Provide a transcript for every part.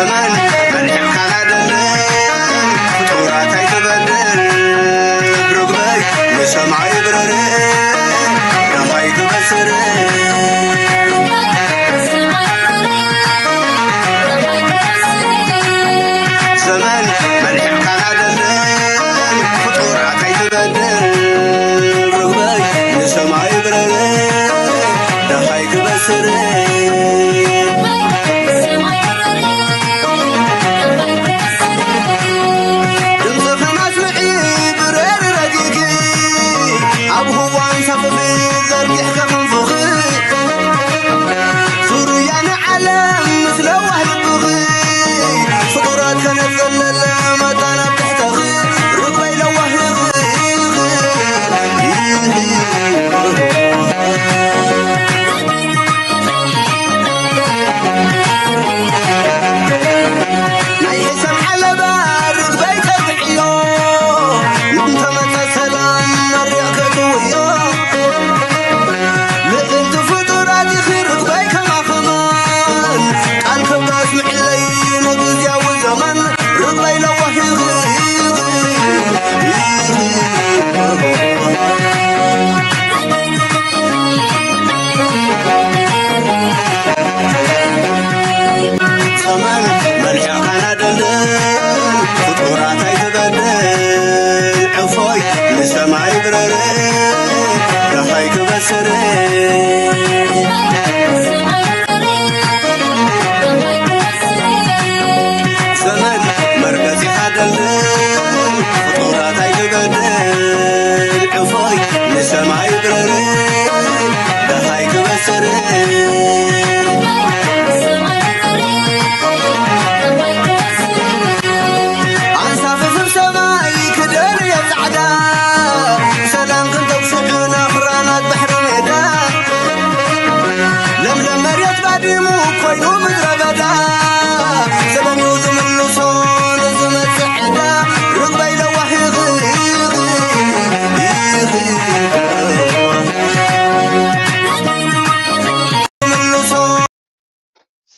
ዘመን መልሕቕካ ናደለን ፍጡራት ኣይትበድል። ርግበይ ንሰማይ ብረር፣ ዳኻይ ክበስር። ዘመን መልሕቕካ ናደለን ፍጡራት ኣይትበድል። ርግበይ ንሰማይ ብረር፣ ዳኻይ ክበስር። ድምፅኽን ኣስምዒ ብረር ረጊጊ፣ ኣብ ህዋ ኣንሳፍፊ ዘርጊሕኪ ክንፍኺ። ዙርያ ንዓለም ምስ ለዋህ ልብኺ፣ ፍጡራት ከነብዘለለ መጣ ናብ ትሕተኺ፣ ርግበይ ለዋህ ኢኺ። ናይ ሕሰም ዓለባ ርግበይ ተብዕዮ፣ እንተመጸ ሰላም መሪቕ ክትውዮ። ልዕልቲ ፍጡራት ኢኺ ርግበይ ከማኸማን፣ ቃል ከብዳ ኣስምዕለይ ንግዝያዊ ዘመን ርግበይ ለዋህ ኢኺ። ዘመን መልሕቕካ ናደለን ፍጡራት ኣይትበድል። ዕፎይ ንሰማይ ብረር፣ ዳኻይ ክበስር። ዘመን መርገጺኻ ደልድል፣ ፍጡራት ኣይትበድል። ዕፎይ ንሰማይ ብረር፣ ዳኻይ ክበስር። ኣንሳፍፍብ ሰማይ ክደርየ ጻዕዳ፣ ሰላም ክንተብስዑ ናፍራናት ባሕሪ ሜዳ። ለምለም መሬት ባዲሙ ኮይኑ ምድረ በዳ፣ ሰላም እዩ ዝምልሶ ንዝመጽእ ዕዳ። ርግበይ ለዋህ ኢኺ፣ ኢኺ፣ ኢኺ። ዝምልሶ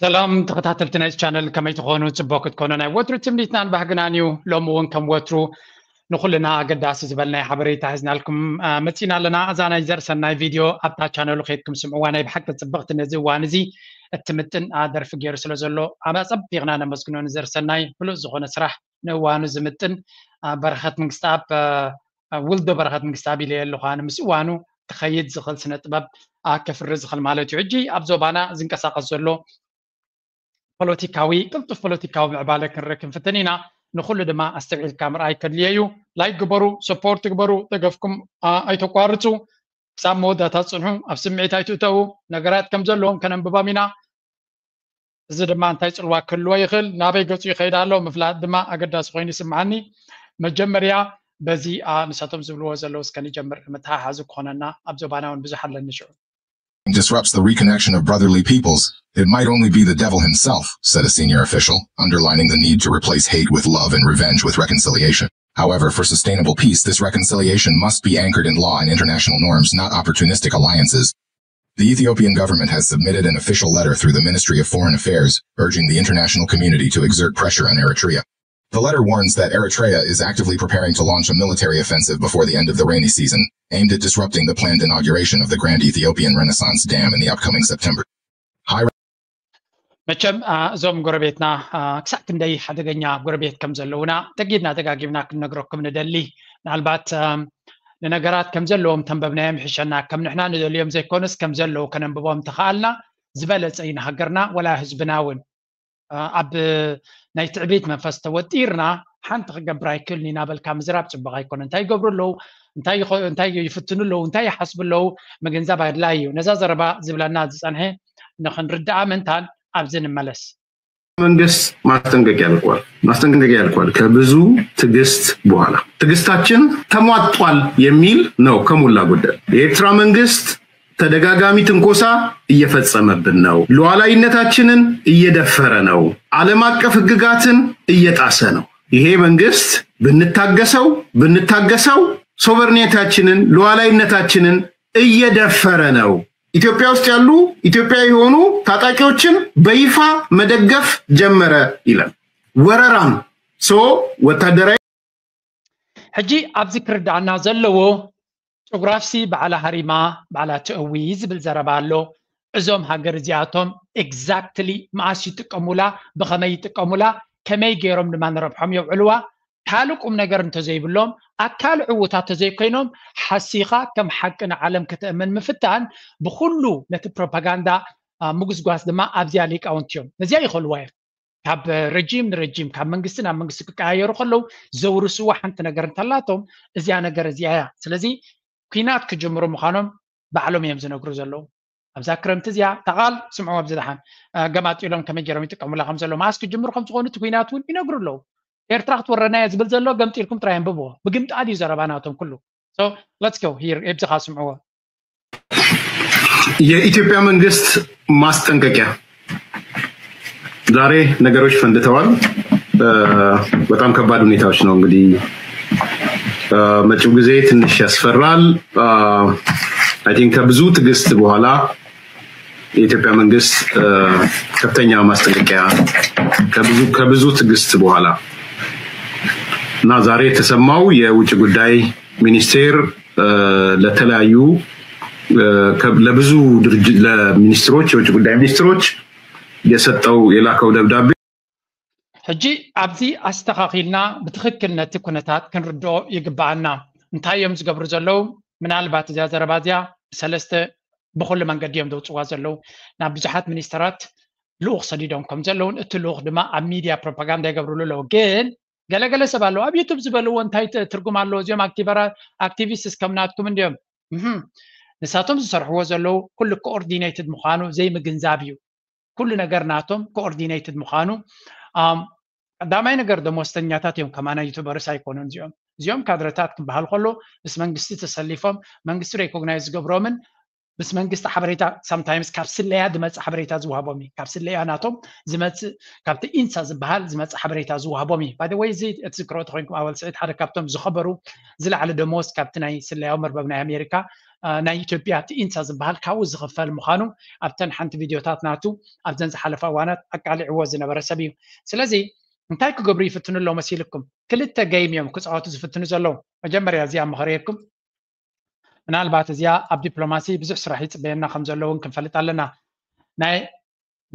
ሰላም ተኸታተልቲ ናይዚ ቻነል፣ ከመይ ትኾኑ? ጽቡቕ ክትኮኑ ናይ ወትሩ ትምኒትናን ባህግናን እዩ። ሎሚ እውን ከም ወትሩ ንኹልና ኣገዳሲ ዝበልናዮ ሓበሬታ ሒዝናልኩም፣ አ፣ መጺና ኣለና። እዛ ናይ ዘርእሰናይ ቪድዮ ኣብታ ቻነሉ ከይድኩም ስምዕዋ። ናይ ብሓቂ ጽብቕቲ፣ ነዚ እዋን እዚ እትምጥን፣ አ፣ ደርፊ ገይሩ ስለ ዘሎ፣ ኣጸቢቕና ነመስግኖ። ንዘርእሰናይ ብሉጽ ዝኾነ ስራሕ፣ ንእዋኑ ዝምጥን፣ አ፣ በረኸት መንግስተኣብ፣ አ፣ ውልዶ በረኸት መንግስተኣብ ኢለዮ ኣለኹ ኣነ። ምስ እዋኑ ክኸይድ ዝኽእል ስነ ጥበብ፣ አ፣ ከፍሪ ዝኽእል ማለት እዩ። ሕጂ ኣብ ዞባና ዝንቀሳቐስ ዘሎ ፖለቲካዊ፣ ቅልጡፍ ፖለቲካዊ ምዕባለ ክንርኢ ክንፍትን ኢና። ንኹሉ ድማ ኣስተብዒልካ ምርኣይ ከድልዮ እዩ። ላይክ ግበሩ፣ ሰፖርት ግበሩ፣ ደገፍኩም፣ አ፣ ኣይተቋርጹ። ክሳብ መወዳእታ ጽንሑ፣ ኣብ ስምዒት ኣይትእተዉ። ነገራት ከም ዘለዎም ከነንብቦም ኢና። እዚ ድማ እንታይ ጽልዋ ክህልዎ ይኽእል፣ ናበይ ገጹ ይኸይድ ኣሎ ምፍላጥ ድማ ኣገዳሲ ኮይኑ ይስምዓኒ። መጀመርያ በዚ፣ አ፣ ንሳቶም ዝብልዎ ዘለዉ እስከ ንጀምር፣ መተሓሓዚ ክኾነና። ኣብ ዞባና እውን ብዙሕ ኣለኒ ሽዑ። Disrupts the reconnection of brotherly peoples, it might only be the devil himself, said a senior official, underlining the need to replace hate with love and revenge with reconciliation. However, for sustainable peace, this reconciliation must be anchored in law and international norms, not opportunistic alliances. The Ethiopian government has submitted an official letter through the Ministry of Foreign Affairs, urging the international community to exert pressure on Eritrea. The letter warns that Eritrea is actively preparing to launch a military offensive before the end of the rainy season, aimed at disrupting the planned inauguration of the Grand Ethiopian Renaissance Dam in the upcoming September. High መቸም፣ አ፣ እዞም ጎረቤትና፣ አ፣ ክሳብ ክንደይ ሓደገኛ ጎረቤት ከም ዘለዉና ደጊምና ደጋጊምና ክንነግረኩም ንደሊ። ምናልባት፣ አ፣ ንነገራት ከም ዘለዎም ተንበብናዮም ይሕሸና። ከም ንሕና ንደልዮም ዘይኮነስ ከም ዘለዉ ከነንብቦም እንተኸኣልና ዝበለጸ እዩ ንሃገርና፣ ወላ ህዝብና እውን። አ፣ ኣብ ናይ ትዕቢት መንፈስ ተወጢርና ሓንቲ ክገብር ኣይክእልን እዩ እናበልካ ምዝራብ ጽቡቕ ኣይኮነን። እንታይ ይገብሩ ኣለዉ? እንታይ ይኸ-፣ እንታይ ይፍትኑ ኣለዉ? እንታይ ይሓስቡ ኣለዉ? ምግንዛብ ኣድላዪ እዩ። ነዛ ዘረባ ዝብለና ዝጸንሐ ንኽንርድኣ ምእንታን ኣብዚ ንመለስ። መንግስት ማስጠንቀቂያ ልኳል። ማስጠንቀቂያ ልኳል። ከብዙ ትዕግስት በኋላ ትዕግስታችን ተሟጧል የሚል ነው ከሞላ ጎደል። የኤርትራ መንግስት ተደጋጋሚ ትንኮሳ እየፈጸመብን ነው። ሉዓላዊነታችንን እየደፈረ ነው። ዓለም አቀፍ ህግጋትን እየጣሰ ነው። ይሄ መንግስት ብንታገሰው፣ ብንታገሰው ሶቨርኔታችንን ሉዓላዊነታችንን እየደፈረ ነው። ኢትዮጵያ ውስጥ ያሉ ኢትዮጵያ የሆኑ ታጣቂዎችን በይፋ መደገፍ ጀመረ ይላል። ወረራም so ወታደራዊ ሕጂ ኣብዚ ክርዳእና ዘለዎ ጨጉራፍሲ ባዕላ ሃሪማ ባዕላ ትእዊ ዝብል ዘረባ ኣሎ። እዞም ሃገር እዚኣቶም exactly መኣስ ይጥቀሙላ፣ ብኸመይ ይጥቀሙላ፣ ከመይ ገይሮም ድማ ንረብሖም የውዕልዋ፣ ካልእ ቁም ነገር እንተዘይብሎም፣ ኣካል ዕዉታት ተዘይኮይኖም፣ ሓሲኻ ከም ሓቂ ንዓለም ከተእምን ምፍታን ብኹሉ ነቲ ፕሮፓጋንዳ ምጉስጓስ ድማ ኣብዚኣ ሊቃውንቲ እዮም። ነዚኣ ይኸልዋ እዮም። ካብ ረጂም ንረጂም ካብ መንግስቲ ናብ መንግስቲ ክቀያየሩ ከለዉ ዘውርስዋ ሓንቲ ነገር እንተላቶም እዚኣ ነገር እዚኣ እያ። ስለዚ ኲናት ክጅምሩ ምዃኖም ባዕሎም እዮም ዝነግሩ ዘለዉ። ኣብዛ ክረምቲ እዚኣ ተቓል ስምዑ ኣብዚ ደሓን ገማጢሎም ከመይ ገይሮም ይጥቀሙላ ከም ዘሎ መዓስ ክጅምሩ ከም ዝኾኑ እቲ ኲናት እውን ይነግሩ ኣለዉ። ኤርትራ ክትወረና እያ ዝብል ዘሎ ገምጢልኩም ጥራይ ኣንብብዎ። ብግምጣል እዩ ዘረባ ናቶም ኩሉ። So let's go here፣ ኤብዚኻ ስምዕዎ። የኢትዮጵያ መንግስት ማስጠንቀቂያ። ዛሬ ነገሮች ፈንድተዋል። በጣም ከባድ ሁኔታዎች ነው እንግዲህ። መጪው ጊዜ ትንሽ ያስፈራል። I think ከብዙ ትዕግስት በኋላ የኢትዮጵያ መንግስት ከፍተኛ ማስጠንቀቂያ ከብዙ ትዕግስት በኋላ እና ዛሬ የተሰማው የውጭ ጉዳይ ሚኒስቴር ለተለያዩ ለብዙ ድርጅት ለሚኒስትሮች የውጭ ጉዳይ ሚኒስትሮች የሰጠው የላከው ደብዳቤ ሕጂ ኣብዚ ኣስተኻኺልና ብትኽክል ነቲ ኩነታት ክንርድኦ ይግብኣና። እንታይ እዮም ዝገብሩ ዘለዉ? ምናልባት እዚኣ ዘረባ እዚኣ ብሰለስተ ብኹሉ መንገዲ እዮም ዘውፅዋ ዘለዉ። ናብ ብዙሓት ሚኒስተራት ልኡኽ ሰዲዶም ከም ዘለውን እቲ ልኡኽ ድማ ኣብ ሚድያ ፕሮፓጋንዳ ይገብርሉ ኣለዉ። ግን ገለገለ ሰብ ኣለዉ ኣብ ዩቱብ ዝበልዎ እንታይ ትርጉም ኣለዎ? እዚኦም ኣክቲቪስት ከም ናትኩም እንዲዮም። ንሳቶም ዝሰርሕዎ ዘለዉ ኩሉ ኮኦርዲኔትድ ምዃኑ ዘይምግንዛብ እዩ። ኩሉ ነገር ናቶም ኮኦርዲኔትድ ምዃኑ። ቀዳማይ ነገር ደሞዝተኛታት እዮም፣ ከማና ዩቱበርስ ኣይኮኑን እዚኦም። እዚኦም ካድረታት ክበሃል ከሎ ምስ መንግስቲ ተሰሊፎም መንግስቲ ሬኮግናይዝ ዝገብሮምን ምስ መንግስቲ ሓበሬታ ሳምታይምስ ካብ ስለያ ዝመፅእ ሓበሬታ ዝወሃቦም እዩ። ካብ ስለያ ናቶም ዝመፅእ ካብቲ ኢንሳ ዝበሃል ዝመፅእ ሓበሬታ ዝወሃቦም እዩ። ባይ ወይ እዚ እትዝክሮ ተኮይንኩም ኣወል ስዒድ ሓደ ካብቶም ዝኸበሩ ዝለዓለ ደሞዝ ካብቲ ናይ ስለያዊ መርበብ ናይ ኣሜሪካ ናይ ኢትዮጵያ እቲ ኢንሳ ዝበሃል ካብኡ ዝኽፈል ምዃኑ ኣብተን ሓንቲ ቪድዮታት ናቱ ኣብዘን ዝሓለፋ እዋናት ኣቃሊዕዎ ዝነበረ ሰብ እዩ። ስለዚ እንታይ ክገብሩ ይፍትኑ ኣለዉ መሲልኩም? ክልተ ገይም እዮም ክፃወቱ ዝፍትኑ ዘለዉ። መጀመርያ እዚኣ ምኸረየኩም። ምናልባት እዚኣ ኣብ ዲፕሎማሲ ብዙሕ ስራሕ ይፅበየና ከም ዘሎ እውን ክንፈልጥ ኣለና። ናይ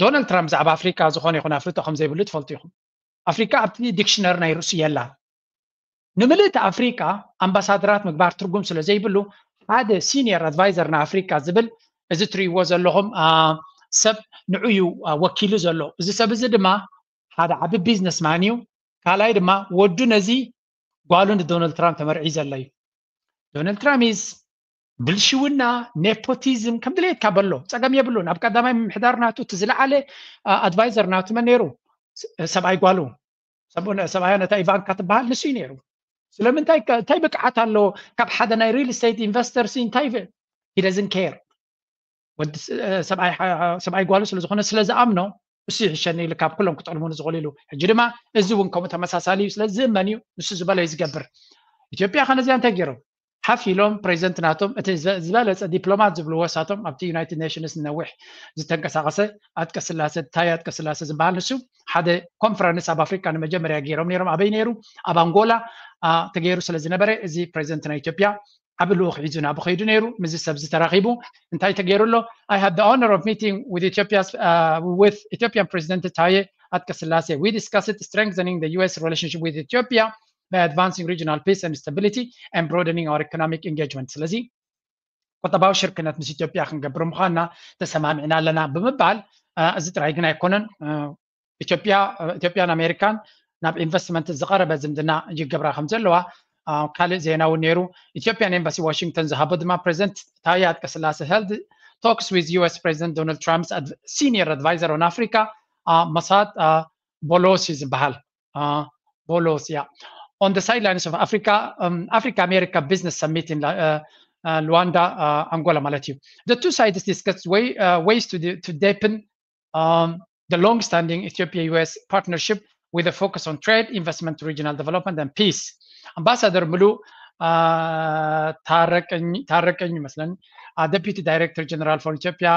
ዶናልድ ትራምፕ ብዛዕባ ኣፍሪካ ዝኾነ ይኹን ኣፍልጦ ከም ዘይብሉ ትፈልጡ ኢኹም። ኣፍሪካ ኣብቲ ዲክሽነሪ ናይ ርእሱ የላን። ንምልእቲ ኣፍሪካ ኣምባሳደራት ምግባር ትርጉም ስለ ዘይብሉ ሓደ ሲኒየር ኣድቫይዘር ንኣፍሪካ ዝብል እዚ ትርእይዎ ዘለኹም ሰብ ንዑ እዩ ወኪሉ ዘሎ። እዚ ሰብ እዚ ድማ ሓደ ዓቢ ቢዝነስማን እዩ። ካልኣይ ድማ ወዱ ነዚ ጓሉ ንዶናልድ ትራምፕ ተመርዒ ዘሎ እዩ። ዶናልድ ትራምፕ ኢዝ ብልሽውና ኔፖቲዝም ከም ድሌትካ በሎ ፀገም የብሉን። ኣብ ቀዳማይ ምምሕዳር ናቱ እቲ ዝለዓለ ኣድቫይዘር ናቱ መን ነይሩ? ሰብኣይ ጓሉ ሰብኣያ ነታ ኢቫንካ ትበሃል ንሱ እዩ ነይሩ። ስለምንታይ እንታይ ብቅዓት ኣለዎ? ካብ ሓደ ናይ ሪል ስቴት ኢንቨስተር ሲ እንታይ ሂደዝን ኬር ወዲ ሰብኣይ ጓሉ ስለዝኾነ ስለዝኣምኖ እሱ ይሕሸኒ ኢሉ ካብ ኩሎም ክጠልሙኒ ዝኽእሉ ኢሉ። ሕጂ ድማ እዚ እውን ከምኡ ተመሳሳሊ እዩ። ስለዚ ዝእመን እዩ ንሱ ዝበሎ እዩ ዝገብር። ኢትዮጵያ ከነዚኣ እንታይ ገይሮም ሓፍ ኢሎም ፕሬዚደንት ናቶም እቲ ዝበለፀ ዲፕሎማት ዝብልዎ ሳቶም ኣብቲ ዩናይትድ ኔሽንስ ነዊሕ ዝተንቀሳቀሰ ኣጥቀስላሰ ታይ ኣጥቀስላሰ ዝበሃል ንሱ ሓደ ኮንፈረንስ ኣብ ኣፍሪካ ንመጀመርያ ገይሮም ነይሮም። ኣበይ ነይሩ? ኣብ ኣንጎላ ተገይሩ ስለዝነበረ እዚ ፕሬዚደንት ናይ ኢትዮጵያ ዓብ ልኡኽ ሒዙ ናብኡ ከይዱ ነይሩ። ምስዚ ሰብዚ ተራኺቡ እንታይ ተገይሩ ኣሎ? I had the honor of meeting with Ethiopia's uh, with Ethiopian President Taye Atqesilase. We discussed strengthening the U S relationship with Ethiopia by advancing regional peace and stability and broadening our economic engagement. ስለዚ ቁጠባዊ ሽርክነት ምስ ኢትዮጵያ ክንገብር ምዃንና ተሰማሚዕና ኣለና ብምባል እዚ ጥራይ ግን ኣይኮነን። ኢትዮጵያ ኢትዮጵያን ኣሜሪካን ናብ ኢንቨስትመንት ዝቐረበ ዝምድና ይገብራ ከም ዘለዋ ካልእ ዜና እውን ነይሩ። ኢትዮጵያን ኤምባሲ ዋሽንግተን ዝሃቦ ድማ ፕሬዚደንት ታየ ኣጥቀስላሴ held talks with U S President Donald Trump's senior advisor on Africa Masad Boulos ዝበሃል ቦሎስ እያ on the sidelines of Africa Africa America Business Summit in Luanda Angola ማለት እዩ። The two sides discussed way, uh, ways to, to deepen um, the long-standing Ethiopia-U S partnership with a focus on trade, investment, regional development, and peace. ኣምባሳደር ምሉእ ታረቀኝ ይመስለን፣ deputy director general for Ethiopia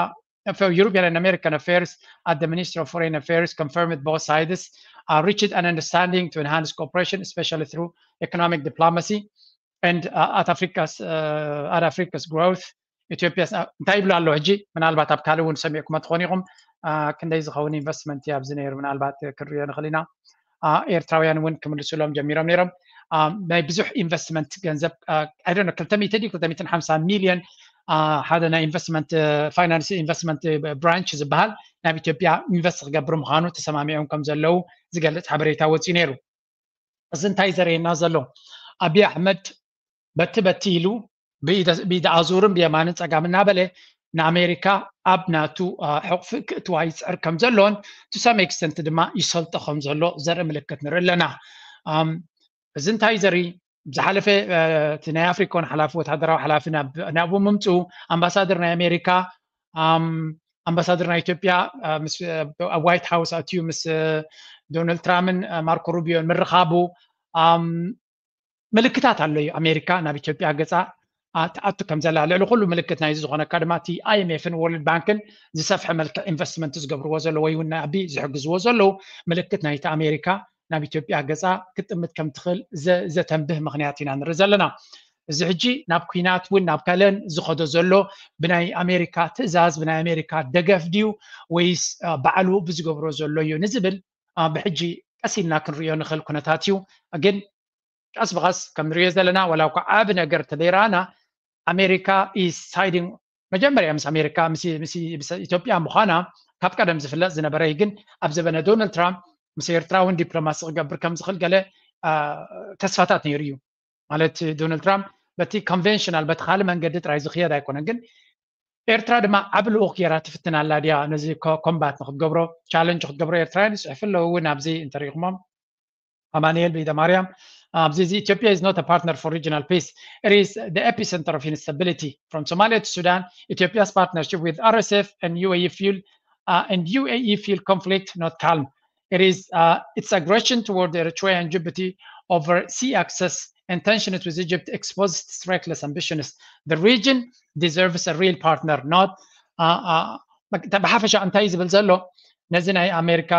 for European and American Affairs at the Ministry of Foreign Affairs, confirmed both sides uh, reached an understanding to enhance cooperation, especially through economic diplomacy and uh, at Africa's uh, at Africa's growth. ኢትዮጵያ እንታይ ይብሉ ኣለዉ ሕጂ? ምናልባት ኣብ ካልእ እውን ሰሚዕኩም ትኾኑ ኢኹም። ክንደይ ዝኸውን ኢንቨስትመንት እዩ ኣብዚ ነይሩ? ምናልባት ክንሪኦ ንኽእል ኢና። ኤርትራውያን እውን ክምልሱሎም ጀሚሮም ነይሮም። ናይ ብዙሕ ኢንቨስትመንት ገንዘብ ኣይዶነ ክልተ ሚእቲ ድዩ ክልተ ሚእትን ሓምሳ ሚልዮን ሓደ ናይ ኢንቨስትመንት ፋይናንስ ኢንቨስትመንት ብራንች ዝበሃል ናብ ኢትዮጵያ ኢንቨስት ክገብር ምዃኑ ተሰማሚዖም ከም ዘለዉ ዝገልጽ ሓበሬታ ወፂኡ ነይሩ። እዚ እንታይ ዘርእየና ዘሎ? ኣብይ ኣሕመድ በቲ በቲ ኢሉ ብኢድ ኣዙርን ብየማንን ጸጋም እናበለ ንኣሜሪካ ኣብ ናቱ ሕቕፊ ክእትዋ ይፅዕር ከም ዘሎን to some extent ድማ ይሰልጦ ከም ዘሎ ዘርኢ ምልክት ንርኢ ኣለና። እዚ እንታይ ዘርኢ? ዝሓለፈ እቲ ናይ ኣፍሪኮን ሓላፊ ወታደራዊ ሓላፊ ናብኡ ምምፅኡ ኣምባሳደር ናይ ኣሜሪካ ኣምባሳደር ናይ ኢትዮጵያ ኣብ ዋይት ሃውስ ኣትዩ ምስ ዶናልድ ትራምፕን ማርኮ ሩቢዮን ምርኻቡ ምልክታት ኣሎ እዩ። ኣሜሪካ ናብ ኢትዮጵያ ገፃ ትኣቱ ከም ዘላ ልዕሊ ኩሉ ምልክት ናይዚ ዝኾነካ ድማ እቲ ኣይኤምኤፍን ወርልድ ባንክን ዝሰፍሐ መልክዕ ኢንቨስትመንት ዝገብርዎ ዘሎ ወይ እውን ናቢ ዝሕግዝዎ ዘለዉ ምልክት ናይቲ ኣሜሪካ ናብ ኢትዮጵያ ገፃ ክትጥምት ከም ትኽእል ዘተንብህ ምኽንያት ኢና ንርኢ ዘለና። እዚ ሕጂ ናብ ኩናት እውን ናብ ከለን ዝኸዶ ዘሎ ብናይ ኣሜሪካ ትእዛዝ ብናይ ኣሜሪካ ደገፍ ድዩ ወይስ ባዕሉ ብዝገብሮ ዘሎ እዩ ንዝብል ብሕጂ ቀስ ኢልና ክንሪኦ ንኽእል ኩነታት እዩ። ግን ቀስ ብቐስ ከም ንሪኦ ዘለና ዋላ እኳ ዓብ ነገር ተደይራና ኣሜሪካ is siding መጀመርያ ምስ ኣሜሪካ ምስ ኢትዮጵያ ምዃና ካብ ቀደም ዝፍለጥ ዝነበረ እዩ። ግን ኣብ ዘበነ ዶናልድ ትራምፕ ምስ ኤርትራ እውን ዲፕሎማሲ ክገብር ከም ዝኽእል ገለ ተስፋታት ነይሩ እዩ። ማለት ዶናልድ ትራምፕ በቲ ኮንቨንሽናል በቲ ካልእ መንገዲ ጥራይ ዝኽየድ ኣይኮነን። ግን ኤርትራ ድማ ዓብ ልኡኽ ገይራ ትፍትን ኣላ ድያ ነዚ ኮምባት ንክትገብሮ ቻለንጅ ክትገብሮ ኤርትራውያን ይፅሕፉ ኣለዉ እውን ኣብዚ እንተሪኢኹሞም ኣማኑኤል ብኢደ ማርያም ኣብዚ እዚ Ethiopia is not a partner for regional peace. It is the epicenter of instability. From Somalia to Sudan, Ethiopia's partnership with R S F and U A E fuel uh, and U A E fuel conflict not calm. It is uh, its aggression toward Eritrea and Djibouti over sea access and tensions with Egypt exposes its reckless ambitions. The region deserves a real partner, not uh, uh, ብሓፈሻ እንታይ ዝብል ዘሎ ነዚ ናይ ኣሜሪካ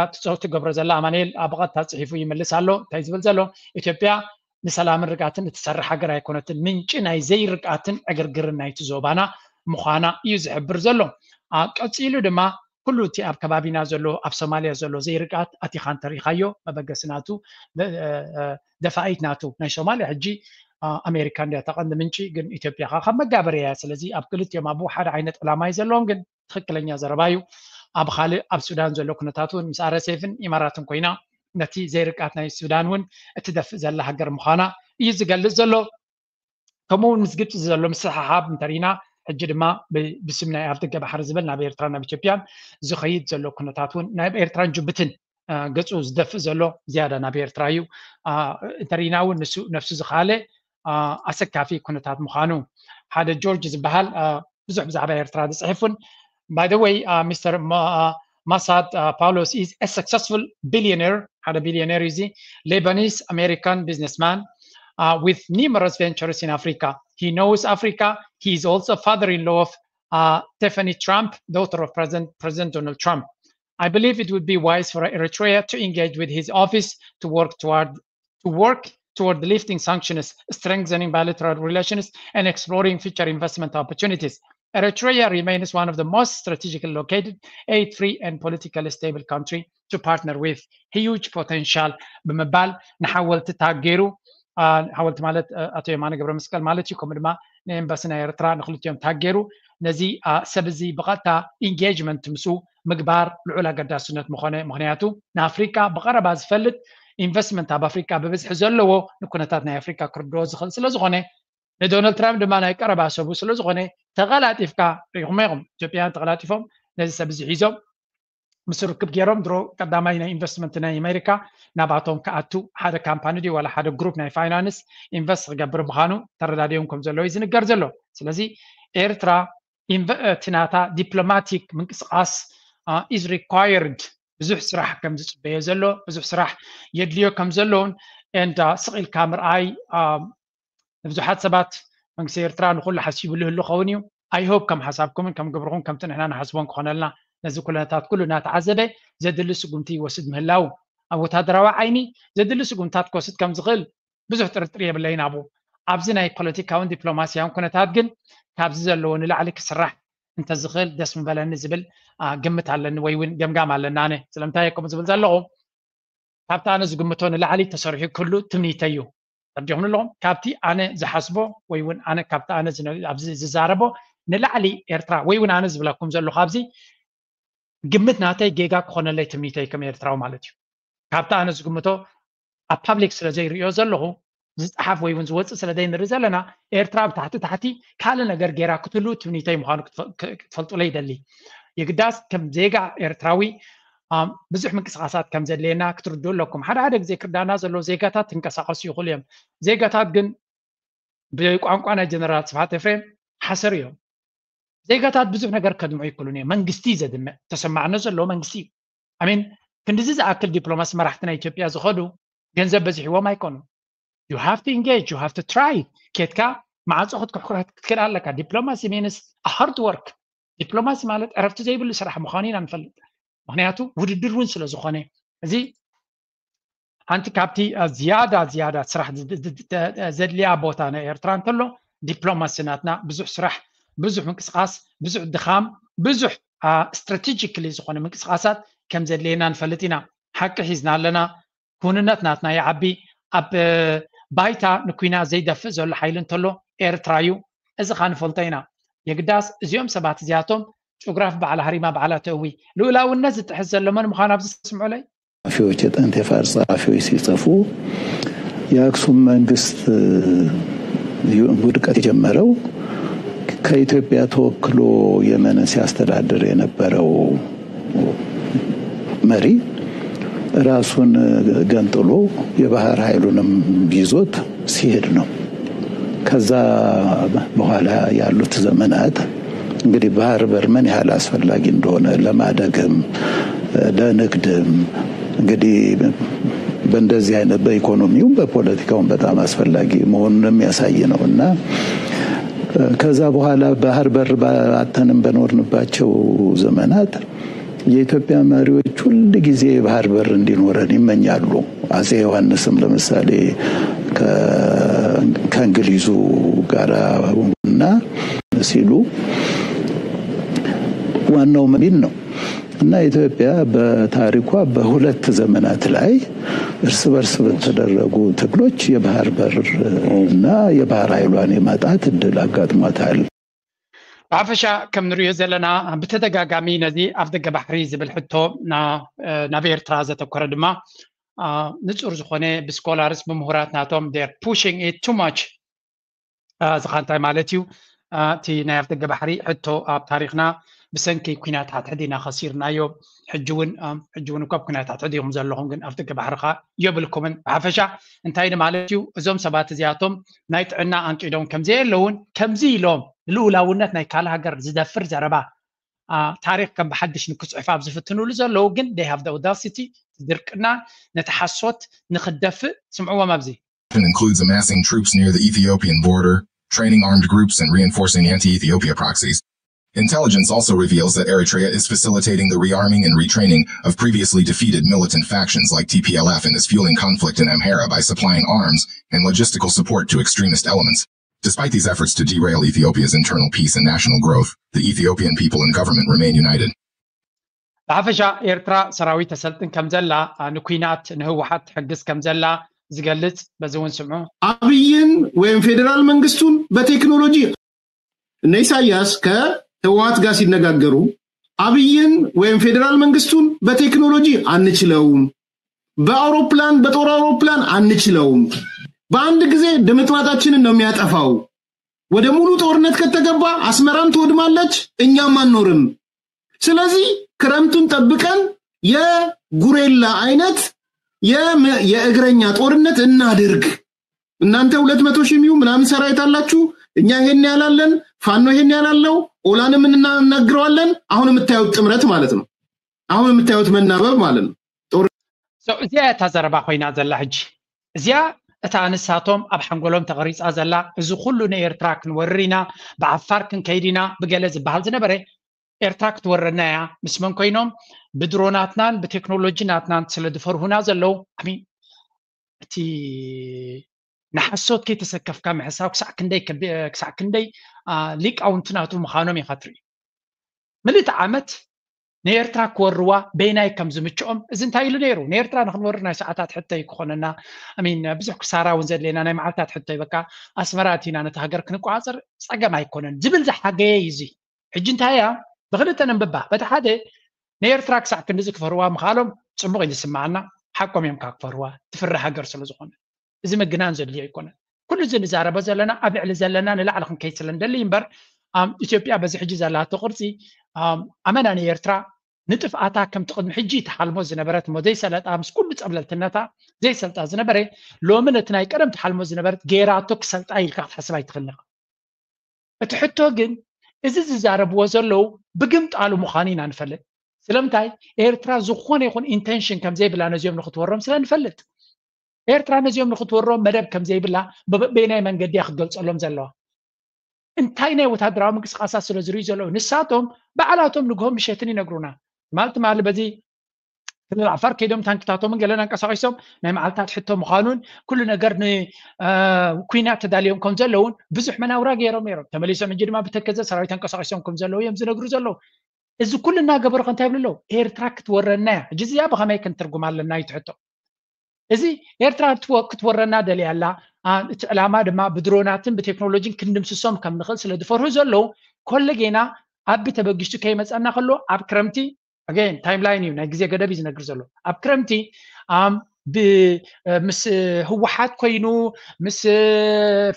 ትገብሮ ዘላ ኣማኑኤል ብቐጥታ ፅሒፉ ይመልስ ኣሎ። እንታይ ዝብል ዘሎ ኢትዮጵያ ንሰላምን ርግኣትን እትሰርሕ ሃገር ኣይኮነትን፣ ምንጪ ናይ ዘይርግኣትን ዕግርግርን ናይቲ ዞባና ምዃና እዩ ዝሕብር ዘሎ። ቀፂሉ ድማ ኩሉ እቲ ኣብ ከባቢና ዘሎ ኣብ ሶማልያ ዘሎ ዘይርግኣት ኣቲኻ እንተሪኢኻዮ መበገሲ ናቱ ደፋኢት ናቱ ናይ ሶማልያ ሕጂ ኣሜሪካ እንድያ ተቐንዲ ምንጪ ግን ኢትዮጵያ ካብ መጋበርያ እያ። ስለዚ ኣብ ክልቲኦም ኣብ ሓደ ዓይነት ዕላማ እዩ ዘለዎም ግን ትኽክለኛ ዘረባ እዩ። ኣብ ካልእ ኣብ ሱዳን ዘሎ ኩነታት እውን ምስ ኣረሴፍን ኢማራትን ኮይና ነቲ ዘይርቃት ናይ ሱዳን እውን እትደፍእ ዘላ ሃገር ምዃና እዩ ዝገልጽ ዘሎ። ከምኡ እውን ምስ ግብፂ ዘሎ ምስሕሓብ እንተሪኢና ሕጂ ድማ ብስም ናይ ኣብ ደገ ባሕሪ ዝብል ናብ ኤርትራ ናብ ኢትዮጵያን ዝኸይድ ዘሎ ኩነታት እውን ናይ ኤርትራን ጅቡትን ገፁ ዝደፍእ ዘሎ ዝያዳ ናብ ኤርትራ እዩ። እንተሪኢና እውን ንሱ ነፍሱ ዝኻለ ኣሰካፊ ኩነታት ምዃኑ ሓደ ጆርጅ ዝበሃል ብዙሕ ብዛዕባ ኤርትራ ዝፅሕፉን by the way uh, Mr. Ma- uh, Masad uh, Paulos is a successful billionaire, had a billionaire is he? Lebanese American businessman uh, with numerous ventures in Africa. He knows Africa. He is also father-in-law of uh, Tiffany Trump, daughter of President, President Donald Trump. I believe it would be wise for Eritrea to engage with his office to work toward to work toward lifting sanctions, strengthening bilateral relations, and exploring future investment opportunities. Eritrea remains one of the most strategically located, aid-free, and politically stable country to partner with. Huge potential ብምባል ንሓወልቲ ታጌሩ ሓወልቲ ማለት ኣቶ የማነ ገብረ መስቀል ማለት እዩ። ከምኡ ድማ ንኤምባሲ ናይ ኤርትራ ንክልቲኦም ታጌሩ ነዚ ሰብ እዚ ብቐጥታ ኢንጌጅመንት ምስኡ ምግባር ልዑል ኣገዳስነት ምኾነ። ምኽንያቱ ንኣፍሪካ ብቐረባ ዝፈልጥ ኢንቨስትመንት ኣብ ኣፍሪካ ብብዝሒ ዘለዎ ንኩነታት ናይ ኣፍሪካ ክርድኦ ዝኽእል ስለ ዝኾነ ንዶናልድ ትራምፕ ድማ ናይ ቀረባ ሰቡ ስለ ዝኾነ ተቐላጢፍካ ርኢኹም ኢኹም። ኢትዮጵያውያን ተቐላጢፎም ነዚ ሰብ እዚ ሒዞም ምስ ርክብ ገይሮም ድሮ ቀዳማይ ናይ ኢንቨስትመንት ናይ ኣሜሪካ ናባቶም ክኣቱ ሓደ ካምፓኒ ድዩ ዋላ ሓደ ግሩፕ ናይ ፋይናንስ ኢንቨስት ክገብር ምዃኑ ተረዳዲኦም ከም ዘለዉ እዩ ዝንገር ዘሎ። ስለዚ ኤርትራ እቲ ናታ ዲፕሎማቲክ ምንቅስቃስ is required ብዙሕ ስራሕ ከም ዝፅበዮ ዘሎ ብዙሕ ስራሕ የድልዮ ከም ዘለውን and ስቕ ኢልካ ምርኣይ ንብዙሓት ሰባት መንግስቲ ኤርትራ ንኩሉ ሓሲብሉ ህሉ ኸውን እዩ። I hope ከም ሓሳብኩምን ከም ግብርኹም ከምቲ ንሕና ንሓስቦን ክኾነልና ነዚ ኩነታት ኩሉ እናተዓዘበ ዘድሊ ስጉምቲ ይወስድ ምህላው ኣብ ወታደራዊ ዓይኒ ዘድሊ ስጉምታት ክወስድ ከም ዝኽእል ብዙሕ ጥርጥር የብለይን። ኣብኡ ኣብዚ ናይ ፖለቲካውን ዲፕሎማሲያውን ኩነታት ግን ካብዚ ዘለዎ ንላዕሊ ክስራሕ እንተዝኽእል ደስ ምበለኒ ዝብል ግምት ኣለኒ ወይ እውን ገምጋም ኣለና። ኣነ ስለምንታይ እየ ከምኡ ዝብል ዘለኹ ካብቲ ኣነ ዝግምቶ ንላዕሊ ተሰሪሑ ክህሉ ትምኒተይ እዩ። ተረዲኹም ኣለኹም? ካብቲ ኣነ ዝሓስቦ ወይ እውን ኣነ ካብቲ ኣነ ኣብዚ ዝዛረቦ ንላዕሊ ኤርትራ ወይ እውን ኣነ ዝብለኩም ዘለኹ ኣብዚ ግምት ናተይ ጌጋ ክኾነለይ ትምኒተይ ከም ኤርትራዊ ማለት እዩ። ካብቲ ኣነ ዝግምቶ ኣብ ፓብሊክ ስለ ዘይርእዮ ዘለኹ ዝፀሓፍ ወይ እውን ዝወፅእ ስለ ዘይንርኢ ዘለና ኤርትራ ብታሕቲ ታሕቲ ካልእ ነገር ገይራ ክትህሉ ትምኒተይ ምዃኑ ክትፈልጡለይ ይደሊ። የግዳስ ከም ዜጋ ኤርትራዊ ብዙሕ ምንቅስቃሳት ከም ዘድልየና ክትርድኡ ኣለኩም። ሓደ ሓደ ግዜ ክርዳና ዘለዎ ዜጋታት ትንቀሳቀሱ ይኽእሉ እዮም። ዜጋታት ግን ብቋንቋ ናይ ጀነራል ስብሓት ኤፍሬም ሓሰር እዮም። ዜጋታት ብዙሕ ነገር ከድምዑ ይክእሉን እዮም። መንግስቲ ዘድምዕ ተሰማዕነት ዘለዎ መንግስቲ እዩ። ኣሚን ክንድዚ ዝኣክል ዲፕሎማሲ መራሕቲ ናይ ኢትዮጵያ ዝኸዱ ገንዘብ በዚሕዎም ኣይኮኑን። You have to engage, you have to try። ኬትካ ማዕፆ ክትኩሕኩሕ ክትክእል ኣለካ። ዲፕሎማሲ means hard work። ዲፕሎማሲ ማለት ዕረፍቲ ዘይብሉ ስራሕ ምዃኑ ኢና ንፈልጥ። ምክንያቱ ውድድር እውን ስለ ዝኾነ እዚ ሓንቲ ካብቲ ዝያዳ ዝያዳ ስራሕ ዘድልያ ቦታ ናይ ኤርትራ እንተሎ ዲፕሎማሲ ናትና ብዙሕ ስራሕ፣ ብዙሕ ምንቅስቃስ፣ ብዙሕ ድኻም፣ ብዙሕ strategically ዝኾነ ምንቅስቃሳት ከም ዘድልየና ንፈልጥ ኢና። ሓቂ ሒዝና ኣለና። ክውንነት ናትና ይዓቢ። ኣብ ባይታ ንኩናት ዘይደፍእ ዘሎ ሓይሊ እንተሎ ኤርትራ እዩ። እዚ ካ ንፈልጦ ኢና። የግዳስ እዚኦም ሰባት እዚኣቶም ጭጉራፍ ባዕላ ሃሪማ ባዕላ ተእዊ። ልኡላውነት ዝጥሕስ ዘሎ መን ምዃኑ ኣብዚ ስምዑለይ። ጸሐፊዎች፣ የጥንት የፋርስ ጸሐፊዎች ሲጽፉ የአክሱም መንግስት ውድቀት የጀመረው ከኢትዮጵያ ተወክሎ የመንን ሲያስተዳድር የነበረው መሪ ራሱን ገንጥሎ የባህር ኃይሉንም ይዞት ሲሄድ ነው። ከዛ በኋላ ያሉት ዘመናት እንግዲህ ባህር በር ምን ያህል አስፈላጊ እንደሆነ ለማደግም ለንግድም እንግዲህ በእንደዚህ አይነት በኢኮኖሚውም በፖለቲካውም በጣም አስፈላጊ መሆኑን የሚያሳይ ነው እና ከዛ በኋላ ባህር በር ባተንም በኖርንባቸው ዘመናት የኢትዮጵያ መሪዎች ሁል ጊዜ የባህር በር እንዲኖረን ይመኛሉ። አጼ ዮሐንስም ለምሳሌ ከእንግሊዙ ጋር እና ሲሉ ዋናው መሪን ነው እና ኢትዮጵያ በታሪኳ በሁለት ዘመናት ላይ እርስ በርስ በተደረጉ ትግሎች የባህር በር እና የባህር ኃይሏን የማጣት እድል አጋጥሟታል። ብሓፈሻ ከም ንሪኦ ዘለና ብተደጋጋሚ ነዚ ኣፍ ደገ ባሕሪ ዝብል ሕቶ ናብ ኤርትራ ዘተኮረ ድማ ንፁር ዝኾነ ብስኮላርስ ብምሁራት ናቶም they're pushing it too much። እዚ ካ እንታይ ማለት እዩ? እቲ ናይ ኣፍ ደገ ባሕሪ ሕቶ ኣብ ታሪኽና ብሰንኪ ኩናት ሓድሕድ ኢና ከሲርናዮ። ሕጂ እውን ሕጂ እውን እኮ ኣብ ኩናት ሓድሕድ ኢኹም ዘለኹም ግን ኣፍ ደገ ባሕሪ ካ የብልኩምን። ብሓፈሻ እንታይ ማለት እዩ? እዞም ሰባት እዚኣቶም ናይ ጥዕና ኣንቂዶም ከምዘየለውን ከምዚ ኢሎም ንልኡላውነት ናይ ካልእ ሃገር ዝደፍር ዘረባ ታሪኽ ከም ብሓድሽ ንክፅሕፉ ኣብ ዝፍትኑሉ ዘለዉ ግን they have the audacity ድርቅና ነቲ ሓሶት ንክደፍእ ስምዕዎም ኣብዚ includes amassing troops near the Ethiopian border, training armed groups, and reinforcing anti Ethiopia proxies. Intelligence also reveals that Eritrea is facilitating the rearming and retraining of previously defeated militant factions like T P L F and is fueling conflict in Amhara by supplying arms and logistical support to extremist elements. Despite these efforts to derail Ethiopia's internal peace and national growth, the Ethiopian people and government remain united. ብሓፈሻ ኤርትራ ሰራዊት ተሰልጥን ከም ዘላ ንኩናት ንህወሓት ትሕግዝ ከም ዘላ ዝገልጽ በዚ እውን ስምዑ። አብይን ወይም ፌዴራል መንግስቱን በቴክኖሎጂ እነ ኢሳያስ ከህወሓት ጋር ሲነጋገሩ አብይን ወይም ፌዴራል መንግስቱን በቴክኖሎጂ አንችለውም፣ በአውሮፕላን በጦር አውሮፕላን አንችለውም፣ በአንድ ጊዜ ድምጥማጣችንን ነው የሚያጠፋው። ወደ ሙሉ ጦርነት ከተገባ አስመራም ትወድማለች፣ እኛም አንኖርም። ስለዚህ ክረምቱን ጠብቀን የጉሬላ አይነት የእግረኛ ጦርነት እናድርግ። እናንተ ሁለት መቶ ሺህ የሚሆን ምናምን ሰራዊት አላችሁ፣ እኛ ይሄን ያላለን፣ ፋኖ ይሄን ያላለው፣ ኦላንም እናናግረዋለን። አሁን የምታዩት ጥምረት ማለት ነው። አሁን የምታዩት መናበብ ማለት ነው። እዚኣ እታ ዘረባ ኮይና ዘላ ሕጂ እዚኣ እታ ንሳቶም ኣብ ሓንጎሎም ተቐሪጻ ዘላ፣ እዚ ኩሉ ንኤርትራ ክንወርር ኢና፣ ብዓፋር ክንከይድ ኢና ብገለ ዝበሃል ዝነበረ፣ ኤርትራ ክትወረና እያ፣ ምስ መን ኮይኖም? ብድሮናትናን ብቴክኖሎጂ ናትናን ስለ ዝፈርሁና ዘለዉ። እቲ ንሓሶት ከይተሰከፍካ ምሕሳብ ክሳዕ ክንደይ ክሳዕ ክንደይ ሊቃውንቲ ናቱ ምዃኖም ኢኻ ትርኢ። ምልእቲ ዓመት ንኤርትራ ክወርዋ በይናይ ከም ዝምችኦም፣ እዚ እንታይ ኢሉ ነይሩ? ንኤርትራ ንክንወርር ናይ ሰዓታት ሕቶ እዩ ክኾነና። ሚን ብዙሕ ክሳራ እውን ዘድልየና ናይ መዓልታት ሕቶ እዩ። በቃ ኣስመራ ኣቲና ነቲ ሃገር ክንቆፃፀር ፀገም ኣይኮነን ዝብል ዝሓገየ እዩ። እዚ ሕጂ እንታይ እያ? ብክልተ ነንብባ። በቲ ሓደ ንኤርትራ ክሳዕ ክንድዚ ክፈርዋ ምኽኣሎም ፅቡቕ እዩ ዝስማዓና። ሓቆም እዮም ካብ ክፈርዋ፣ ትፍረ ሃገር ስለ ዝኾነ። እዚ ምግናን ዘድልዮ ኣይኮነን። ኩሉ እዚ ንዛረቦ ዘለና ኣብ ልዕሊ ዘለና ንላዕሊ ክንከይድ ስለ ንደሊ እምበር፣ ኢትዮጵያ በዚ ሕጂ ዘላቶ ቅርፂ ኣመና ንኤርትራ ንጥፍኣታ ከምቲ ቅድሚ ሕጂ ተሓልሞ ዝነበረት እሞ ዘይሰለጣ፣ ምስ ኩሉ ፀብለልትነታ ዘይሰልጣ ዝነበረ፣ ሎሚ ነቲ ናይ ቀደም ተሓልሞ ዝነበረት ገይራቶ ክሰልጣ ኢልካ ክትሓስብ ኣይትኽእልን ኢኻ። እቲ ሕቶ ግን እዚ ዝዛረብዎ ዘለዉ ብግምጣሉ ምዃኑ ኢና ንፈልጥ። ስለምንታይ? ኤርትራ ዝኾነ ይኹን ኢንቴንሽን ከም ዘይብላ ነዚኦም ንክትወሮም ስለ ንፈልጥ። ኤርትራ ነዚኦም ንክትወሮም መደብ ከም ዘይብላ በበይናይ መንገዲ እያ ክትገልጸሎም ዘለዋ። እንታይ ናይ ወታደራዊ ምንቅስቃሳት ስለ ዝርእዩ ዘለዉ፣ ንሳቶም ባዕላቶም ንግሆ ምሸትን ይነግሩና። ትማል ትማሊ በዚ ክልል ዓፋር ከይዶም ታንክታቶምን ገለን ኣንቀሳቂሶም ናይ መዓልታት ሕቶ ምዃኑን ኩሉ ነገር ንኩናት ተዳልዮም ከም ዘለውን ብዙሕ መናውራ ገይሮም ነይሮም። ተመሊሶም ሕጂ ድማ ብተከዘ ሰራዊት ኣንቀሳቂሶም ከም ዘለዉ እዮም ዝነግሩ ዘለዉ። እዚ ኩሉ እናገበሩ ከ እንታይ ይብሉ ኣለዉ? ኤርትራ ክትወረና እያ። ሕጂ እዚኣ ብኸመይ ክንትርጉማ ኣለና እዩ እቲ ሕቶ። እዚ ኤርትራ ክትወረና ደልያ ኣላ። እቲ ዕላማ ድማ ብድሮናትን ብቴክኖሎጂን ክንድምስሶም ከም ንኽእል ስለ ዝፈርሁ ዘለዉ፣ ኮለጌና ኣቢ ተበጊሱ ከይመፀና ከሎ ኣብ ክረምቲ ኣገን ታይም ላይን እዩ፣ ናይ ግዜ ገደብ እዩ ዝነግር ዘሎ። ኣብ ክረምቲ ምስ ህወሓት ኮይኑ፣ ምስ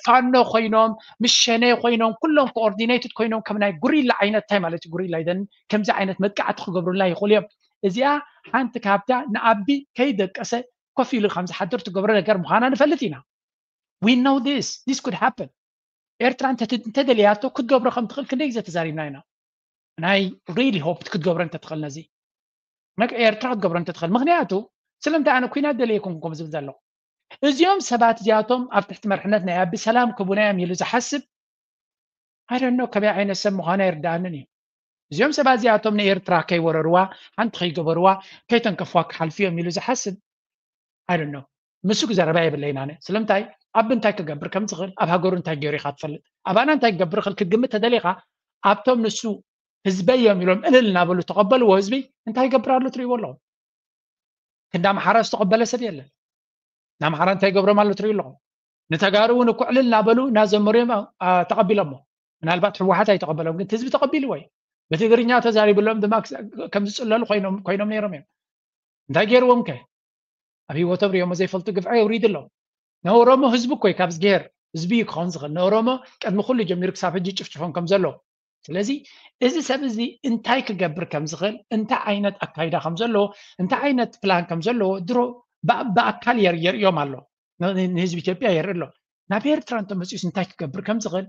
ፋኖ ኮይኖም፣ ምስ ሸኔ ኮይኖም፣ ኩሎም ኮኦርዲኔትድ ኮይኖም ከም ናይ ጉሪላ ዓይነት፣ እንታይ ማለት እዩ ጉሪላ ይደን፣ ከምዚ ዓይነት መጥቃዕቲ ክገብሩልና ይኽእሉ እዮም። እዚኣ ሓንቲ ካብታ ንኣቢ ከይደቀሰ ኮፍ ኢሉ ከም ዝሓድር ትገብሮ ነገር ምዃና ንፈልጥ ኢና። We know this, this could happen። ኤርትራ እንተደልያቶ ክትገብሮ ከም ትኽእል ክንደይ ግዜ ተዛሪብና ኢና። ናይ ሪሊ ሆፕ ክትገብሮ እንተትኽእል ነዚ ኤርትራ ክትገብሮ እንተትኽእል። ምክንያቱ ስለምንታይ ኣነ ኩናት ደልየ ይኮንኩም ዝብል ዘለኹ፣ እዚኦም ሰባት እዚኣቶም ኣብ ትሕቲ መርሕነት ናይ ኣቢ ሰላም ክቡና እዮም ኢሉ ዝሓስብ ኣይደኖ ከመይ ዓይነት ሰብ ምዃኑ ኣይርዳኣንን እዩ። እዚኦም ሰባት እዚኣቶም ንኤርትራ ከይወረርዋ፣ ሓንቲ ከይገበርዋ፣ ከይተንከፍዋ ክሓልፉ እዮም ኢሉ ዝሓስብ ኣይደኖ። ምስ ክዘረባ የብለይን ኣነ። ስለምንታይ? ኣብ እንታይ ክገብር ከም ዝኽእል፣ ኣብ ሃገሩ እንታይ ገይሩ ኢኻ ትፈልጥ። ኣባና እንታይ ክገብር ይኽእል ክትግምት ተደሊኻ፣ ኣብቶም ንሱ ህዝበይ እዮም ኢሎም እልል እናበሉ ተቐበልዎ ህዝቢ እንታይ ይገብር ኣሎ ትርእይዎ ኣለኹም። ክንዲ ኣምሓራ ዝተቐበለ ሰብ የለን። ንኣምሓራ እንታይ ይገብሮም ኣሎ ትርእዩ ኣለኹም። ንተጋሩ እውን እኮ ዕልል እናበሉ እናዘመሩ እዮም ተቐቢሎሞ። ምናልባት ህወሓት ኣይተቐበሎም፣ ግን ህዝቢ ተቐቢልዎ እዩ። ብትግርኛ ተዛሪብሎም ድማ ከም ዝፅለሉ ኮይኖም ነይሮም እዮም። እንታይ ገይርዎም ከ? ኣብ ህይወቶም ሪኦሞ ዘይፈልጡ ግፍዒ የውሪዱ ኣለዉ። ንኦሮሞ ህዝቢ እኮ እዩ ካብ ዝገር ህዝቢ እዩ ክኸውን ዝኽእል። ንኦሮሞ ቅድሚ ኩሉ ጀሚሩ ክሳብ ሕጂ ጭፍጭፎም ከም ዘሎ። ስለዚ እዚ ሰብ እዚ እንታይ ክገብር ከም ዝኽእል፣ እንታይ ዓይነት ኣካይዳ ከም ዘለዎ፣ እንታይ ዓይነት ፕላን ከም ዘለዎ ድሮ ብኣካል የርእዮም ኣሎ ንህዝቢ ኢትዮጵያ የርኢ ኣሎ። ናብ ኤርትራ እንተመፂኡስ እንታይ ክገብር ከም ዝኽእል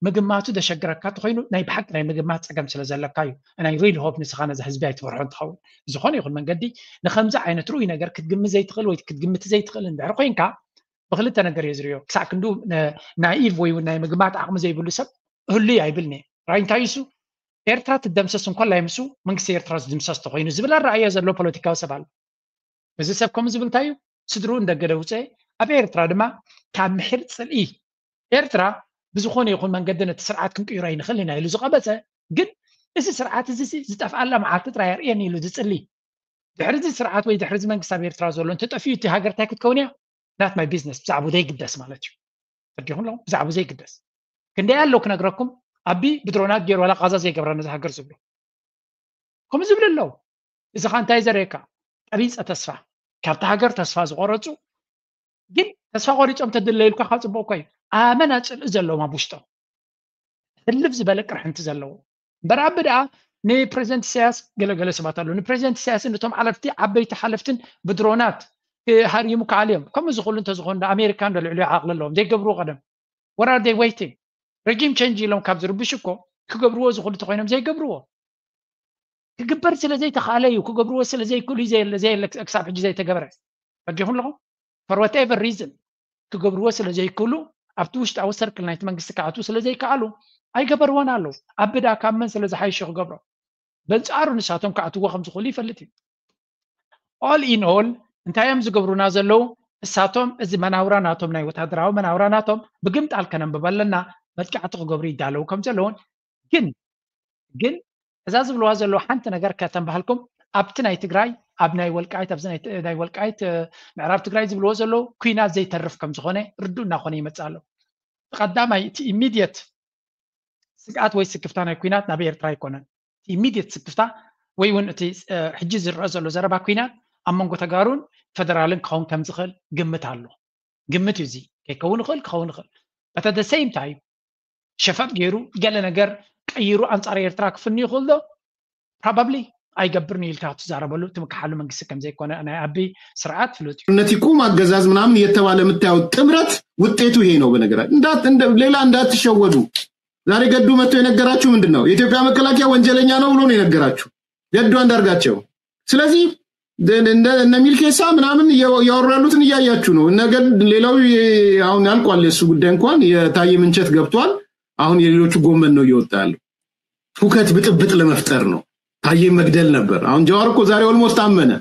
ምግማቱ ዘሸግረካ እንተኾይኑ ናይ ብሓቂ ናይ ምግማት ፀገም ስለ ዘለካ እዩ። ናይ ሪል ሆፕ ንስኻ ነዚ ህዝቢ ኣይትፈርሖ እንትኸውን ዝኾነ ይኹን መንገዲ ንከምዚ ዓይነት ርኡይ ነገር ክትግምት ዘይትኽእል ወይ ክትግምት ዘይትኽእል እንድሕር ኮይንካ ብክልተ ነገር እየ ዝሪኦ። ክሳዕ ክንዱ ናኢቭ ወይ እውን ናይ ምግማት ዓቕሚ ዘይብሉ ሰብ ህሉይ ኣይብልኒ። ራይ እንታይ እሱ ኤርትራ ትደምሰስ እንኮላይ ምሱ መንግስቲ ኤርትራ ዝድምሰስ ተኮይኑ ዝብል ኣረኣእያ ዘሎ ፖለቲካዊ ሰብ ኣሎ። እዚ ሰብ ከምኡ ዝብል እንታይ እዩ? ስድርኡ ንደገ ደውፀ ኣብ ኤርትራ ድማ ካብ ምሒር ፅልኢ ኤርትራ ብዝኾነ ይኹን መንገዲ ነቲ ስርዓት ክንቅይሮ ኣይንኽእል ኢና ኢሉ ዝቐበፀ ግን እዚ ስርዓት እዚ ዝጠፍኣላ መዓልቲ ጥራይ ኣርእየን ኢሉ ዝፅሊ ድሕሪ እዚ ስርዓት ወይ ድሕሪ እዚ መንግስቲ ኣብ ኤርትራ ዘሎ እንተጠፊኡ እቲ ሃገር እንታይ ክትከውን እያ ናት ማይ ቢዝነስ ብዛዕባ ዘይግደስ ማለት እዩ። ተርዲኹም ኣለኹም ብዛዕባ ዘይግደስ ክንደይ ኣሎ ክነግረኩም። ኣቢ ብድሮናት ገይሩ ዋላ ቃዛ ዘይገብረ ነዚ ሃገር ዝብሉ ከምኡ ዝብሉ ኣለዉ። እዚ ኻ እንታይ ዘርእየካ? ቀቢፀ ተስፋ ካብቲ ሃገር ተስፋ ዝቆረፁ ግን ተስፋ ቆሪፆም ተድለዩልካ ካብ ፅቡቅ እኮ እዩ። ኣመና ፅልኢ ዘለዎም ኣብ ውሽጦም ሕልፍ ዝበለ ቅርሕንቲ ዘለዎ እምበር ኣቢ ደኣ ንፕሬዚደንት ኢሳያስ ገለገለ ሰባት ኣለዉ። ንፕሬዚደንት ኢሳያስን እቶም ሓለፍቲ ዓበይቲ ሓለፍትን ብድሮናት ሃሪሙ ክኣልዮም ከምኡ ዝኽእሉ እንተዝኾኑ ኣሜሪካ እንዶ ልዕሊ ዓቕሊ ኣለዎም ዘይገብርዎ ቀደም ወራር ደይ ወይቲንግ ረጂም ቸንጅ ኢሎም ካብ ዝርብሽ እኮ ክገብርዎ ዝኽእሉ ተኮይኖም ዘይገብርዎ ክግበር ስለ ዘይተኽኣለ እዩ። ክገብርዎ ስለ ዘይክእሉ ዘየለ ክሳብ ሕጂ ዘይተገበረ ፈዲኹም ኣለኹም for whatever reason ክገብርዎ ስለ ዘይክእሉ ኣብቲ ውሽጣዊ ሰርክል ናይቲ መንግስቲ ክኣትዉ ስለ ዘይከኣሉ ኣይገበርዎን ኣለዉ። ኣብ ብዳ ካብ መን ስለ ዝሓይሹ ክገብሮ በንጻሩ ንሳቶም ክኣትዎ ከም ዝኽእሉ ይፈልጥ እዩ። All in all እንታይ እዮም ዝገብሩና ዘለዉ? እሳቶም እዚ መናውራ ናቶም ናይ ወታደራዊ መናውራ ናቶም ብግምጣል ከነንብበ ኣለና መጥቃዕቲ ክገብሩ ይዳለዉ ከም ዘለውን ግን ግን እዛ ዝብልዋ ዘለዉ ሓንቲ ነገር ከተንባህልኩም ኣብቲ ናይ ትግራይ ኣብ ናይ ወልቃይት ኣብዚ ናይ ወልቃይት ምዕራብ ትግራይ ዝብልዎ ዘለዉ ኩናት ዘይተርፍ ከም ዝኾነ ርዱእ እናኾነ ይመፅእ ኣሎ። ቀዳማይ እቲ ኢሚድየት ስግኣት ወይ ስክፍታ ናይ ኩናት ናብ ኤርትራ ኣይኮነን። ኢሚድየት ስክፍታ ወይ እውን እቲ ሕጂ ዝረአ ዘሎ ዘረባ ኩናት ኣብ መንጎ ተጋሩን ፈደራልን ክኸውን ከም ዝኽእል ግምት ኣሎ። ግምት እዩ እዚ። ከይከውን ይኽእል ክኸውን ይኽእል። But at the same time ሸፈጥ ገይሩ ገለ ነገር ቀይሩ ኣንጻር ኤርትራ ክፍኑ ይኽእል ዶ? Probably ኣይገብርን ኢልካ ትዛረበሉ ትምክሓሉ መንግስቲ ከም ዘይኮነ ናይ ኣቢ ስርዓት ፍሉጥ እዩ። ነቲ ቁም ኣገዛዝ ምናምን እየተባለ የምታየው ጥምረት ውጤቱ ይሄ ነው። በነገራችን ሌላ እንዳትሸወዱ። ዛሬ ገዱ መጥቶ የነገራችሁ ምንድን ነው? የኢትዮጵያ መከላከያ ወንጀለኛ ነው ብሎ ነው የነገራችሁ ገዱ አንዳርጋቸው። ስለዚህ እነ ሚልኬሳ ምናምን እያወሩ ያሉትን እያያችሁ ነው። እነ ገዱ ሌላው አሁን ያልቋል የእሱ ጉዳይ እንኳን የታየ ምንቸት ገብቷል። አሁን የሌሎቹ ጎመን ነው እየወጣ ያለው። ሁከት ብጥብጥ ለመፍጠር ነው። ታዬ መግደል ነበር። አሁን ጀዋር እኮ ዛሬ almost አመነ።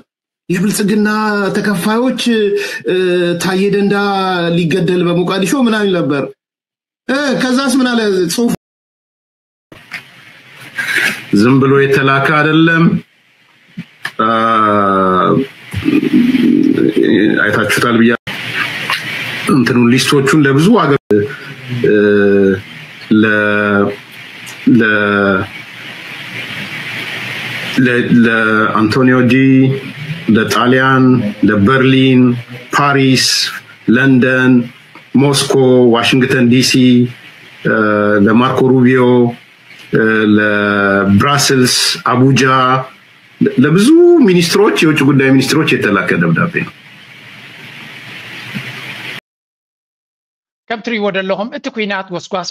የብልጽግና ተከፋዮች ታዬ ደንዳ ሊገደል በሞቃዲሾ ምናምን ነበር። ከዛስ ምን አለ ጽሁፍ ዝም ብሎ የተላከ አይደለም። አይታችሁታል ብያ እንትኑ ሊስቶቹን ለብዙ ሀገር ለአንቶኒዮ ጂ ለጣሊያን ለበርሊን ፓሪስ ለንደን ሞስኮ ዋሽንግተን ዲሲ ለማርኮ ሩቢዮ ለብራስልስ አቡጃ ለብዙ ሚኒስትሮች የውጭ ጉዳይ ሚኒስትሮች የተላከ ደብዳቤ ነው። ከም ትሪእዎ ዘለኹም እቲ ኩናት ጎስጓስ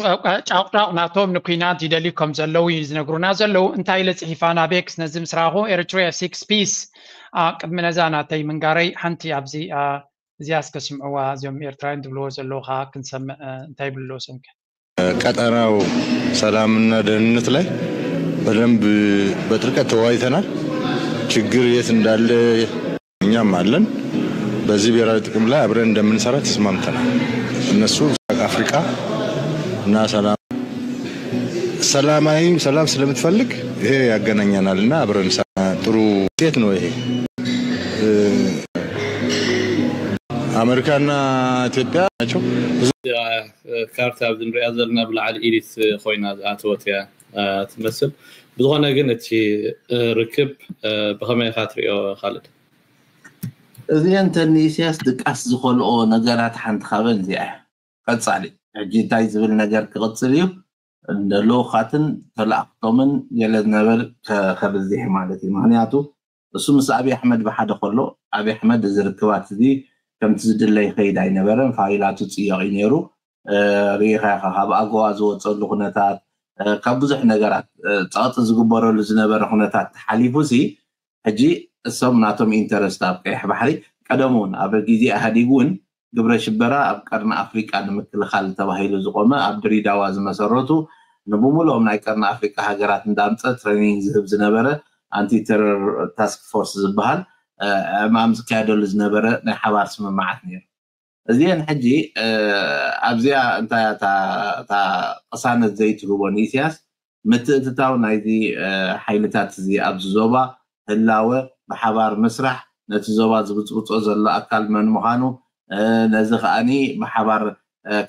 ጫቑጫቕ ናቶም ንኩናት ይደልዩ ከም ዘለዉ እዩ ዝነግሩና ዘለዉ። እንታይ ኢለ ጽሒፋ ናብ ኤክስ ነዚ ምስ ረኣኹ ኤሪትሪያ ሲክስ ፒስ። ቅድሚ ነዛ ናተይ ምንጋረይ ሓንቲ ኣብዚ እዚኣ እስከ ስምዕዋ እዚኦም ኤርትራውያን ዝብልዎ ዘለዉ ከዓ ክንሰምዕ እንታይ ይብሉ ኣለዉ ሰምከ ቀጠናው ሰላምና ደህንነት ላይ በደንብ በጥልቀት ተወያይተናል። ችግር የት እንዳለ እኛም አለን። በዚህ ብሔራዊ ጥቅም ላይ አብረን እንደምንሰራ ተስማምተናል። እነሱ አፍሪካ እና ሰላም ሰላማዊ ሰላም ስለምትፈልግ ይሄ ያገናኛናል እና አብረን ጥሩ ውጤት ነው ይሄ። አሜሪካና ኢትዮጵያ ናቸው። ካርታ ኣብዚ ንሪኣ ዘለና ብላዕሊ ኢሊት ኮይና ዝኣተወት እያ ትመስል። ብዝኾነ ግን እቲ ርክብ ብኸመይ ኢኻ ትሪኦ ካልድ? እዚአን ተን ንኢሳያስ ድቃስ ዝኸልኦ ነገራት ሓንቲ ካበን እዚኣ እያ። ቀጻሊ ሕጂ እንታይ ዝብል ነገር ክቕጽል እዩ? እንደልኡኻትን ተላእኽቶምን ገለ ዝነበር ከብዝሕ ማለት እዩ። ምክንያቱ እሱ ምስ ኣብይ ኣሕመድ ብሓደ ከሎ ኣብይ ኣሕመድ እዚ ርክባት እዚ ከምቲ ዝድለ ይኸይድ ኣይነበረን። ፋይላቱ ፅየቕ እዩ ነይሩ። ርኢኻ ኢኻ ካብ ኣጎዋ ዝወፀሉ ኩነታት ካብ ብዙሕ ነገራት ፀቕጢ ዝግበረሉ ዝነበረ ኩነታት ተሓሊፉ ሲ ሕጂ እሶም ናቶም ኢንተረስት ኣብ ቀይሕ ባሕሪ ቀደም እውን ኣብ ግዜ ኢህኣዴግ እውን ግብረ ሽበራ ኣብ ቀርኒ ኣፍሪቃ ንምክልኻል ተባሂሉ ዝቆመ ኣብ ድሪዳዋ ዝመሰረቱ ንብሙሉኦም ናይ ቀርኒ ኣፍሪቃ ሃገራት እንዳምፀ ትሬኒንግ ዝህብ ዝነበረ ኣንቲ ተረር ታስክ ፎርስ ዝበሃል ዕማም ዝካየደሉ ዝነበረ ናይ ሓባር ስምምዓት ነይሩ። እዚአን ሕጂ ኣብዚኣ እንታይ እያ እታ ቅሳነት ዘይትህቦ ንኢሳያስ ምትእትታው ናይዚ ሓይልታት እዚ ኣብዚ ዞባ ህላወ ብሓባር ምስራሕ ነቲ ዞባ ዝብፅብፆ ዘሎ ኣካል መን ምዃኑ ነዚ ከዓኒ ብሓባር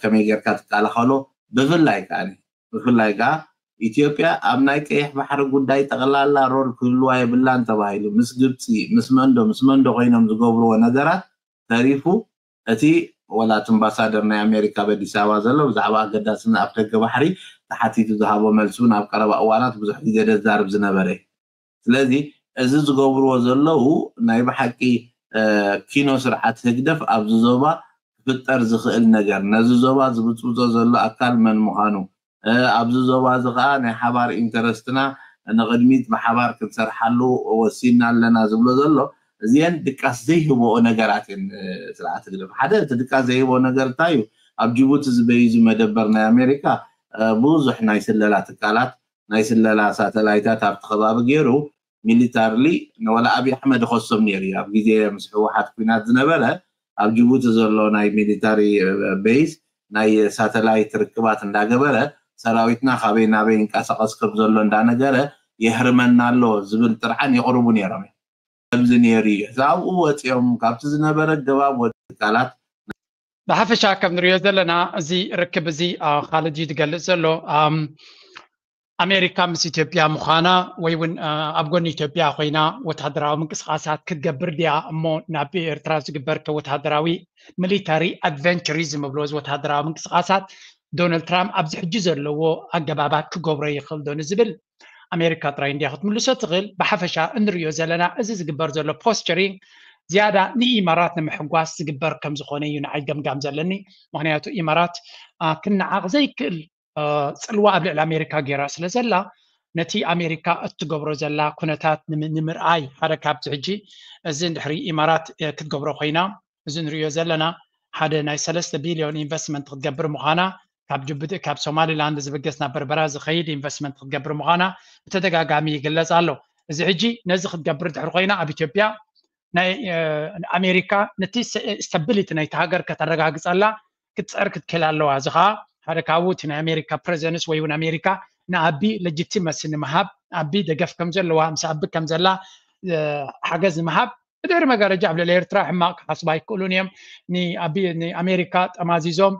ከመይ ጌርካ ትከላኸሎ ብፍላይ ከዓኒ ብፍላይ ከዓ ኢትዮጵያ ኣብ ናይ ቀይሕ ባሕሪ ጉዳይ ጠቕላላ ሮል ክህልዋ የብላን ተባሂሉ ምስ ግብፂ ምስ መንዶ ምስ መንዶ ኮይኖም ዝገብርዎ ነገራት ተሪፉ እቲ ወላ እቲ ኣምባሳደር ናይ ኣሜሪካ ኣብ ኣዲስ ኣበባ ዘሎ ብዛዕባ ኣገዳስነት ኣፍደገ ባሕሪ ተሓቲቱ ዝሃቦ መልሲ እውን ኣብ ቀረባ እዋናት ብዙሕ ግዜ ዘዛርብ ዝነበረ እዩ። ስለዚ እዚ ዝገብርዎ ዘለዉ ናይ ብሓቂ ኪኖ ስርዓት ህግደፍ ኣብዚ ዞባ ክፍጠር ዝኽእል ነገር ነዚ ዞባ ዝብፅብፆ ዘሎ ኣካል መን ምዃኑ ኣብዚ ዞባ እዚ ከዓ ናይ ሓባር ኢንተረስትና ንቕድሚት ብሓባር ክንሰርሓሉ ወሲና ኣለና ዝብሎ ዘሎ እዚአን ድቃስ ዘይህብኦ ነገራት እየን። ስርዓት ህግደፍ ሓደ እቲ ድቃስ ዘይህብኦ ነገር እንታይ እዩ? ኣብ ጅቡቲ ዝበይዙ መደበር ናይ ኣሜሪካ ብዙሕ ናይ ስለላ ትካላት ናይ ስለላ ሳተላይታት ኣብቲ ከባቢ ገይሩ ሚሊታርሊ ንወላ ኣብይ ኣሕመድ ይኸሶም ነይሩ እዩ። ኣብ ግዜ ምስ ህወሓት ኩናት ዝነበረ ኣብ ጅቡቲ ዘሎ ናይ ሚሊታሪ ቤዝ ናይ ሳተላይት ርክባት እንዳገበረ ሰራዊትና ካበይ ናበይ ይንቀሳቐስ ከም ዘሎ እንዳነገረ የህርመና ኣሎ ዝብል ጥርዓን የቕርቡ ነይሮም እዮም። ከምዚ ነይሩ እዩ። ካብኡ ወፂኦም ካብቲ ዝነበረ ገባብ ወፂ ትካላት ብሓፈሻ ከም ንሪኦ ዘለና እዚ ርክብ እዚ ካልድ እዩ ዝገልፅ ዘሎ። ኣሜሪካ ምስ ኢትዮጵያ ምዃና ወይ እውን ኣብ ጎኒ ኢትዮጵያ ኮይና ወታደራዊ ምንቅስቃሳት ክትገብር ድያ እሞ ናብ ኤርትራ ዝግበር ወታደራዊ ሚሊታሪ ኣድቨንቸሪዝም ዝብሎ ወታደራዊ ምንቅስቃሳት ዶናልድ ትራምፕ ኣብዚ ሕጂ ዘለዎ ኣገባባት ክገብሮ ይኽእል ዶ ንዝብል ኣሜሪካ ጥራይ እንድያ ክትምልሶ ትኽእል። ብሓፈሻ እንሪኦ ዘለና እዚ ዝግበር ዘሎ ፖስቸሪንግ ዝያዳ ንኢማራት ንምሕጓስ ዝግበር ከም ዝኾነ እዩ ንዓይ ገምጋም ዘለኒ። ምክንያቱ ኢማራት ክነዓቕ ዘይክእል ፅልዋ ኣብ ልዕሊ ኣሜሪካ ገይራ ስለ ዘላ ነቲ ኣሜሪካ እትገብሮ ዘላ ኩነታት ንምርኣይ ሓደ ካብዚ ሕጂ እዚ እንድሕሪ ኢማራት ክትገብሮ ኮይና እዚ ንሪኦ ዘለና ሓደ ናይ ሰለስተ ቢልዮን ኢንቨስትመንት ክትገብር ምዃና ካብ ጅቡቲ ካብ ሶማሊላንድ ዝብገስ ናብ በርበራ ዝኸይድ ኢንቨስትመንት ክትገብር ምዃና ብተደጋጋሚ ይግለፅ ኣሎ። እዚ ሕጂ ነዚ ክትገብር ድሕሪ ኮይና ኣብ ኢትዮጵያ ናይ ኣሜሪካ ነቲ ስታቢሊቲ ናይቲ ሃገር ከተረጋግፀላ ክትፅዕር ክትክእል ኣለዋ። እዚ ከዓ ሓደ ካብኡ እቲ ናይ ኣሜሪካ ፕሬዘንስ ወይ እውን ኣሜሪካ ንኣቢ ለጅቲመሲ ንምሃብ ኣቢ ደገፍ ከም ዘለዋ ምስ ኣቢ ከም ዘላ ሓገዝ ንምሃብ ብድሕሪ መጋረጃ ኣብ ልዕሊ ኤርትራ ሕማቕ ክሓስቡ ኣይክእሉን እዮም። ንኣቢ ንኣሜሪካ ጠማዚዞም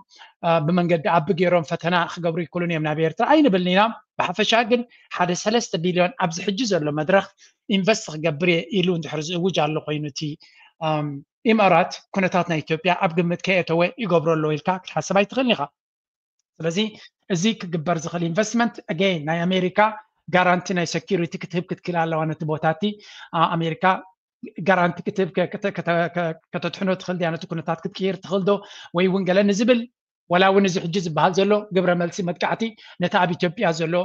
ብመንገዲ ኣቢ ገይሮም ፈተና ክገብሩ ይክእሉን እዮም ናብ ኤርትራ ኣይንብልን ኢና። ብሓፈሻ ግን ሓደ ሰለስተ ቢልዮን ኣብዚ ሕጂ ዘሎ መድረክ ኢንቨስት ክገብር እየ ኢሉ እንድሕር ዝእውጅ ኣሎ ኮይኑ እቲ ኢማራት ኩነታት ናይ ኢትዮጵያ ኣብ ግምት ከየተወ ይገብሮ ኣለዎ ኢልካ ክትሓስብ ኣይትኽእልን ኢኻ። ስለዚ እዚ ክግበር ዝኽእል ኢንቨስትመንት ኣገይን ናይ ኣሜሪካ ጋራንቲ ናይ ሰኪሪቲ ክትህብ ክትክእል ኣለዋ። ነቲ ቦታ እቲ ኣሜሪካ ጋራንቲ ክትህብ ከተትሕኖ ትኽእል ድያ? ነቲ ኩነታት ክትቅይር ትኽእል ዶ? ወይ እውን ገለ ንዝብል ወላ እውን እዚ ሕጂ ዝበሃል ዘሎ ግብረ መልሲ መጥቃዕቲ ነቲ ኣብ ኢትዮጵያ ዘሎ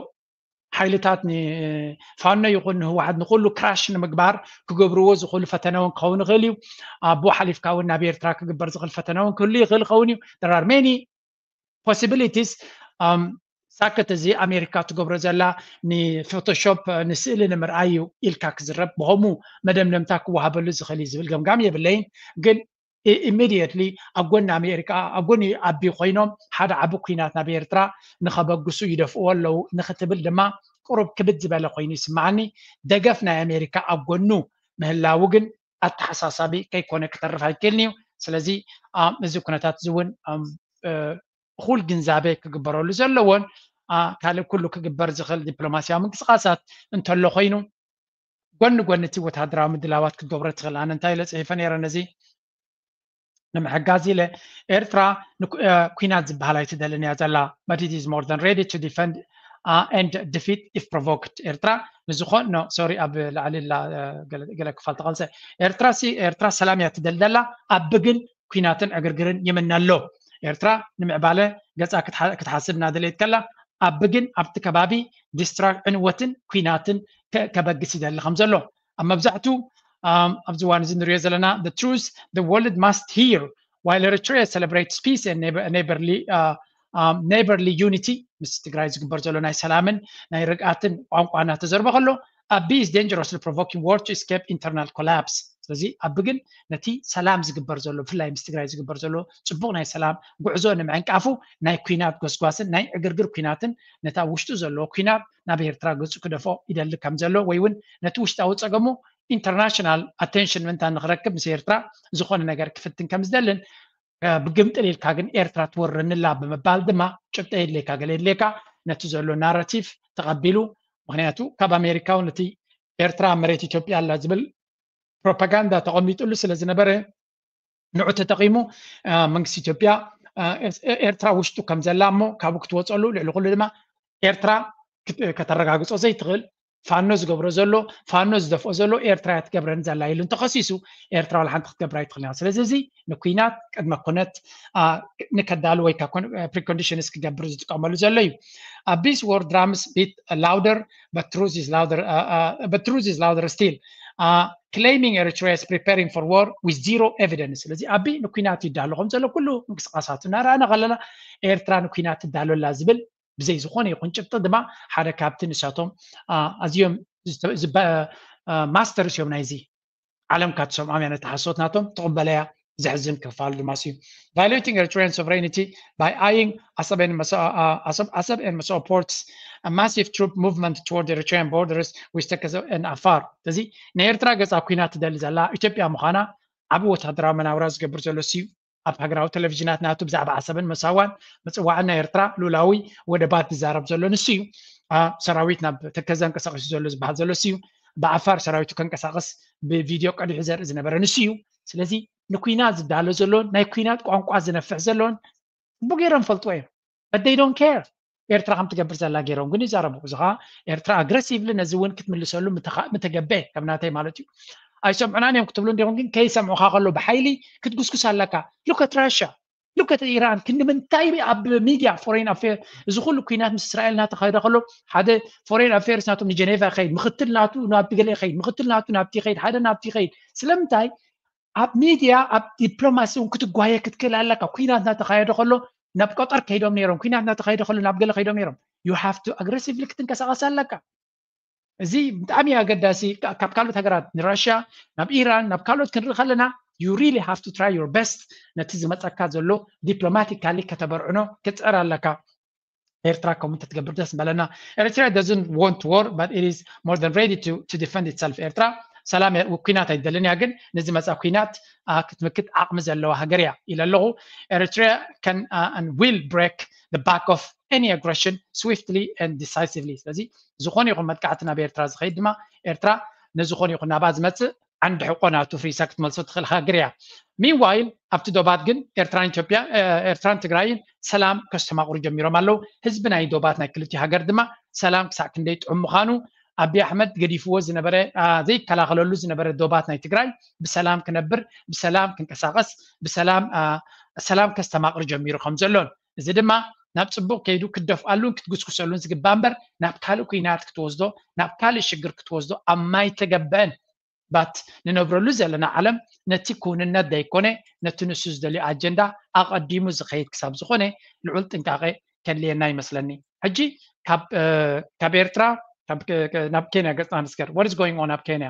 ሓይልታት ንፋኖ ይኹን ንህወሓት ንኩሉ ክራሽ ንምግባር ክገብርዎ ዝኽእሉ ፈተነ እውን ክኸውን ይኽእል እዩ። ኣብኡ ሓሊፍካ እውን ናብ ኤርትራ ክግበር ዝኽእል ፈተነ እውን ክህሉ ይኽእል ይኸውን እዩ። There are many possibilities። ሳክት እዚ ኣሜሪካ ትገብሮ ዘላ ንፎቶሾፕ ንስእሊ ንምርኣይ እዩ ኢልካ ክዝረብ ብኸምኡ መደምደምታ ክወሃበሉ ዝኽእል እዩ ዝብል ገምጋም የብለይን። ግን ኢሚድየትሊ ኣብ ጎኒ ኣሜሪካ ኣብ ጎኒ ኣቢ ኮይኖም ሓደ ዓቢ ኩናት ናብ ኤርትራ ንኸበግሱ ይደፍእዎ ኣለዉ ንክትብል ድማ ቁሩብ ክብድ ዝበለ ኮይኑ ይስምዓኒ። ደገፍ ናይ ኣሜሪካ ኣብ ጎኑ ምህላዉ ግን ኣተሓሳሳቢ ከይኮነ ክተርፍ ኣይክእልን እዩ። ስለዚ እዚ ኩነታት እዚ እውን እኹል ግንዛበ ክግበረሉ ዘለዎን ካልእ ኩሉ ክግበር ዝኽእል ዲፕሎማስያዊ ምንቅስቃሳት እንተሎ ኮይኑ ጎኒ ጎኒ እቲ ወታደራዊ ምድላዋት ክትገብሮ ትኽእል። ኣነ እንታይ ኢለ ፅሒፈ ነይረ ነዚ ንምሕጋዝ ኢለ ኤርትራ ኩናት ዝበሃል ኣይትደልን እያ ዘላ but it is more than ready to defend and defeat if provoked። ኤርትራ ንዝኾን no sorry ኣብ ላዕሊ ገለ ክፋል ተቐልሰ ኤርትራ ሲ ኤርትራ ሰላም እያ ትደሊ ዘላ ኣቢ ግን ኩናትን ዕግርግርን ይምነ ኣሎ። ኤርትራ ንምዕባለ ገፃ ክትሓስብ እናደለየት ከላ ኣቢ ግን ኣብቲ ከባቢ ዲስትራክ ዕንወትን ኩናትን ከበግስ ይደሊ ከም ዘሎ ኣብ መብዛሕቱ ኣብዚ እዋን እዚ ንሪኦ ዘለና the truth the world must hear while Eritrea celebrates peace and neighborly unity ምስ ትግራይ ዝግበር ዘሎ ናይ ሰላምን ናይ ርግኣትን ቋንቋ እናተዘርበ ከሎ ኣቢ is dangerously provoking war to escape internal collapse። ስለዚ ኣቢ ግን ነቲ ሰላም ዝግበር ዘሎ ብፍላይ ምስ ትግራይ ዝግበር ዘሎ ፅቡቕ ናይ ሰላም ጉዕዞ ንምዕንቃፉ ናይ ኩናት ጎስጓስን ናይ ዕግርግር ኩናትን ነታ ውሽጡ ዘለዎ ኩናት ናብ ኤርትራ ገፁ ክደፍኦ ይደሊ ከም ዘሎ ወይ እውን ነቲ ውሽጣዊ ፀገሙ ኢንተርናሽናል ኣቴንሽን ምእንታ ንክረክብ ምስ ኤርትራ ዝኾነ ነገር ክፍትን ከም ዝደልን ብግምጥል ኢልካ ግን ኤርትራ ትወረንላ ብምባል ድማ ጭብጠ የድልየካ ገለ የድልየካ ነቲ ዘሎ ናራቲቭ ተቐቢሉ ምክንያቱ ካብ ኣሜሪካ እውን እቲ ኤርትራ መሬት ኢትዮጵያ ኣላ ዝብል ፕሮፓጋንዳ ተቐሚጡሉ ስለ ዝነበረ ንዑ ተጠቒሙ መንግስቲ ኢትዮጵያ ኤርትራ ውሽጡ ከም ዘላ እሞ ካብኡ ክትወፀሉ ልዕሊ ኩሉ ድማ ኤርትራ ከተረጋግፆ ዘይትኽእል ፋኖ ዝገብሮ ዘሎ ፋኖ ዝደፍኦ ዘሎ ኤርትራ እያ ትገብረኒ ዘላ ኢሉ እንተኸሲሱ ኤርትራ ዋላ ሓንቲ ክትገብር ኣይትኽእል እያ። ስለዚ እዚ ንኩናት ቅድመ ኩነት ንከዳሉ ወይ ፕሪኮንዲሽንስ ክገብር ዝጥቀመሉ ዘሎ እዩ። Abuse war drums beat louder but truth is louder still። uh, claiming Eritrea is preparing for war with zero evidence። ስለዚ ኣቢ ንኩናት ይዳሎ ከም ዘሎ ኩሉ ምንቅስቃሳቱ እናረኣና ከለና ኤርትራ ንኩናት ትዳሎ ኣላ ዝብል ብዘይ ዝኾነ ይኹን ጭብጢ ድማ ሓደ ካብቲ ንሳቶም ኣዝዮም ማስተርስ እዮም ናይዚ ዓለም ካብ ትሰምዖም እያ ነቲ ሓሶት ናቶም ትቕበለያ። ዘሕዝን ክፋሉ ድማ እዩ። Violating Eritrean sovereignty by eyeing Asab and Masao, uh, Asab, Asab and Masao ports, a massive troop movement toward the Eritrean borders with Tekkeze and Afar። ስለዚ ንኤርትራ ገጻ ኩናት ትደሊ ዘላ ኢትዮጵያ ምዃና ዓቢ ወታደራዊ መናውራ ዝገብር ዘሎ ሲዩ ኣብ ሃገራዊ ቴሌቪዥናት ናቱ ብዛዕባ ዓሰብን መሳዋን ምጽዋዕን ናይ ኤርትራ ሉላዊ ወደባት ዝዛረብ ዘሎ ንሱ እዩ። ሰራዊት ናብ ተከዘ እንቀሳቀሱ ዘሎ ዝበሃል ዘሎ ንሱ እዩ። ብዓፋር ሰራዊቱ ከንቀሳቀስ ብቪድዮ ቀዲሑ ዘርኢ ዝነበረ ንሱ እዩ። ስለዚ ንኩናት ዝዳሎ ዘሎ ናይ ኩናት ቋንቋ ዝነፍሕ ዘሎን ጽቡቅ ገይሮም ፈልጥዎ እዮም። But they don't care። ኤርትራ ከም ትገብር ዘላ ገይሮም ግን ይዛረቡ። እዚ ከዓ ኤርትራ ኣግረሲቭሊ ነዚ እውን ክትምልሰሉ ምተገበ ከም ናተይ ማለት እዩ። ኣይሰምዑናን እዮም ክትብሉ እንዲኹም ግን ከይሰምዑካ ከሎ ብሓይሊ ክትጉስጉስ ኣለካ። Look at Russia, look at Iran። ክንዲ ምንታይ ኣብ ሚድያ ፎሬን ኣፌር እዚ ኩሉ ኩናት ምስ እስራኤል እናተኻየደ ከሎ ሓደ ፎሬን ኣፌርስ ናቶም ንጀኔቫ ይኸይድ፣ ምክትል ናቱ ናብቲ ገለ ይኸይድ፣ ምክትል ናቱ ናብቲ ይኸይድ፣ ሓደ ናብቲ ይኸይድ። ስለምንታይ ኣብ ሚድያ ኣብ ዲፕሎማሲ እውን ክትጓየ ክትክእል ኣለካ። ኩናት እናተኻየደ ከሎ ናብ ቀጠር ከይዶም ነይሮም፣ ኩናት እናተኻየደ ከሎ ናብ ገለ ከይዶም ነይሮም። You have to ኣግረሲቭሊ ክትንቀሳቀስ ኣለካ። እዚ ብጣዕሚ ኣገዳሲ ካብ ካልኦት ሃገራት ንራሽያ ናብ ኢራን ናብ ካልኦት ክንርኢ ከለና you really have to try your best ነቲ ዝመፀካ ዘሎ ዲፕሎማቲካሊ ከተበርዕኖ ክትፅዕር ኣለካ። ኤርትራ ከምኡ እንተትገብር ደስ ምበለና። Eritrea doesn't want war but it is more than ready to, to defend itself። ኤርትራ ሰላም ኩናት ኣይደልን እያ ግን ንዝመፃ ኩናት ክትምክት ዓቕሚ ዘለዋ ሃገር እያ ኢለ ኣለኹ። Eritrea can uh, and will break the back of any aggression swiftly and decisively። ስለዚ ዝኾነ ይኹን መጥቃዕቲ ናብ ኤርትራ ዝኸይድ ድማ ኤርትራ ነዝኾነ ይኹን ናብኣ ዝመፅእ ዓንዲ ሕቆ ናቱ ፍሪሳ ክትመልሶ ትኽእል ሃገር እያ። Meanwhile ኣብቲ ዶባት ግን ኤርትራን ኢትዮጵያ ኤርትራን ትግራይን ሰላም ከስተማቕሩ ጀሚሮም ኣለዉ። ህዝቢ ናይ ዶባት ናይ ክልቲኡ ሃገር ድማ ሰላም ክሳዕ ክንደይ ጥዑም ምዃኑ ኣቢ ኣሕመድ ገዲፍዎ ዝነበረ ዘይከላኸለሉ ዝነበረ ዶባት ናይ ትግራይ ብሰላም ክነብር ብሰላም ክንቀሳቀስ ብሰላም ሰላም ከስተማቕር ጀሚሩ ከም ዘሎን እዚ ድማ ናብ ፅቡቅ ከይዱ ክትደፍኣሉን ክትጉስጉሰሉን ዝግባእ እምበር ናብ ካልእ ኩናት ክትወስዶ ናብ ካልእ ሽግር ክትወስዶ ኣብ ማይተገበአን ባት ንነብረሉ ዘለና ዓለም ነቲ ክውንነት ዘይኮነ ነቲ ንሱ ዝደልዮ ኣጀንዳ ኣቐዲሙ ዝኸይድ ክሳብ ዝኾነ ልዑል ጥንቃቄ ከድልየና ይመስለኒ። ሕጂ ካብ ኤርትራ ናብ ኬንያ ገጽና ንስገር። What is going on ኣብ ኬንያ?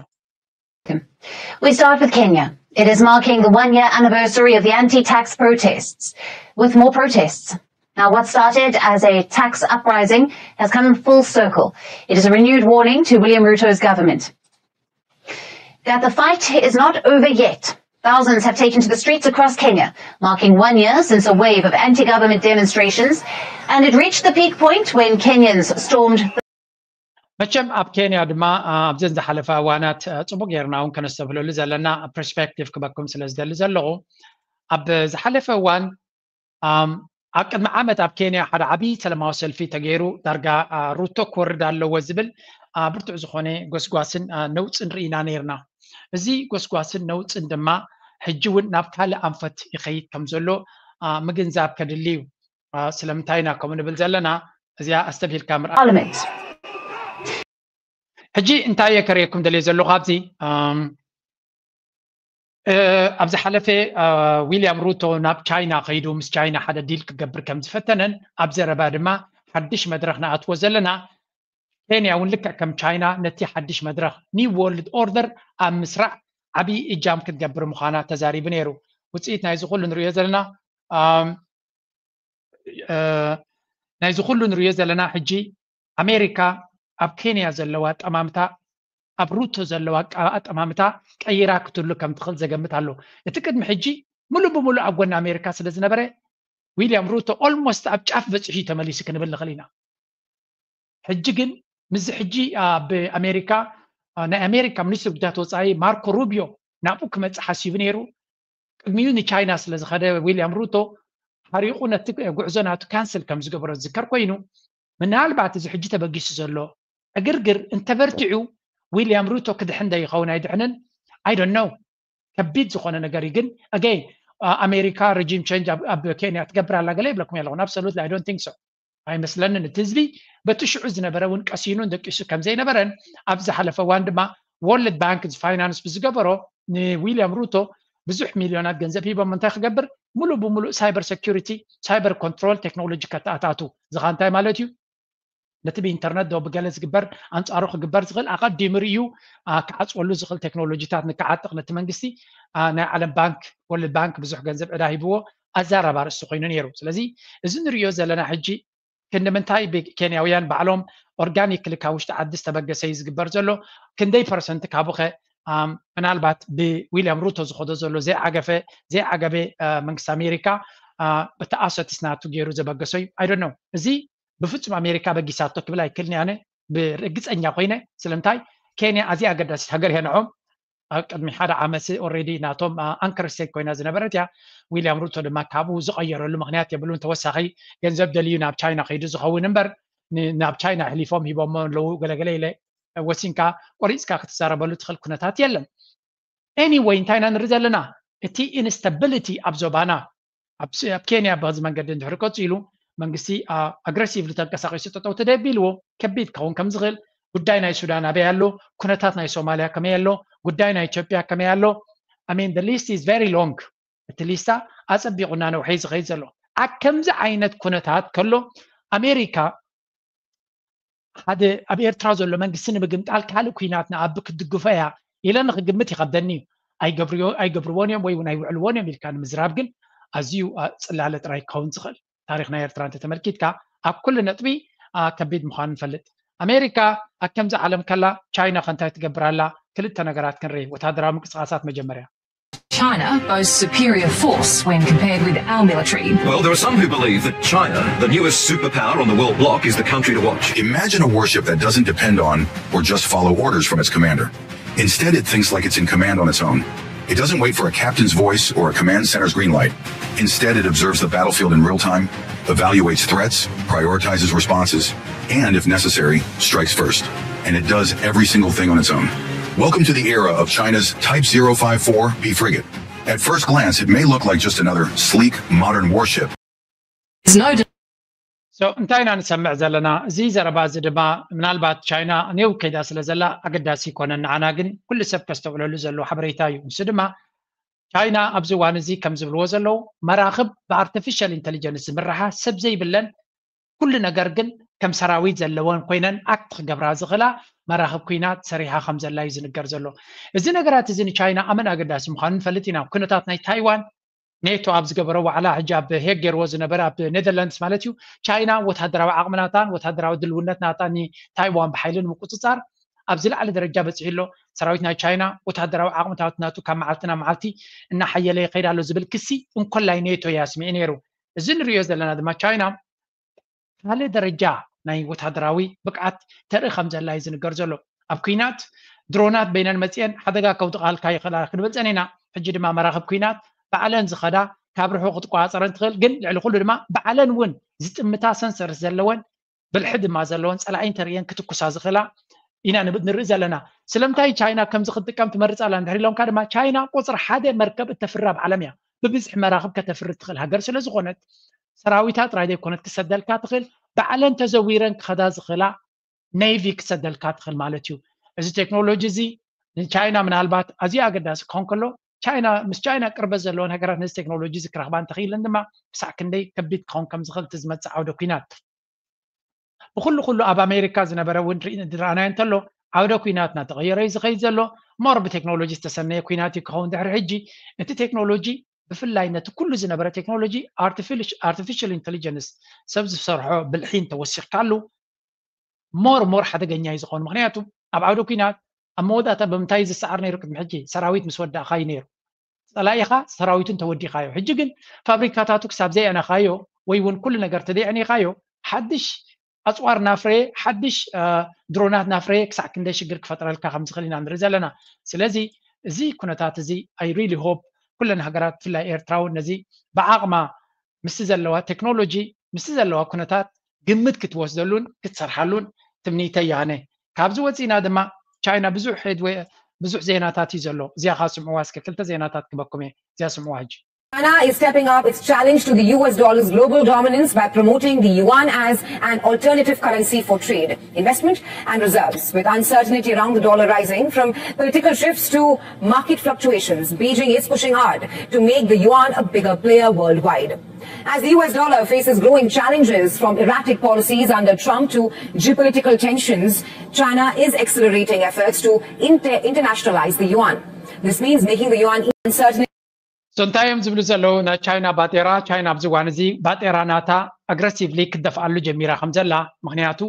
We start with Kenya. It is marking the one year anniversary of the anti tax protests, with more protests. Now, what started as a tax uprising has come full circle. It is a renewed warning to William Ruto's government that the fight is not over yet. Thousands have taken to the streets across Kenya, marking one year since a wave of anti government demonstrations, and it reached the peak point when Kenyans stormed. መቸም ኣብ ኬንያ ድማ ኣብዘን ዝሓለፈ እዋናት ፅቡቅ ጌርና እውን ከነስተብህለሉ ዘለና ፐርስፔክቲቭ ክበኩም ስለ ዝደሊ ዘለኹ ኣብ ዝሓለፈ እዋን ኣብ ቅድሚ ዓመት ኣብ ኬንያ ሓደ ዓብዪ ሰላማዊ ሰልፊ ተገይሩ ዳርጋ ሩቶ ክወርድ ኣለዎ ዝብል ብርቱዕ ዝኾነ ጎስጓስን ነውፅን ርኢና ነይርና። እዚ ጎስጓስን ነውፅን ድማ ሕጂ እውን ናብ ካልእ ኣንፈት ይኸይድ ከም ዘሎ ምግንዛብ ከድሊ እዩ። ስለምንታይ ኢና ከምኡ ንብል ዘለና? እዚኣ ኣስተብሂልካ ምርኣ። ሕጂ እንታይ እየ ከርእየኩም ደልየ ዘለኹ ኣብዚ ኣብ ዝሓለፈ ዊልያም ሩቶ ናብ ቻይና ከይዱ ምስ ቻይና ሓደ ዲል ክገብር ከም ዝፈተነን ኣብ ዘረባ ድማ ሓድሽ መድረኽ ንኣትዎ ዘለና ኬንያ እውን ልክዕ ከም ቻይና ነቲ ሓድሽ መድረኽ ኒው ወርልድ ኦርደር ኣብ ምስራዕ ዓብዪ እጃም ክትገብር ምዃና ተዛሪቡ ነይሩ። ውፅኢት ናይዚ ኩሉ ንሪኦ ዘለና ናይዚ ኩሉ ንሪኦ ዘለና ሕጂ ኣሜሪካ ኣብ ኬንያ ዘለዋ ኣጠማምታ ኣብ ሩቶ ዘለዋ ኣጠማምታ ቀይራ ክትህሉ ከም ትኽእል ዘገምት ኣሎ። እቲ ቅድሚ ሕጂ ሙሉእ ብሙሉእ ኣብ ጎኒ ኣሜሪካ ስለ ዝነበረ ዊልያም ሩቶ ኦልሞስት ኣብ ጫፍ በፂሑ እዩ ተመሊሱ ክንብል ንኽእል ኢና። ሕጂ ግን ምስዚ ሕጂ ኣብ ኣሜሪካ ናይ ኣሜሪካ ሚኒስትር ጉዳያት ወፃኢ ማርኮ ሩቢዮ ናብኡ ክመፅእ ሓሲቡ ነይሩ። ቅድሚኡ ንቻይና ስለ ዝኸደ ዊልያም ሩቶ ሓሪቑ ነቲ ጉዕዞ ናቱ ካንስል ከም ዝገበሮ ዝዝከር ኮይኑ ምናልባት እዚ ሕጂ ተበጊሱ ዘሎ ዕግርግር እንተበርቲዑ ዊልያም ሩቶ ክድሕን ዶ ይኸውን ኣይድሕንን I don't know። ከቢድ ዝኾነ ነገር እዩ ግን ኣገይን ኣሜሪካ ረጂም ቸንጅ ኣብ ኬንያ ትገብር ኣላ ገለ ይብለኩም ኣለኹ። Absolutely I don't think so። ኣይመስለንን። እቲ ህዝቢ በቲ ሽዑ ዝነበረ እውን ቀሲኑን ደቂሱ ከም ዘይነበረን ኣብ ዝሓለፈ እዋን ድማ ወርልድ ባንክ ፋይናንስ ብዝገበሮ ንዊልያም ሩቶ ብዙሕ ሚልዮናት ገንዘብ ሂቦም እንታይ ክገብር? ሙሉእ ብሙሉእ ሳይበር ሴኩሪቲ፣ ሳይበር ኮንትሮል ቴክኖሎጂ ከተኣታቱ። እዚ ኸ እንታይ ማለት እዩ? ነቲ ብኢንተርነት ዶ ብገለ ዝግበር ኣንጻሩ ክግበር ዝኽእል ኣቐዲሙ ርእዩ ክዓፅወሉ ዝኽእል ቴክኖሎጂታት ንክዓጥቕ ነቲ መንግስቲ ናይ ዓለም ባንክ፣ ወርልድ ባንክ ብዙሕ ገንዘብ ዕዳ ሂብዎ ኣዛራቢ ኣርእስቲ ኮይኑ ነይሩ። ስለዚ እዚ ንርእዮ ዘለና ሕጂ ክንዲ ምንታይ ብኬንያውያን ባዕሎም ኦርጋኒክሊ ካብ ውሽጢ ዓዲ ዝተበገሰ እዩ ዝግበር ዘሎ፣ ክንደይ ፐርሰንት ካብኡ ኸ ምናልባት ብዊልያም ሩቶ ዝኸዶ ዘሎ ዘይዓገፈ ዘይዓገበ መንግስቲ ኣሜሪካ በቲ ኣሰትስ ናቱ ገይሩ ዘበገሰ እዩ። I don't know። እዚ ብፍጹም ኣሜሪካ በጊሳቶ ክብል ኣይክልኒ ኣነ ብርግፀኛ ኮይነ። ስለምንታይ? ኬንያ ኣዝያ ኣገዳሲት ሃገር እያ ንዖም። ኣብ ቅድሚ ሓደ ዓመት ኦሬዲ ናቶም ኣንከር ስቴት ኮይና ዝነበረት እያ። ዊልያም ሩቶ ድማ ካብኡ ዝቐየረሉ ምክንያት የብሉን። ተወሳኺ ገንዘብ ደልዩ ናብ ቻይና ከይዱ ዝኸውን እምበር ናብ ቻይና ኣሕሊፎም ሂቦሞ ኣለዉ ገለገለ ኢለ ወሲንካ ቆሪፅካ ክትዛረበሉ ትኽእል ኩነታት የለን። Anyway እንታይ ኢና ንርኢ ዘለና? እቲ ኢንስታቢሊቲ ኣብ ዞባና ኣብ ኬንያ በዚ መንገዲ እንድሕሪ ቀፂሉ መንግስቲ ኣግረሲቭሊ ተንቀሳቂሱ ጠጠው ተደቢልዎ ከቢድ ክኸውን ከም ዝኽእል ጉዳይ ናይ ሱዳን ኣበይ ኣሎ? ኩነታት ናይ ሶማልያ ከመይ ኣሎ? ጉዳይ ናይ ኢትዮጵያ ከመይ ኣሎ? I mean the list is very long። እቲ ሊስታ ኣጸቢቑ እናነውሐ እዩ ዝኸይድ ዘሎ። ኣብ ከምዚ ዓይነት ኩነታት ከሎ ኣሜሪካ ሓደ ኣብ ኤርትራ ዘሎ መንግስቲ ንምግምጣል ካልእ ኩናት ንኣብ ክትድግፎ እያ ኢለ ንክግምት ይኸብደኒ እዩ። ኣይገብርዎን እዮም ወይ እውን ኣይውዕልዎን እዮም ኢልካ ንምዝራብ ግን ኣዝዩ ጽላለ ጥራይ ክኸውን ዝኽእል። ታሪኽ ናይ ኤርትራ እንተተመልኪትካ ኣብ ኩሉ ነጥቢ ከቢድ ምዃኑ ንፈልጥ። ኣሜሪካ ኣብ ከምዚ ዓለም ከላ ቻይና ከ እንታይ ትገብር ኣላ? ክልተ ነገራት ክንርኢ። ወታደራዊ ምንቅስቃሳት መጀመርያ። China boasts superior force when compared with our military. Well, there are some who believe that China, the newest superpower on the world bloc, is the country to watch. Imagine a warship that doesn't depend on or just follow orders from its commander. Instead, it thinks like it's in command on its own. It doesn't wait for a captain's voice or a command center's green light. Instead, it observes the battlefield in real time, evaluates threats, prioritizes responses, and if necessary, strikes first. And it does every single thing on its own. Welcome to the era of China's Type zero five four B frigate. At first glance, it may look like just another sleek, modern warship. There's no So እንታይ ኢና ንሰምዕ ዘለና? እዚ ዘረባ እዚ ድማ ምናልባት ቻይና ኔው ከይዳ ስለ ዘላ ኣገዳሲ ይኮነን ንዓና፣ ግን ኩሉ ሰብ ከስተውዕለሉ ዘለዎ ሓበሬታ እዩ። ንሱ ድማ ቻይና ኣብዚ እዋን እዚ ከም ዝብልዎ ዘለዉ መራኽብ ብኣርቲፊሻል ኢንተሊጀንስ ዝምርሓ ሰብ ዘይብለን ኩሉ ነገር ግን ከም ሰራዊት ዘለወን ኮይነን ኣክት ክገብራ ዝኽእላ መራኽብ ኩናት ሰሪሓ ከም ዘላ እዩ ዝንገር ዘሎ። እዚ ነገራት እዚ ንቻይና ኣመን ኣገዳሲ ምዃኑ ንፈልጥ ኢና። ኩነታት ናይ ታይዋን ኔቶ ኣብ ዝገበሮ ዋዕላ ሕጂ ኣብ ሄግ ገይርዎ ዝነበረ ኣብ ኔዘርላንድስ ማለት እዩ ቻይና ወታደራዊ ዓቕሚ ናታን ወታደራዊ ድልውነት ናታ ንታይዋን ብሓይሊ ንምቁፅፃር ኣብ ዝለዓለ ደረጃ በፂሑ ኣሎ። ሰራዊት ናይ ቻይና ወታደራዊ ዓቕምታት ናቱ ካብ መዓልቲ ናብ መዓልቲ እናሓየለ ይኸይድ ኣሎ ዝብል ክሲ እንኮላይ ኔቶ እዩ ኣስሚዑ ነይሩ። እዚ ንሪኦ ዘለና ድማ ቻይና ካልእ ደረጃ ናይ ወታደራዊ ብቅዓት ተርኢ ከም ዘላ እዩ ዝንገር ዘሎ። ኣብ ኩናት ድሮናት በይነን መፅአን ሓደጋ ከውድቃልካ ይኽእላ ክንብል ፀኒና። ሕጂ ድማ መራኽብ ኩናት ባዕለን ዝኸዳ ካብ ርሑቕ ክትቆፃፀረን ትኽእል፣ ግን ልዕሊ ኩሉ ድማ ባዕለን እውን ዝጥምታ ሰንሰርስ ዘለወን ብልሒ ድማ ዘለወን ፀላኢ እንተርእየን ክትኩሳ ዝኽእላ ኢና ንርኢ ዘለና። ስለምንታይ ቻይና ከምዚ ክትጥቀም ትመርፅ ኣላ እንድሕር ኢሎምካ ድማ ቻይና ቁፅሪ ሓደ መርከብ እተፍሪ ኣብ ዓለም እያ። ብብዝሒ መራኽብ ከተፍሪ ትኽእል ሃገር ስለ ዝኾነት ሰራዊታ ጥራይ ዘይኮነት ክሰደልካ ትኽእል፣ ባዕለን ተዘዊረን ክኸዳ ዝኽእላ ኔቪ ክሰደልካ ትኽእል ማለት እዩ። እዚ ቴክኖሎጂ እዚ ንቻይና ምናልባት ኣዝዩ ኣገዳሲ ክኸውን ከሎ ቻይና ምስ ቻይና ቅርበት ዘለወን ሃገራት ነዚ ቴክኖሎጂ እዚ ክረኽባ እንተኽኢለን ድማ ክሳዕ ክንደይ ከቢድ ክኸውን ከም ዝኽእል እቲ ዝመፅእ ዓውደ ኩናት ብኩሉ ኩሉ ኣብ ኣሜሪካ ዝነበረ እውን ዝረኣናዮ እንተሎ ዓውደ ኩናት እናተቐየረ እዩ ዝኸይድ ዘሎ። ሞር ብቴክኖሎጂ ዝተሰነየ ኩናት እዩ ክኸውን ድሕሪ ሕጂ። እቲ ቴክኖሎጂ ብፍላይ ነቲ ኩሉ ዝነበረ ቴክኖሎጂ ኣርቲፊሻል ኢንቴሊጀንስ ሰብ ዝሰርሖ ብልሒ እንተወሲኽካሉ ሞር ሞር ሓደገኛ እዩ ዝኾኑ። ምክንያቱ ኣብ ዓውደ ኩናት ኣብ መወዳእታ ብምንታይ ዝሰዓር ነይሩ? ቅድሚ ሕጂ ሰራዊት ምስ ወዳእካ እዩ ነይሩ። ፀላኢኻ ሰራዊቱ እንተወዲኻዮ። ሕጂ ግን ፋብሪካታቱ ክሳብ ዘየዕነኻዮ ወይ እውን ኩሉ ነገር ተዘየዕኒኻዮ ሓድሽ ኣፅዋር ናፍረየ ሓድሽ ድሮናት ናፍረየ ክሳዕ ክንደይ ሽግር ክፈጥረልካ ከም ዝኽእል ኢና ንርኢ ዘለና። ስለዚ እዚ ኩነታት እዚ I really hope ኩለን ሃገራት ብፍላይ ኤርትራ እውን ነዚ ብዓቕማ ምስቲ ዘለዋ ቴክኖሎጂ ምስቲ ዘለዋ ኩነታት ግምት ክትወስደሉን ክትሰርሓሉን ትምኒተይ ኣነ። ካብዚ ወፂእና ድማ ቻይና ብዙሕ ብዙሕ ዜናታት እዩ ዘሎ። እዚኣ ካብ ስምዕዋ እስከ ክልተ ዜናታት ክበኩም እየ። እዚኣ ስምዕዋ ሕጂ። China is stepping up its challenge to the U S dollar's global dominance by promoting the yuan as an alternative currency for trade, investment, and reserves. With uncertainty around the dollar rising from political shifts to market fluctuations, Beijing is pushing hard to make the yuan a bigger player worldwide. As the U S dollar faces growing challenges from erratic policies under Trump to geopolitical tensions, China is accelerating efforts to inter- internationalize the yuan. This means making the yuan uncertain. So እንታይ እዮም ዝብሉ ዘለዉ? ናይ ቻይና ባጤራ፣ ቻይና ኣብዚ እዋን እዚ ባጤራ ናታ ኣግረሲቭሊ ክትደፍኣሉ ጀሚራ ከም ዘላ፣ ምክንያቱ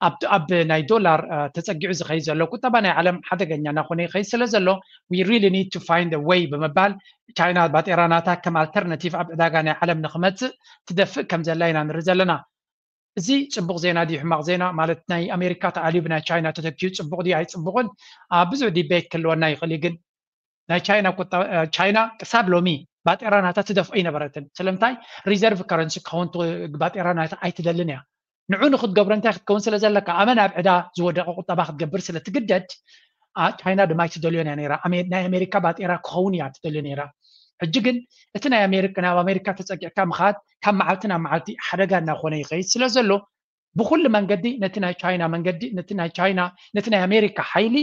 ኣብ ኣብ ናይ ዶላር ተፀጊዑ ዝኸይድ ዘሎ ቁጠባ ናይ ዓለም ሓደገኛ እናኾነ ይኸይድ ስለ ዘሎ፣ we really need to find a way ብምባል ቻይና ባጤራ ናታ ከም ኣልተርናቲቭ ኣብ ዕዳጋ ናይ ዓለም ንክመፅእ ትደፍእ ከም ዘላ ኢና ንርኢ ዘለና። እዚ ፅቡቕ ዜና ድዩ ሕማቕ ዜና? ማለት ናይ ኣሜሪካ ተኣልዩ ብናይ ቻይና ተተኪኡ ፅቡቕ ድዩ ኣይፅቡቕን ብዙሕ ዲቤት ክህልወና ይኽእል እዩ። ግን ናይ ቻይና ቁጠባ ቻይና ክሳብ ሎሚ ባጤራ ናታ ትደፍኦ ኣይነበረትን። ስለምንታይ? ሪዘርቭ ከረንሲ ክኸውን ባጤራ ናታ ኣይትደልን እያ። ንዑ ንክትገብሮ እንታይ ክትከውን ስለ ዘለካ ኣመን ኣብ ዕዳ ዝወደቀ ቁጠባ ክትገብር ስለ ትግደድ ቻይና ድማ ኣይትደልዮን እያ ነይራ። ናይ ኣሜሪካ ባጤራ ክኸውን እያ ትደልዮ ነይራ። ሕጂ ግን እቲ ናይ ኣሜሪካ ናብ ኣሜሪካ ተፀጊዕካ ምኻድ ካብ መዓልቲ ናብ መዓልቲ ሓደጋ እናኾነ ይኸይድ ስለ ዘሎ ብኩሉ መንገዲ ነቲ ናይ ቻይና መንገዲ ነቲ ናይ ቻይና ነቲ ናይ ኣሜሪካ ሓይሊ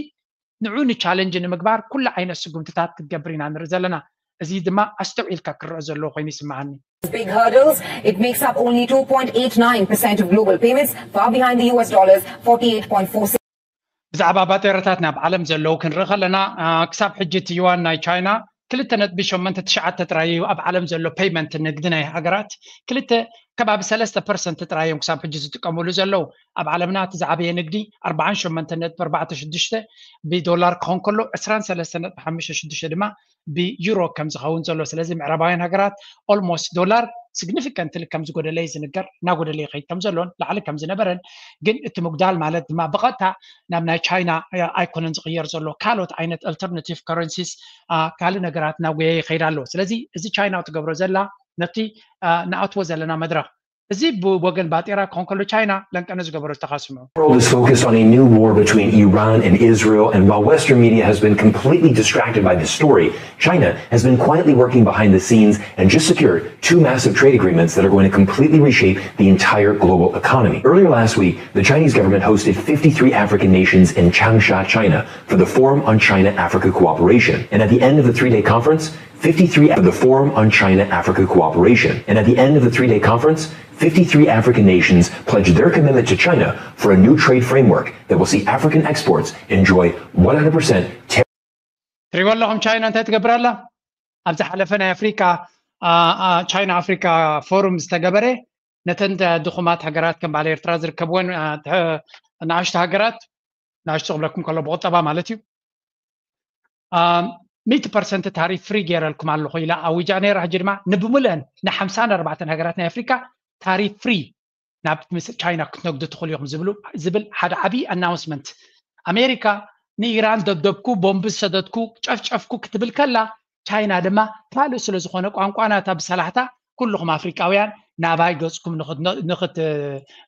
ንዑ ንቻለንጅ ንምግባር ኩሉ ዓይነት ስጉምትታት ክትገብር ኢና ንርኢ ዘለና። እዚ ድማ ኣስተውዒልካ ክረአ ዘለዎ ኮይኑ ይስምዓኒ። Big hurdles, it makes up only two point eight nine percent of global payments, far behind the U S dollar's forty-eight point four six. ብዛዕባ ባጤራታት ናብ ዓለም ዘለዉ ክንርኢ ከለና ክሳብ ሕጂ እቲ ዩዋን ናይ ቻይና ክልተ ነጥቢ ሸሞንተ ትሽዓተ ጥራይ እዩ ኣብ ዓለም ዘሎ ፔይመንት ንግዲ ናይ ሃገራት ክልተ ከባቢ ሰለስተ ፐርሰንት ጥራይ እዮም ክሳብ ሕጂ ዝጥቀምሉ ዘለዉ። ኣብ ዓለምና እቲ ዝዓበየ ንግዲ ኣርባዓን ሸሞንተ ነጥቢ ኣርባዕተ ሽዱሽተ ብዶላር ክኸውን ከሎ ዕስራን ሰለስተ ነጥቢ ሓሙሽተ ሽዱሽተ ድማ ብዩሮ ከም ዝኸውን ዘሎ። ስለዚ ምዕራባውያን ሃገራት ኦልሞስት ዶላር ሲግኒፊካንትሊ ከም ዝጎደለ እዩ ዝንገር። እናጎደለ ይኸይድ ከም ዘሎን ላዕሊ ከም ዝነበረን ግን እቲ ምጉዳል ማለት ድማ ብቐጥታ ናብ ናይ ቻይና ኣይኮነን ዝቕየር ዘሎ ካልኦት ዓይነት ኣልተርናቲቭ ከረንሲስ ካልእ ነገራት እናጎየ ይኸይድ ኣሎ። ስለዚ እዚ ቻይና ትገብሮ ዘላ ነቲ ንኣትዎ ዘለና መድረኽ እዚ ብወገን ባጤራ ክኾን ከሎ ቻይና ለንቀነ ዝገበሮ ዝተኻስምዑ The world is focused on a new war between Iran and Israel, and while Western media has been completely distracted by this story, China has been quietly working behind the scenes and just secured two massive trade agreements that are going to completely reshape the entire global economy. Earlier last week, the Chinese government hosted fifty-three African nations in Changsha, China, for the Forum on China Africa Cooperation. And at the end of the three day conference, fifty-three for the Forum on China Africa Cooperation. And at the end of the three day conference, fifty-three African nations pledged their commitment to China for a new trade framework that will see African exports enjoy one hundred percent tariff. ትሪእዎ ኣለኹም ቻይና እንታይ ትገብር ኣላ? ኣብ ዝሓለፈ ናይ ኣፍሪካ ቻይና ኣፍሪካ ፎሩም ዝተገበረ ነተን ድኹማት ሃገራት ከም በዓል ኤርትራ ዝርከብወን ንኣሽቱ ሃገራት ንኣሽቱ ክብለኩም ከሎ ብቁጠባ ማለት እዩ ሚእቲ ፐርሰንት ታሪፍ ፍሪ ገይረልኩም ኣለኹ ኢላ ኣዊጃ ነይራ። ሕጂ ድማ ንብሙልአን ንሓምሳን ኣርባዕተን ሃገራት ናይ ኣፍሪካ ታሪፍ ፍሪ ናብ ምስ ቻይና ክትነግዱ ትኽእሉ ኢኹም ዝብሉ ዝብል ሓደ ዓብዪ ኣናውንስመንት ኣሜሪካ ንኢራን ደብደብኩ ቦምቢ ዝሰደድኩ ጨፍጨፍኩ ክትብል ከላ ቻይና ድማ ካልእ ስለ ዝኾነ ቋንቋ ናታ ብሰላሕታ ኩልኹም ኣፍሪቃውያን ናባይ ገፅኩም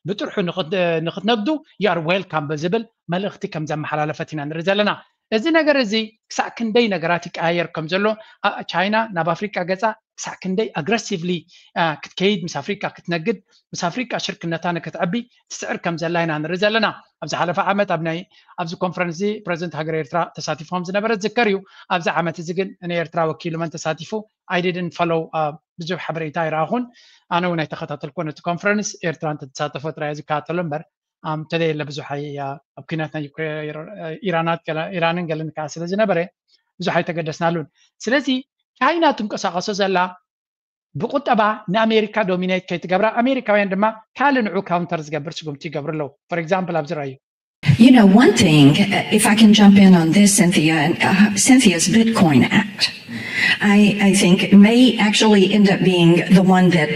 ብጥርሑ ንክትነግዱ you are welcome ብዝብል መልእኽቲ ከም ዘመሓላለፈት ኢና ንርኢ ዘለና። እዚ ነገር እዚ ክሳዕ ክንደይ ነገራት ይቀያየር ከም ዘሎ ቻይና ናብ ኣፍሪቃ ገፃ ክሳዕ ክንደይ ኣግረሲቭሊ ክትከይድ ምስ ኣፍሪቃ ክትነግድ ምስ ኣፍሪቃ ሽርክነታ ንክትዕቢ ትስዕር ከም ዘላ ኢና ንርኢ ዘለና። ኣብ ዝሓለፈ ዓመት ኣብ ናይ ኣብዚ ኮንፈረንስ እዚ ፕረዚደንት ሃገር ኤርትራ ተሳቲፎም ዝነበረ ዝከር እዩ። ኣብዚ ዓመት እዚ ግን ንኤርትራ ወኪሉ መን ተሳቲፉ I didn't follow ብዙሕ ሓበሬታ ኣይረኣኹን። ኣነ እውን ኣይተኸታተልኮ ነቲ ኮንፈረንስ ኤርትራ እንተተሳተፎ ጥራይ ዝከታተሎ እምበር ተደየለ ብዙሕ ኣብ ኩናት ናይ ኢራንን ገለን ከዓ ስለ ዝነበረ ብዙሕ ኣይተገደስናሉን። ስለዚ ቻይና ትንቀሳቀሶ ዘላ ብቁጠባ ንኣሜሪካ ዶሚኔት ከይትገብራ ኣሜሪካውያን ድማ ካልእ ንዑ ካውንተር ዝገብር ስጉምቲ ይገብሩ ኣለዉ። For example ኣብዚ ረኣዩ You know, one thing, if I can jump in on this, Cynthia, and uh, Cynthia's Bitcoin Act, I, I think may actually end up being the one that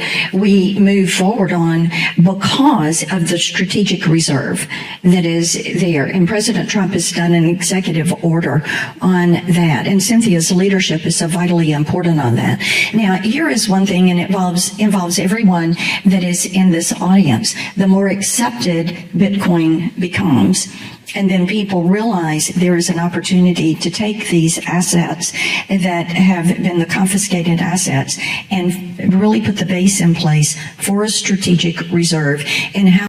we move forward on because of the strategic reserve that is there. And President Trump has done an executive order on that. And Cynthia's leadership is so vitally important on that. Now, here is one thing, and it involves, involves everyone that is in this audience. The more accepted Bitcoin becomes, And then people realize there is an opportunity to take these assets that have been the confiscated assets and really put the base in place for a strategic reserve. And how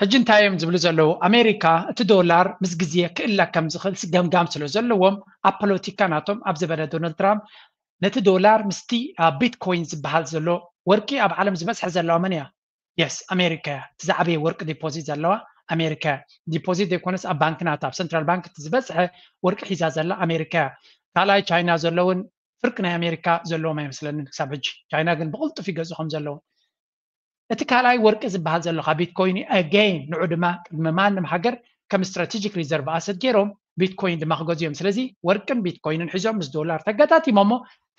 ሕጂ እንታይ እዮም ዝብሉ ዘለዉ? ኣሜሪካ እቲ ዶላር ምስ ግዜ ክእለ ከም ዝኽእል ገምጋም ስለ ዘለዎም ኣብ ፖለቲካ ናቶም ኣብ ዝበለ ዶናልድ ትራምፕ ነቲ ዶላር ምስቲ ቢትኮይን ዝበሃል ዘሎ ወርቂ ኣብ ዓለም ዝበዝሐ ዘለዋ መን እያ? የስ ኣሜሪካ እያ። እቲ ዝዓበየ ወርቂ ዲፖዚት ዘለዋ ኣሜሪካ እያ። ዲፖዚት ዘይኮነስ ኣብ ባንክ ናታ ኣብ ሰንትራል ባንክ እቲ ዝበዝሐ ወርቂ ሒዛ ዘላ ኣሜሪካ እያ። ካልኣይ ቻይና ዘለውን ፍርቂ ናይ ኣሜሪካ ዘለዎም ኣይመስለንን ክሳብ ሕጂ። ቻይና ግን ብቕልጡፍ ይገዝኡ ከም ዘለውን እቲ ካልኣይ ወርቂ ዝበሃል ዘሎ ካብ ቢትኮይን እዩ። ኣገይን ንዑ ድማ ቅድሚ ማንም ሃገር ከም ስትራቴጂክ ሪዘርቭ ኣሰት ገይሮም ቢትኮይን ድማ ክገዝኡ እዮም። ስለዚ ወርቅን ቢትኮይንን ሒዞም ምስ ዶላር ተገጣጢሞሞ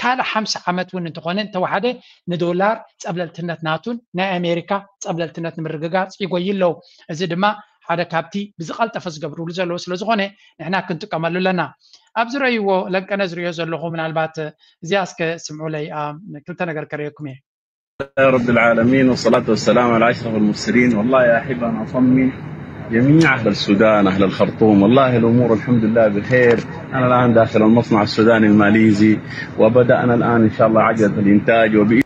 ካልእ ሓምሳ ዓመት እውን እንተኾነ እንተወሓደ ንዶላር ፀብለልትነት ናቱን ናይ ኣሜሪካ ፀብለልትነት ንምርግጋፅ ይጎዩ ኣለዉ። እዚ ድማ ሓደ ካብቲ ብዝቐልጠፈ ዝገብርሉ ዘለዉ ስለዝኾነ ንሕና ክንጥቀመሉ ኣለና። ኣብ ዝረእይዎ ለንቀነ ዝርእዮ ዘለኹ ምናልባት እዚኣ እስከ ስምዑለይ ክልተ ነገር ከርእየኩም እየ። لله رب العالمين والصلاة والسلام على أشرف المرسلين. والله يا أحب أن أطمن جميع أهل السودان، أهل الخرطوم، والله الأمور الحمد لله بخير. أنا الآن داخل المصنع السوداني الماليزي، وبدأنا الآن إن شاء الله عجلة الإنتاج وبإذن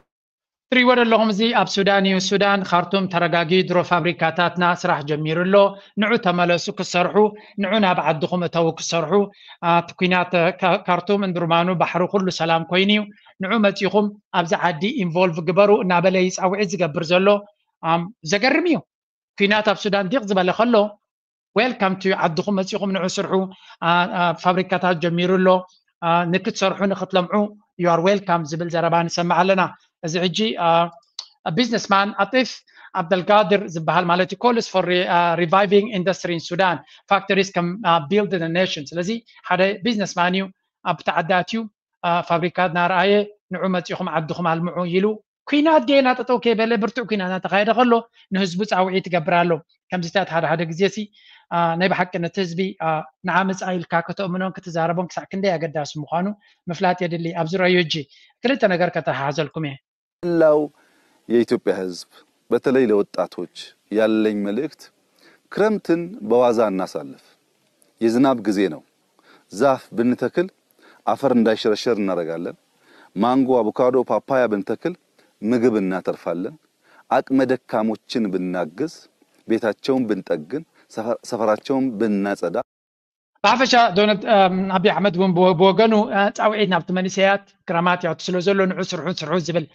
ትሪእዎ ዘለኹም እዚ ኣብ ሱዳን እዩ። ሱዳን ካርቱም ተረጋጊ ድሮ ፋብሪካታትና ስራሕ ጀሚሩ ኣሎ። ንዑ ተመለሱ ክሰርሑ፣ ንዑ ናብ ዓድኹም እተዉ ክሰርሑ። እቲ ኩናት ካርቱም እንድርማኑ ባሕሪ ኩሉ ሰላም ኮይኑ እዩ። ንዑ መፂኹም ኣብዚ ዓዲ ኢንቮልቭ ግበሩ እናበለ ይፃውዒት ዝገብር ዘሎ ዘገርም እዩ። ኩናት ኣብ ሱዳን ዲቕ ዝበለ ከሎ ዌልካም ቱ ዓድኹም መፂኹም ንዑ ስርሑ። ፋብሪካታት ጀሚሩ ኣሎ። ንክትሰርሑ ንክትለምዑ you are welcome ዝብል ዘረባ ንሰምዕ ኣለና። እዚ ሕጂ ቢዝነስማን ኣጢፍ ኣብደልጋድር ዝበሃል ማለት እዩ calls for reviving industry in Sudan, factories can build the nation። ስለዚ ሓደ ቢዝነስማን እዩ ኣብ ተዓዳት እዩ ፋብሪካ እናረኣየ ንዑ መፂኹም ዓድኹም ኣልምዑ ኢሉ ኩናት ጌና ጠጠው ከይበለ ብርቱዕ ኩናት እናተኻየደ ከሎ ንህዝቡ ፃውዒት ይገብር ኣሎ። ከምዚታት ሓደ ሓደ ግዜ ሲ ናይ ብሓቂ ነቲ ህዝቢ ንዓ ምፃ ኢልካ ከተእምኖን ክትዛረቦን ክሳዕ ክንደይ ኣገዳሲ ምዃኑ ምፍላጥ የድሊ። ኣብዚ ረዩ እጂ ክልተ ነገር ከተሓሓዘልኩም እየ። መላው የኢትዮጵያ ህዝብ በተለይ ለወጣቶች ያለኝ መልእክት ክረምትን በዋዛ እናሳልፍ። የዝናብ ጊዜ ነው። ዛፍ ብንተክል አፈር እንዳይሸረሸር እናደርጋለን። ማንጎ፣ አቮካዶ፣ ፓፓያ ብንተክል ምግብ እናተርፋለን። አቅመ ደካሞችን ብናግዝ፣ ቤታቸውን ብንጠግን፣ ሰፈራቸውን ብናጸዳ። ብሓፈሻ ዶናልድ ኣብይ ኣሕመድ እውን ብወገኑ ፃውዒት ናብቲ መንእሰያት ክረማት ያቱ ስለ ዘሎ ንዑ ስርሑ ስርሑ ዝብል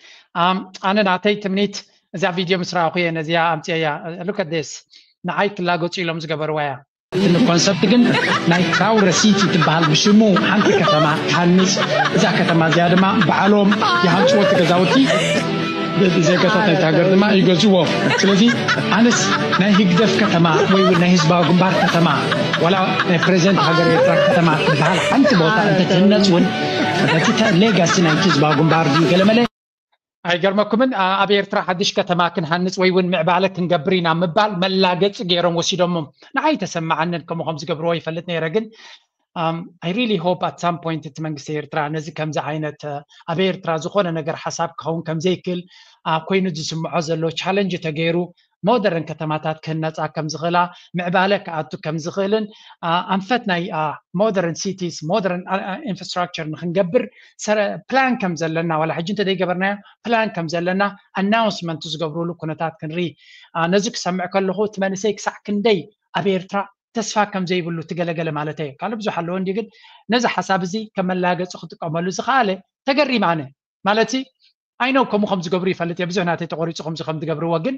ኣነ ናተይ ትምኒት እዛ ቪድዮ ምስ ረኣኹ እየ ነዚኣ ኣምፅኤያ። ሉክ ኣት ዲስ ንዓይ ክላገፁ ኢሎም ዝገበርዋ እያ። እቲ ኮንሰፕት ግን ናይ ክራውረ ሲቲ ትበሃል ብሽሙ ሓንቲ ከተማ ትሃንፅ። እዛ ከተማ እዚኣ ድማ ባዕሎም ይሃንፅዎ እቲ ገዛውቲ ዜጋታት ናይቲ ሃገር ድማ ይገዝዎ። ስለዚ ኣነስ ናይ ህግደፍ ከተማ ወይ እውን ናይ ህዝባዊ ግንባር ከተማ ዋላ ናይ ፕሬዚደንት ሃገር ኤርትራ ከተማ ትበሃል ሓንቲ ቦታ እንተትህነፅ እውን እቲ ሌጋሲ ናይቲ ህዝባዊ ግንባር ድዩ ገለመለ ኣይገርመኩምን ኣብ ኤርትራ ሓድሽ ከተማ ክንሃንፅ ወይ እውን ምዕባለ ክንገብር ኢና ምባል መላገፂ ገይሮም ወሲዶሞም። ንዓይ ተሰማዓንን ከምኡ ከም ዝገብርዎ ይፈልጥ ነይረ ግን I really hope at some point እቲ መንግስቲ ኤርትራ ነዚ ከምዚ ዓይነት ኣብ ኤርትራ ዝኾነ ነገር ሓሳብ ክኸውን ከም ዘይክእል ኮይኑ ዝስምዖ ዘሎ ቻለንጅ ተገይሩ ሞደርን ከተማታት ክህነፃ ከም ዝኽእላ ምዕባለ ክኣቱ ከም ዝኽእልን ኣንፈት ናይ ሞደርን ሲቲስ ሞደርን ኢንፍራስትራክቸር ንክንገብር ፕላን ከም ዘለና ዋላ ሕጂ እንተዘይገበርናዮ ፕላን ከም ዘለና ኣናውንስመንት ዝገብርሉ ኩነታት ክንርኢ ነዚ ክሰምዕ ከለኹ እቲ መንእሰይ ክሳዕ ክንደይ ኣብ ኤርትራ ተስፋ ከም ዘይብሉ ትገለገለ ማለት እየ ካልእ ብዙሕ ኣለዎ እንዲ ግን ነዚ ሓሳብ እዚ ከም መላገፂ ክጥቀመሉ ዝኸኣለ ተገሪም ኣነ ማለት ኣይ ነው ከምኡ ከም ዝገብሩ ይፈልጥ እየ ብዙሕ ናተይ ተቆሪፁ ከምዚ ከም ዝገብርዎ ግን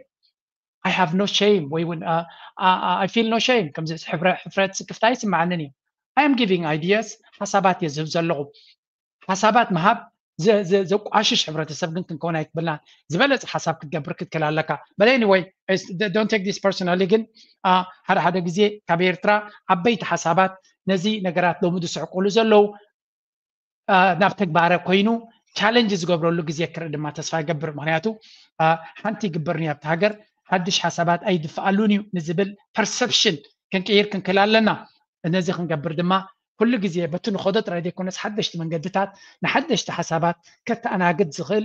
I have no shame ወይ እውን I feel no shame ከምዚ ሕፍረት ስክፍታ ኣይስምዓንን እዩ I am giving ideas ሓሳባት እየ ዝህብ ዘለኹ ሓሳባት ምሃብ ዘቋሽሽ ሕብረተሰብ ግን ክንከውን ኣይክብልናን ዝበለፀ ሓሳብ ክትገብር ክትክል ኣለካ but anyway don't take this personally ግን ሓደ ሓደ ግዜ ካብ ኤርትራ ዓበይቲ ሓሳባት ነዚ ነገራት ሎሚ ዝስሕቁሉ ዘለዉ ናብ ተግባረ ኮይኑ ቻለንጅ ዝገብረሉ ግዜ ክርኢ ድማ ተስፋ ይገብር ምክንያቱ ሓንቲ ይግበርኒ ኣብቲ ሃገር ሓድሽ ሓሳባት ኣይድፍኣሉን እዩ ንዝብል ፐርሰፕሽን ክንቅይር ክንክእል ኣለና ነዚ ክንገብር ድማ ኩሉ ግዜ በቲ ንኸዶ ጥራይ ዘይኮነስ ሓደሽቲ መንገድታት ንሓደሽቲ ሓሳባት ከተኣናግድ ዝኽእል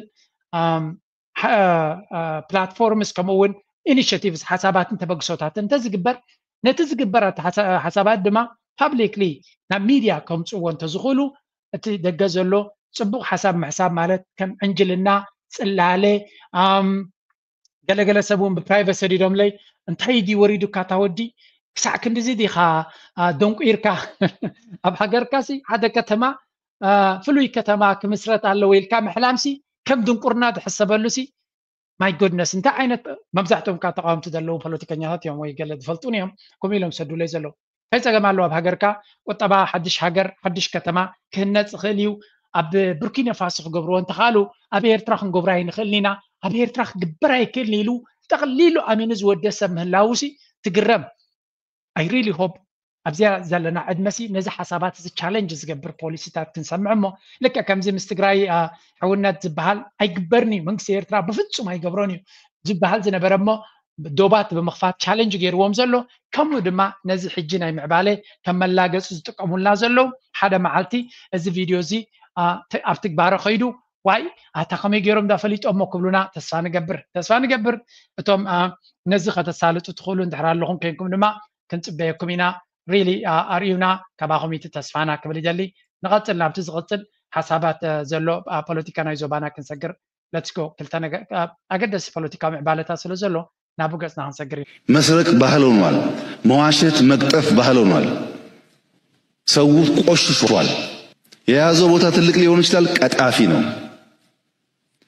ፕላትፎርምስ ከምኡ እውን ኢኒሽቲቭስ ሓሳባትን ተበግሶታትን እንተዝግበር ነቲ ዝግበር ኣተሓሳ- ሓሳባት ድማ ፓብሊክሊ ናብ ሚድያ ከምፅዎ እንተዝኽእሉ፣ እቲ ደገ ዘሎ ፅቡቕ ሓሳብ ምሕሳብ ማለት ከም ዕንጅልና፣ ፅላለ፣ ኣም፣ ገለገለ ሰብ እውን ብፕራይቨት ሰዲዶምለይ፣ እንታይ ድዩ ወሪዱካ እታ ወዲ? ክሳዕ ክንድዚ ዲኻ፣ ኣ፣ ደንቁይርካ? ኣብ ሃገርካሲ ሓደ ከተማ፣ ኣ፣ ፍሉይ ከተማ ክምስረት ኣለዎ ኢልካ ምሕላምሲ ከም ድንቁርና ዝሕሰበሉሲ፣ ማይ ጎድነስ፣ እንታይ ዓይነት፣ መብዛሕትኦም ካብ ተቃወምቲ ዘለዉ ፖለቲከኛታት እዮም ወይ ገለ ዝፈልጡን እዮም። ከምኡ ኢሎም ዝሰዱለይ ዘለዉ። እንታይ ጸገም ኣለዎ? ኣብ ሃገርካ ቁጠባ ሓድሽ ሃገር፣ ሓድሽ ከተማ ክህነጽ ይኽእል እዩ። ኣብ ቡርኪና ፋሶ ክገብርዎ እንተኻሉ፣ ኣብ ኤርትራ ክንገብሮ ኣይንኽእልን ኢና። ኣብ ኤርትራ ክግበር ኣይክእልን ኢሉ ጠቕሊሉ ኣሚኑ ዝወደ ሰብ ምህላውሲ ትግረም። I really hope ኣብዚኣ ዘለና ዕድመሲ ነዚ ሓሳባት እዚ ቻለንጅ ዝገብር ፖሊሲታት ክንሰምዕ እሞ፣ ልክዕ ከምዚ ምስ ትግራይ፣ አ፣ ሕውነት ዝበሃል ኣይግበርን እዩ፣ መንግስቲ ኤርትራ ብፍጹም ኣይገብሮን እዩ ዝበሃል ዝነበረ እሞ፣ ዶባት ብምኽፋት ቻለንጅ ገይርዎም ዘሎ፣ ከምኡ ድማ ነዚ ሕጂ ናይ ምዕባለ ከም መላገፂ ዝጥቀሙልና ዘለዉ፣ ሓደ መዓልቲ እዚ ቪድዮ እዚ፣ አ፣ ተ- ኣብ ትግባረ ከይዱ፣ ዋይ፣ ኣታ ከመይ ገይሮም ዳ ፈሊጦሞ ክብሉና ተስፋ ንገብር፣ ተስፋ ንገብር። እቶም፣ አ፣ ነዚ ከተሳልጡ ትኽእሉ እንድሕር ኣለኹም፣ ኮንኩም ድማ ክንጽበየኩም ኢና። ሪሊ፣ አ፣ ኣርእዩና፣ ካባኹም እዩ እቲ ተስፋና ክብል ይደሊ። ንቐጽል፣ ናብቲ ዝቕጽል ሓሳባት፣ አ፣ ዘሎ፣ አ፣ ፖለቲካ ናይ ዞባና ክንሰግር። ለትስጎ። ክልተ ነገር፣ አ፣ ኣገደሲ ፖለቲካዊ ምዕባለታት ስለ ዘሎ ናብኡ ገጽና ክንሰግር ኢና። መስረቅ ባህል ሆኗል። መዋሸት፣ መቅጠፍ ባህል ሆኗል። ሰው ቆሽሿል። የያዘው ቦታ ትልቅ ሊሆን ይችላል፣ ቀጣፊ ነው።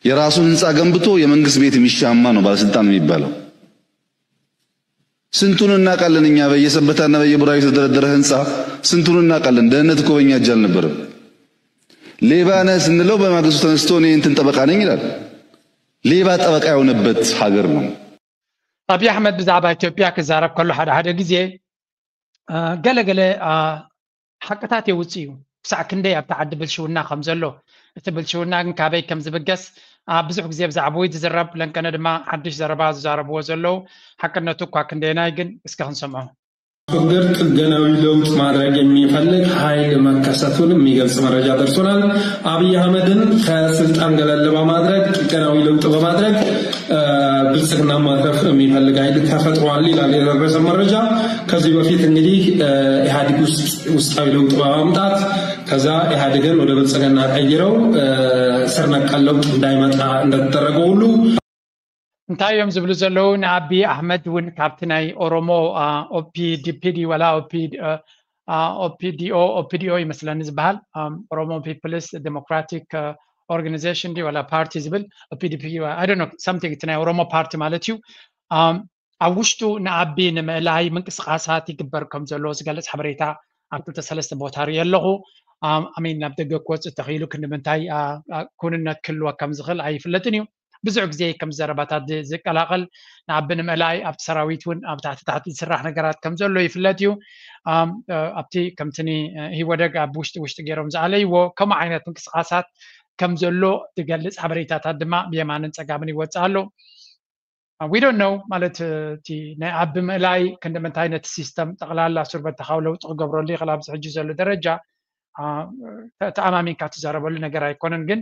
የራሱን ህንፃ ገንብቶ የመንግስት ቤት የሚሻማ ነው ባለስልጣን የሚባለው። ስንቱን እናውቃለን እኛ፣ በየሰበታና በየቡራዩ የተደረደረ ህንፃ ስንቱን እናውቃለን። ደህንነት እኮ በእኛ እጅ አልነበረም። ሌባ ነህ ስንለው በማግስቱ ተነስቶ እኔ እንትን ጠበቃ ነኝ ይላል። ሌባ ጠበቃ የሆነበት ሀገር ነው። ኣብይ ኣሕመድ ብዛዕባ ኢትዮጵያ ክዛረብ ከሎ ሓደ ሓደ ግዜ፣ አ፣ ገለ ገለ፣ አ፣ ሓቅታት የውፅእ እዩ። ክሳዕ ክንደይ ኣብቲ ዓዲ ብልሽውና ከም ዘሎ፣ እቲ ብልሽውና ግን ካበይ ከም ዝብገስ፣ አ፣ ብዙሕ ግዜ ብዛዕባኡ እዩ ዝዝረብ። ለንቀነ ድማ ሓድሽ ዘረባ ዝዛረብዎ ዘለዉ። ሓቅነቱ እኳ ክንደየናይ ግን እስከ ክንሰምዖ። ሀገር ጥገናዊ ለውጥ ማድረግ የሚፈልግ ኃይል መከሰቱን የሚገልጽ መረጃ ደርሶናል። አብይ አህመድን ከስልጣን ገለል በማድረግ ጥገናዊ ለውጥ በማድረግ፣ እ፣ ብልጽግና ማትረፍ የሚፈልግ ኃይል ተፈጥሯል ይላል የደረሰ መረጃ። ከዚህ በፊት እንግዲህ፣ እ፣ ኢህአዴግ ውስጥ ውስጣዊ ለውጥ በማምጣት ከዛ ኢህአዴግን ወደ ብልጽግና ቀይረው፣ እ፣ ስር ነቀል ለውጥ እንዳይመጣ እንደተደረገ ሁሉ እንታይ እዮም ዝብሉ ዘለዉ? ንኣቢ ኣሕመድ እውን ካብቲ ናይ ኦሮሞ፣ አ፣ ኦፒዲፒዲ ወላ ኦፒ-፣ አ፣ አ፣ ኦፒዲኦ፣ ኦፒዲኦ ይመስለኒ ዝበሃል፣ ኣም፣ ኦሮሞ ፒፕልስ ዴሞክራቲክ፣ አ፣ ኦርጋናይዜሽን ድዩ ወላ ፓርቲ ዝብል፣ ኦፒዲፒ፣ I don't know፣ something፣ እቲ ናይ ኦሮሞ ፓርቲ ማለት እዩ። ኣም፣ ኣብ ውሽጡ ንኣቢ ንምእላይ ምንቅስቃሳት ይግበር ከም ዘሎ ዝገልጽ ሓበሬታ ኣብ ክልተ ሰለስተ ቦታ ርኢ ኣለኹ። ኣም፣ ኣሚን፣ ናብ ደገ ክወጽእ ተኽኢሉ ክንዲ ምንታይ፣ አ፣ አ፣ ክውንነት ክህልወ ከም ዝኽእል ኣይፍለጥን እዩ። ብዙሕ ግዜ ከም ዘረባታት ዝ-፣ ዝቀላቐል፣ ንኣቢ ንምእላይ ኣብቲ ሰራዊት እውን ኣብ ታሕቲ ታሕቲ ዝስራሕ ነገራት ከም ዘሎ ይፍለጥ እዩ። ኣም፣ እ፣ ኣብቲ ከምቲ ኒ-፣ እ፣ ኢህወደግ ኣብ ውሽጢ ውሽጢ ገይሮም ዝኣለይዎ ከምኡ ዓይነት ምንቅስቃሳት ከም ዘሎ ዝገልጽ ሓበሬታታት ድማ ብየማንን ጸጋምን ይወጽእ ኣሎ። We don't know ማለት፣ እ፣ እቲ ናይ ኣቢ ምእላይ ክንዲ ምንታይ ነቲ ሲስተም ጠቕላላ ሱር በተኻዊ ለውጢ ክገብረሉ ይኽእል ኣብዚ ሕጂ ዘሎ ደረጃ፣ አ፣ ተ-፣ ተኣማሚንካ ትዛረበሉ ነገር ኣይኮነን። ግን፣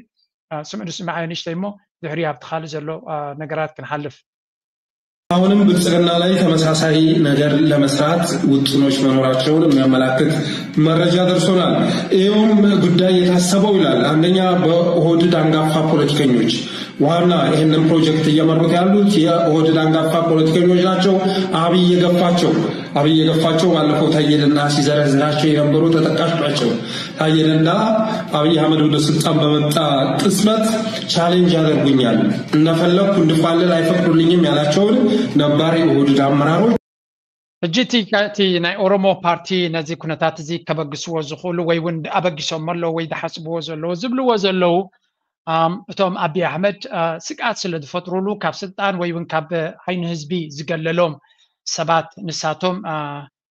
አ፣ ስምዒ ንስምዒ ኣዩ ንእሽተይ እሞ ድሕሪ ኣብቲ ካልእ ዘሎ፣ አ፣ ነገራት ክንሓልፍ። አሁንም ብልጽግና ላይ ተመሳሳይ ነገር ለመስራት ውጥኖች መኖራቸውን የሚያመላክት መረጃ ደርሶናል። ይኸውም ጉዳይ የታሰበው ይላል። አንደኛ በኦህዴድ አንጋፋ ፖለቲከኞች ዋና ይህንን ፕሮጀክት እየመሩት ያሉት የኦህዴድ አንጋፋ ፖለቲከኞች ናቸው። አብይ የገፋቸው አብይ የገፋቸው ባለፈው ታየ ደንደዓ ሲዘረዝራቸው የነበሩ ተጠቃሽ ናቸው። ታየ ደንደዓ አብይ አህመድ ወደ ስልጣን በመጣ ቅጽበት ቻሌንጅ ያደርጉኛል፣ እንደፈለግኩ እንድፋለል አይፈቅዱልኝም ያላቸውን ነባር የኦህዴድ አመራሮች ሕጂ እቲ፣ እቲ ናይ ኦሮሞ ፓርቲ ነዚ ኩነታት እዚ ከበግስዎ ዝኽእሉ ወይ እውን ኣበጊሶም ኣለዉ ወይ ዝሓስብዎ ዘለዉ ዝብልዎ ዘለዉ፣ ኣም፣ እቶም ኣቢ ኣሕመድ፣ አ፣ ስግኣት ስለ ዝፈጥሩሉ ካብ ስልጣን ወይ እውን ካብ ዓይኒ ህዝቢ ዝገለሎም ሰባት ንሳቶም፣ አ፣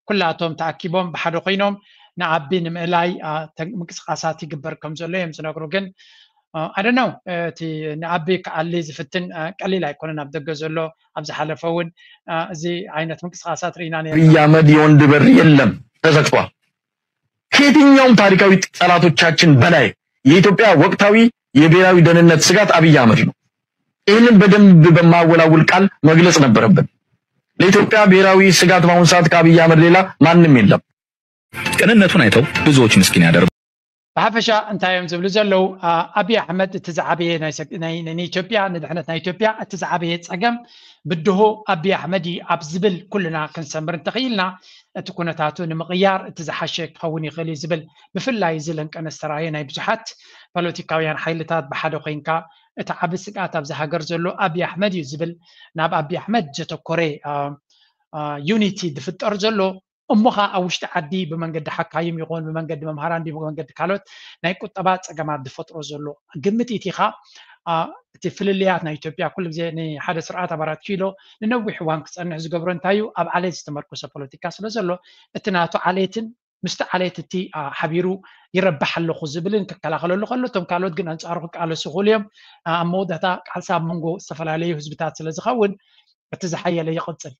ኩላቶም ተኣኪቦም ብሓደ ኮይኖም ንኣቢ ንምእላይ፣ አ፣ ተ-፣ ምንቅስቃሳት ይግበር ከም ዘሎ እዮም ዝነግሩ። ግን፣ አ፣ I don't know፣ እቲ ንኣቢ ክኣሊ ዝፍትን፣ አ፣ ቀሊል ኣይኮነን። ኣብ ደገ ዘሎ ኣብ ዝሓለፈ እውን፣ አ፣ እዚ ዓይነት ምንቅስቃሳት ርኢና ነይርና። አብይ አህመድ የወንድ በር የለም ተዘግቷል። ከየትኛውም ታሪካዊ ጠላቶቻችን በላይ የኢትዮጵያ ወቅታዊ የብሔራዊ ደህንነት ስጋት አብይ አህመድ ነው። ይህንን በደንብ በማወላውል ቃል መግለጽ ነበረብን። ለኢትዮጵያ ብሔራዊ ስጋት በአሁኑ ሰዓት ከአብይ አህመድ ሌላ ማንም የለም። ቅንነቱን አይተው ብዙዎች ምስኪን ያደርጉ። ብሓፈሻ እንታይ እዮም ዝብሉ ዘለዉ? ኣቢ ኣሕመድ እቲ ዝዓበየ ንኢትዮጵያ፣ ንድሕነት ናይ ኢትዮጵያ እቲ ዝዓበየ ፀገም ብድሆ ኣቢ ኣሕመድ እዩ ኣብ ዝብል ኩልና ክንሰምር እንተኽኢልና እቲ ኩነታቱ ንምቕያር እቲ ዝሓሸ ክኸውን ይኽእል እዩ ዝብል፣ ብፍላይ እዚ ለንቀነ ዝተረኣየ ናይ ብዙሓት ፖለቲካውያን ሓይልታት ብሓደ ኮይንካ እቲ ዓቢ ስግኣት ኣብዚ ሃገር ዘሎ ኣቢ ኣሕመድ እዩ ዝብል ናብ ኣቢ ኣሕመድ ዘተኮረ ዩኒቲ ዝፍጠር ዘሎ እሞ ኸዓ ኣብ ውሽጢ ዓዲ ብመንገዲ ሓካይም ይኹን ብመንገዲ መምሃራን ድዩ ብመንገዲ ካልኦት ናይ ቁጠባ ፀገማት ዝፈጥሮ ዘሎ ግምት ኢቲኻ እቲ ፍልልያት ናይ ኢትዮጵያ ኩሉ ግዜ ንሓደ ስርዓት ኣብ ኣራት ኪሎ ንነዊሕ እዋን ክፀንሕ ዝገብሮ እንታይ እዩ? ኣብ ዓሌት ዝተመርኮሰ ፖለቲካ ስለ ዘሎ እቲ ናቱ ዓሌትን ምስቲ ዓሌት እቲ ሓቢሩ ይረብሕ ኣለኹ ዝብልን ክከላኸለሉ ከሎ እቶም ካልኦት ግን ኣንፃሩ ክቃለሱ ይኽእሉ እዮም። ኣብ መወዳእታ ቃልሲ ኣብ መንጎ ዝተፈላለዩ ህዝብታት ስለ ዝኸውን እቲ ዝሓየለ ይቕፅል።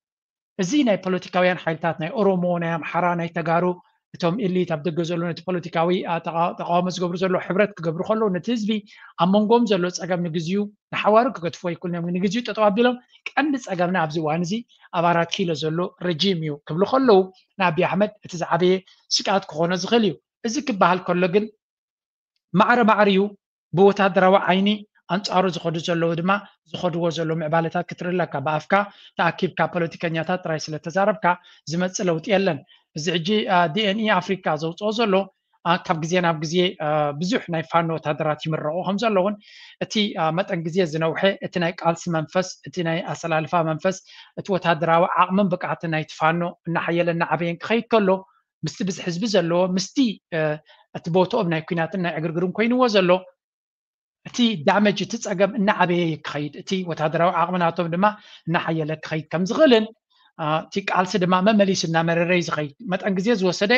እዚ ናይ ፖለቲካውያን ሓይልታት ናይ ኦሮሞ፣ ናይ ኣምሓራ፣ ናይ ተጋሩ እቶም ኢሊት ኣብ ደገ ዘሎ ነቲ ፖለቲካዊ ተቃውሞ ዝገብሩ ዘለዉ ሕብረት ክገብሩ ከለዉ ነቲ ህዝቢ ኣብ መንጎም ዘሎ ፀገም ንግዚኡ ንሓዋሩ ክገድፍዎ ኣይክእሉን እዮም። ንግዚኡ ጠጠው ኣቢሎም ቀንዲ ፀገምና ኣብዚ እዋን እዚ ኣብ ኣራት ኪሎ ዘሎ ረጂም እዩ ክብሉ ከለዉ ንኣቢ ኣሕመድ እቲ ዝዓበየ ስግኣት ክኾኖ ዝኽእል እዩ። እዚ ክበሃል ከሎ ግን ማዕረ ማዕሪኡ ብወታደራዊ ዓይኒ ኣንፃሩ ዝኸዱ ዘለዉ ድማ ዝኸድዎ ዘለዉ ምዕባለታት ክትርኢ ኣለካ። ብኣፍካ ተኣኪብካ ፖለቲከኛታት ጥራይ ስለተዛረብካ ዝመፅእ ለውጢ የለን። እዚ ሕጂ ዲኤንኢ ኣፍሪካ ዘውፅኦ ዘሎ ካብ ግዜ ናብ ግዜ ብዙሕ ናይ ፋኖ ወታደራት ይምረቑ ከም ዘለውን እቲ መጠን ግዜ ዝነውሐ እቲ ናይ ቃልሲ መንፈስ እቲ ናይ ኣሰላልፋ መንፈስ እቲ ወታደራዊ ዓቕምን ብቅዓትን ናይቲ ፋኖ እናሓየለ እናዓበየን ክኸይድ ከሎ ምስቲ ብዝሒ ህዝቢ ዘለዎ ምስቲ እቲ ቦትኦም ናይ ኩናትን ናይ ዕግርግርን ኮይንዎ ዘሎ እቲ ዳመጅ እቲ ፀገም እናዓበየ ክኸይድ እቲ ወታደራዊ ዓቕሚ ናቶም ድማ እናሓየለ ክኸይድ ከም ዝኽእልን እቲ ቃልሲ ድማ መመሊሱ እናመረረ እዩ ዝኸይድ። መጠን ግዜ ዝወሰደ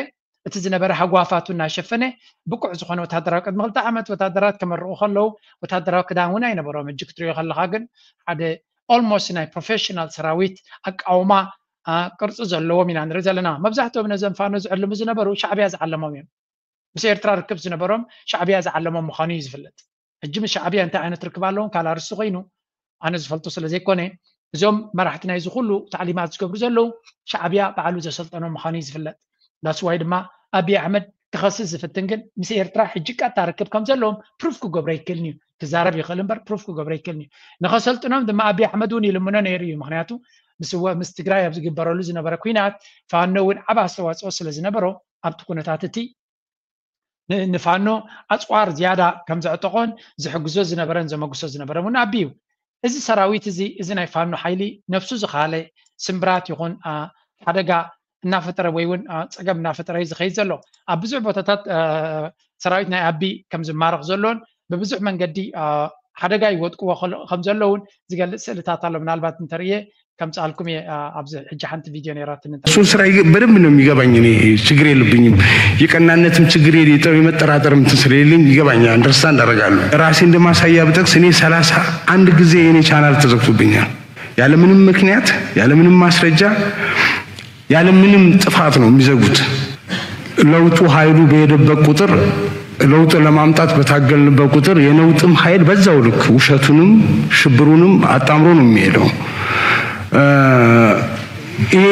እቲ ዝነበረ ሃጓፋቱ እናሸፈነ ብቁዕ ዝኾነ ወታደራዊ ቅድሚ ክልተ ዓመት ወታደራት ከመርቑ ከለዉ ወታደራዊ ክዳን እውን ኣይነበሮም። ሕጂ ክትሪኦ ከለኻ ግን ሓደ ኦልሞስት ናይ ፕሮፌሽናል ሰራዊት ኣቃውማ ቅርፂ ዘለዎም ኢና ንርኢ ዘለና። መብዛሕትኦም ነዘን ፋኖ ዝዕልሙ ዝነበሩ ሻዕብያ ዝዓለሞም እዮም። ምስ ኤርትራ ርክብ ዝነበሮም ሻዕብያ ዝዓለሞም ምዃኑ እዩ ዝፍለጥ። ሕጂ ምስ ሻዕብያ እንታይ ዓይነት ርክብ ኣለዎም ካልእ ኣርእስቲ ኮይኑ ኣነ ዝፈልጦ ስለ ዘይኮነ እዞም መራሕቲ ናይዚ ኩሉ ታዕሊማት ዝገብሩ ዘለዉ ሻዕብያ ባዕሉ ዘሰልጠኖም ምዃኑ እዩ ዝፍለጥ። ዳስዋይ ድማ ኣቢ ኣሕመድ ክኸስስ ዝፍትን ግን ምስ ኤርትራ ሕጂ ቀጥታ ርክብ ከም ዘለዎም ፕሩፍ ክገብሮ ኣይክእልን እዩ። ክዛረብ ይኽእል እምበር ፕሩፍ ክገብሮ ኣይክእልን እዩ። ንኸሰልጥኖም ድማ ኣቢ ኣሕመድ እውን ይልምኖ ነይሩ እዩ። ምክንያቱ ምስ ትግራይ ኣብ ዝግበረሉ ዝነበረ ኩናት ፋኖ እውን ዓብ ኣስተዋፅኦ ስለ ዝነበሮ ኣብቲ ኩነታት እቲ ንፋኖ ኣፅዋር ዝያዳ ከም ዘዕጠቖን ዝሕግዞ ዝነበረን ዘመግሶ ዝነበረ እውን ኣቢ እዩ። እዚ ሰራዊት እዚ እዚ ናይ ፋኖ ሓይሊ ነብሱ ዝኻለ ስምብራት ይኹን ሓደጋ እናፈጠረ ወይ እውን ፀገም እናፈጠረ እዩ ዝኸይድ ዘሎ። ኣብ ብዙሕ ቦታታት ሰራዊት ናይ ኣቢ ከም ዝማረኽ ዘሎን ብብዙሕ መንገዲ ሓደጋ ይወድቅዎ ከም ዘለውን ዝገልፅ ስእልታት ኣሎ። ምናልባት እንተርእየ ከምፅኣልኩም እየ። ኣብዚ ሕጂ ሓንቲ ቪድዮ ነይራትኒ። እሱን ስራ በደንብ ነው የሚገባኝ። እኔ ችግር የለብኝም። የቀናነትም ችግር የጠው የመጠራጠር እንትን ስለሌለኝ ይገባኛል። አንደርስታንድ አደርጋለሁ። ራሴ እንደማሳያ ብጠቅስ እኔ ሰላሳ አንድ ጊዜ የኔ ቻናል ተዘግቶብኛል። ያለምንም ምክንያት ያለምንም ማስረጃ ያለምንም ጥፋት ነው የሚዘጉት። ለውጡ ኃይሉ በሄደበት ቁጥር ለውጥ ለማምጣት በታገልንበት ቁጥር የነውጥም ኃይል በዛው ልክ ውሸቱንም ሽብሩንም አጣምሮ ነው የሚሄደው። ይሄ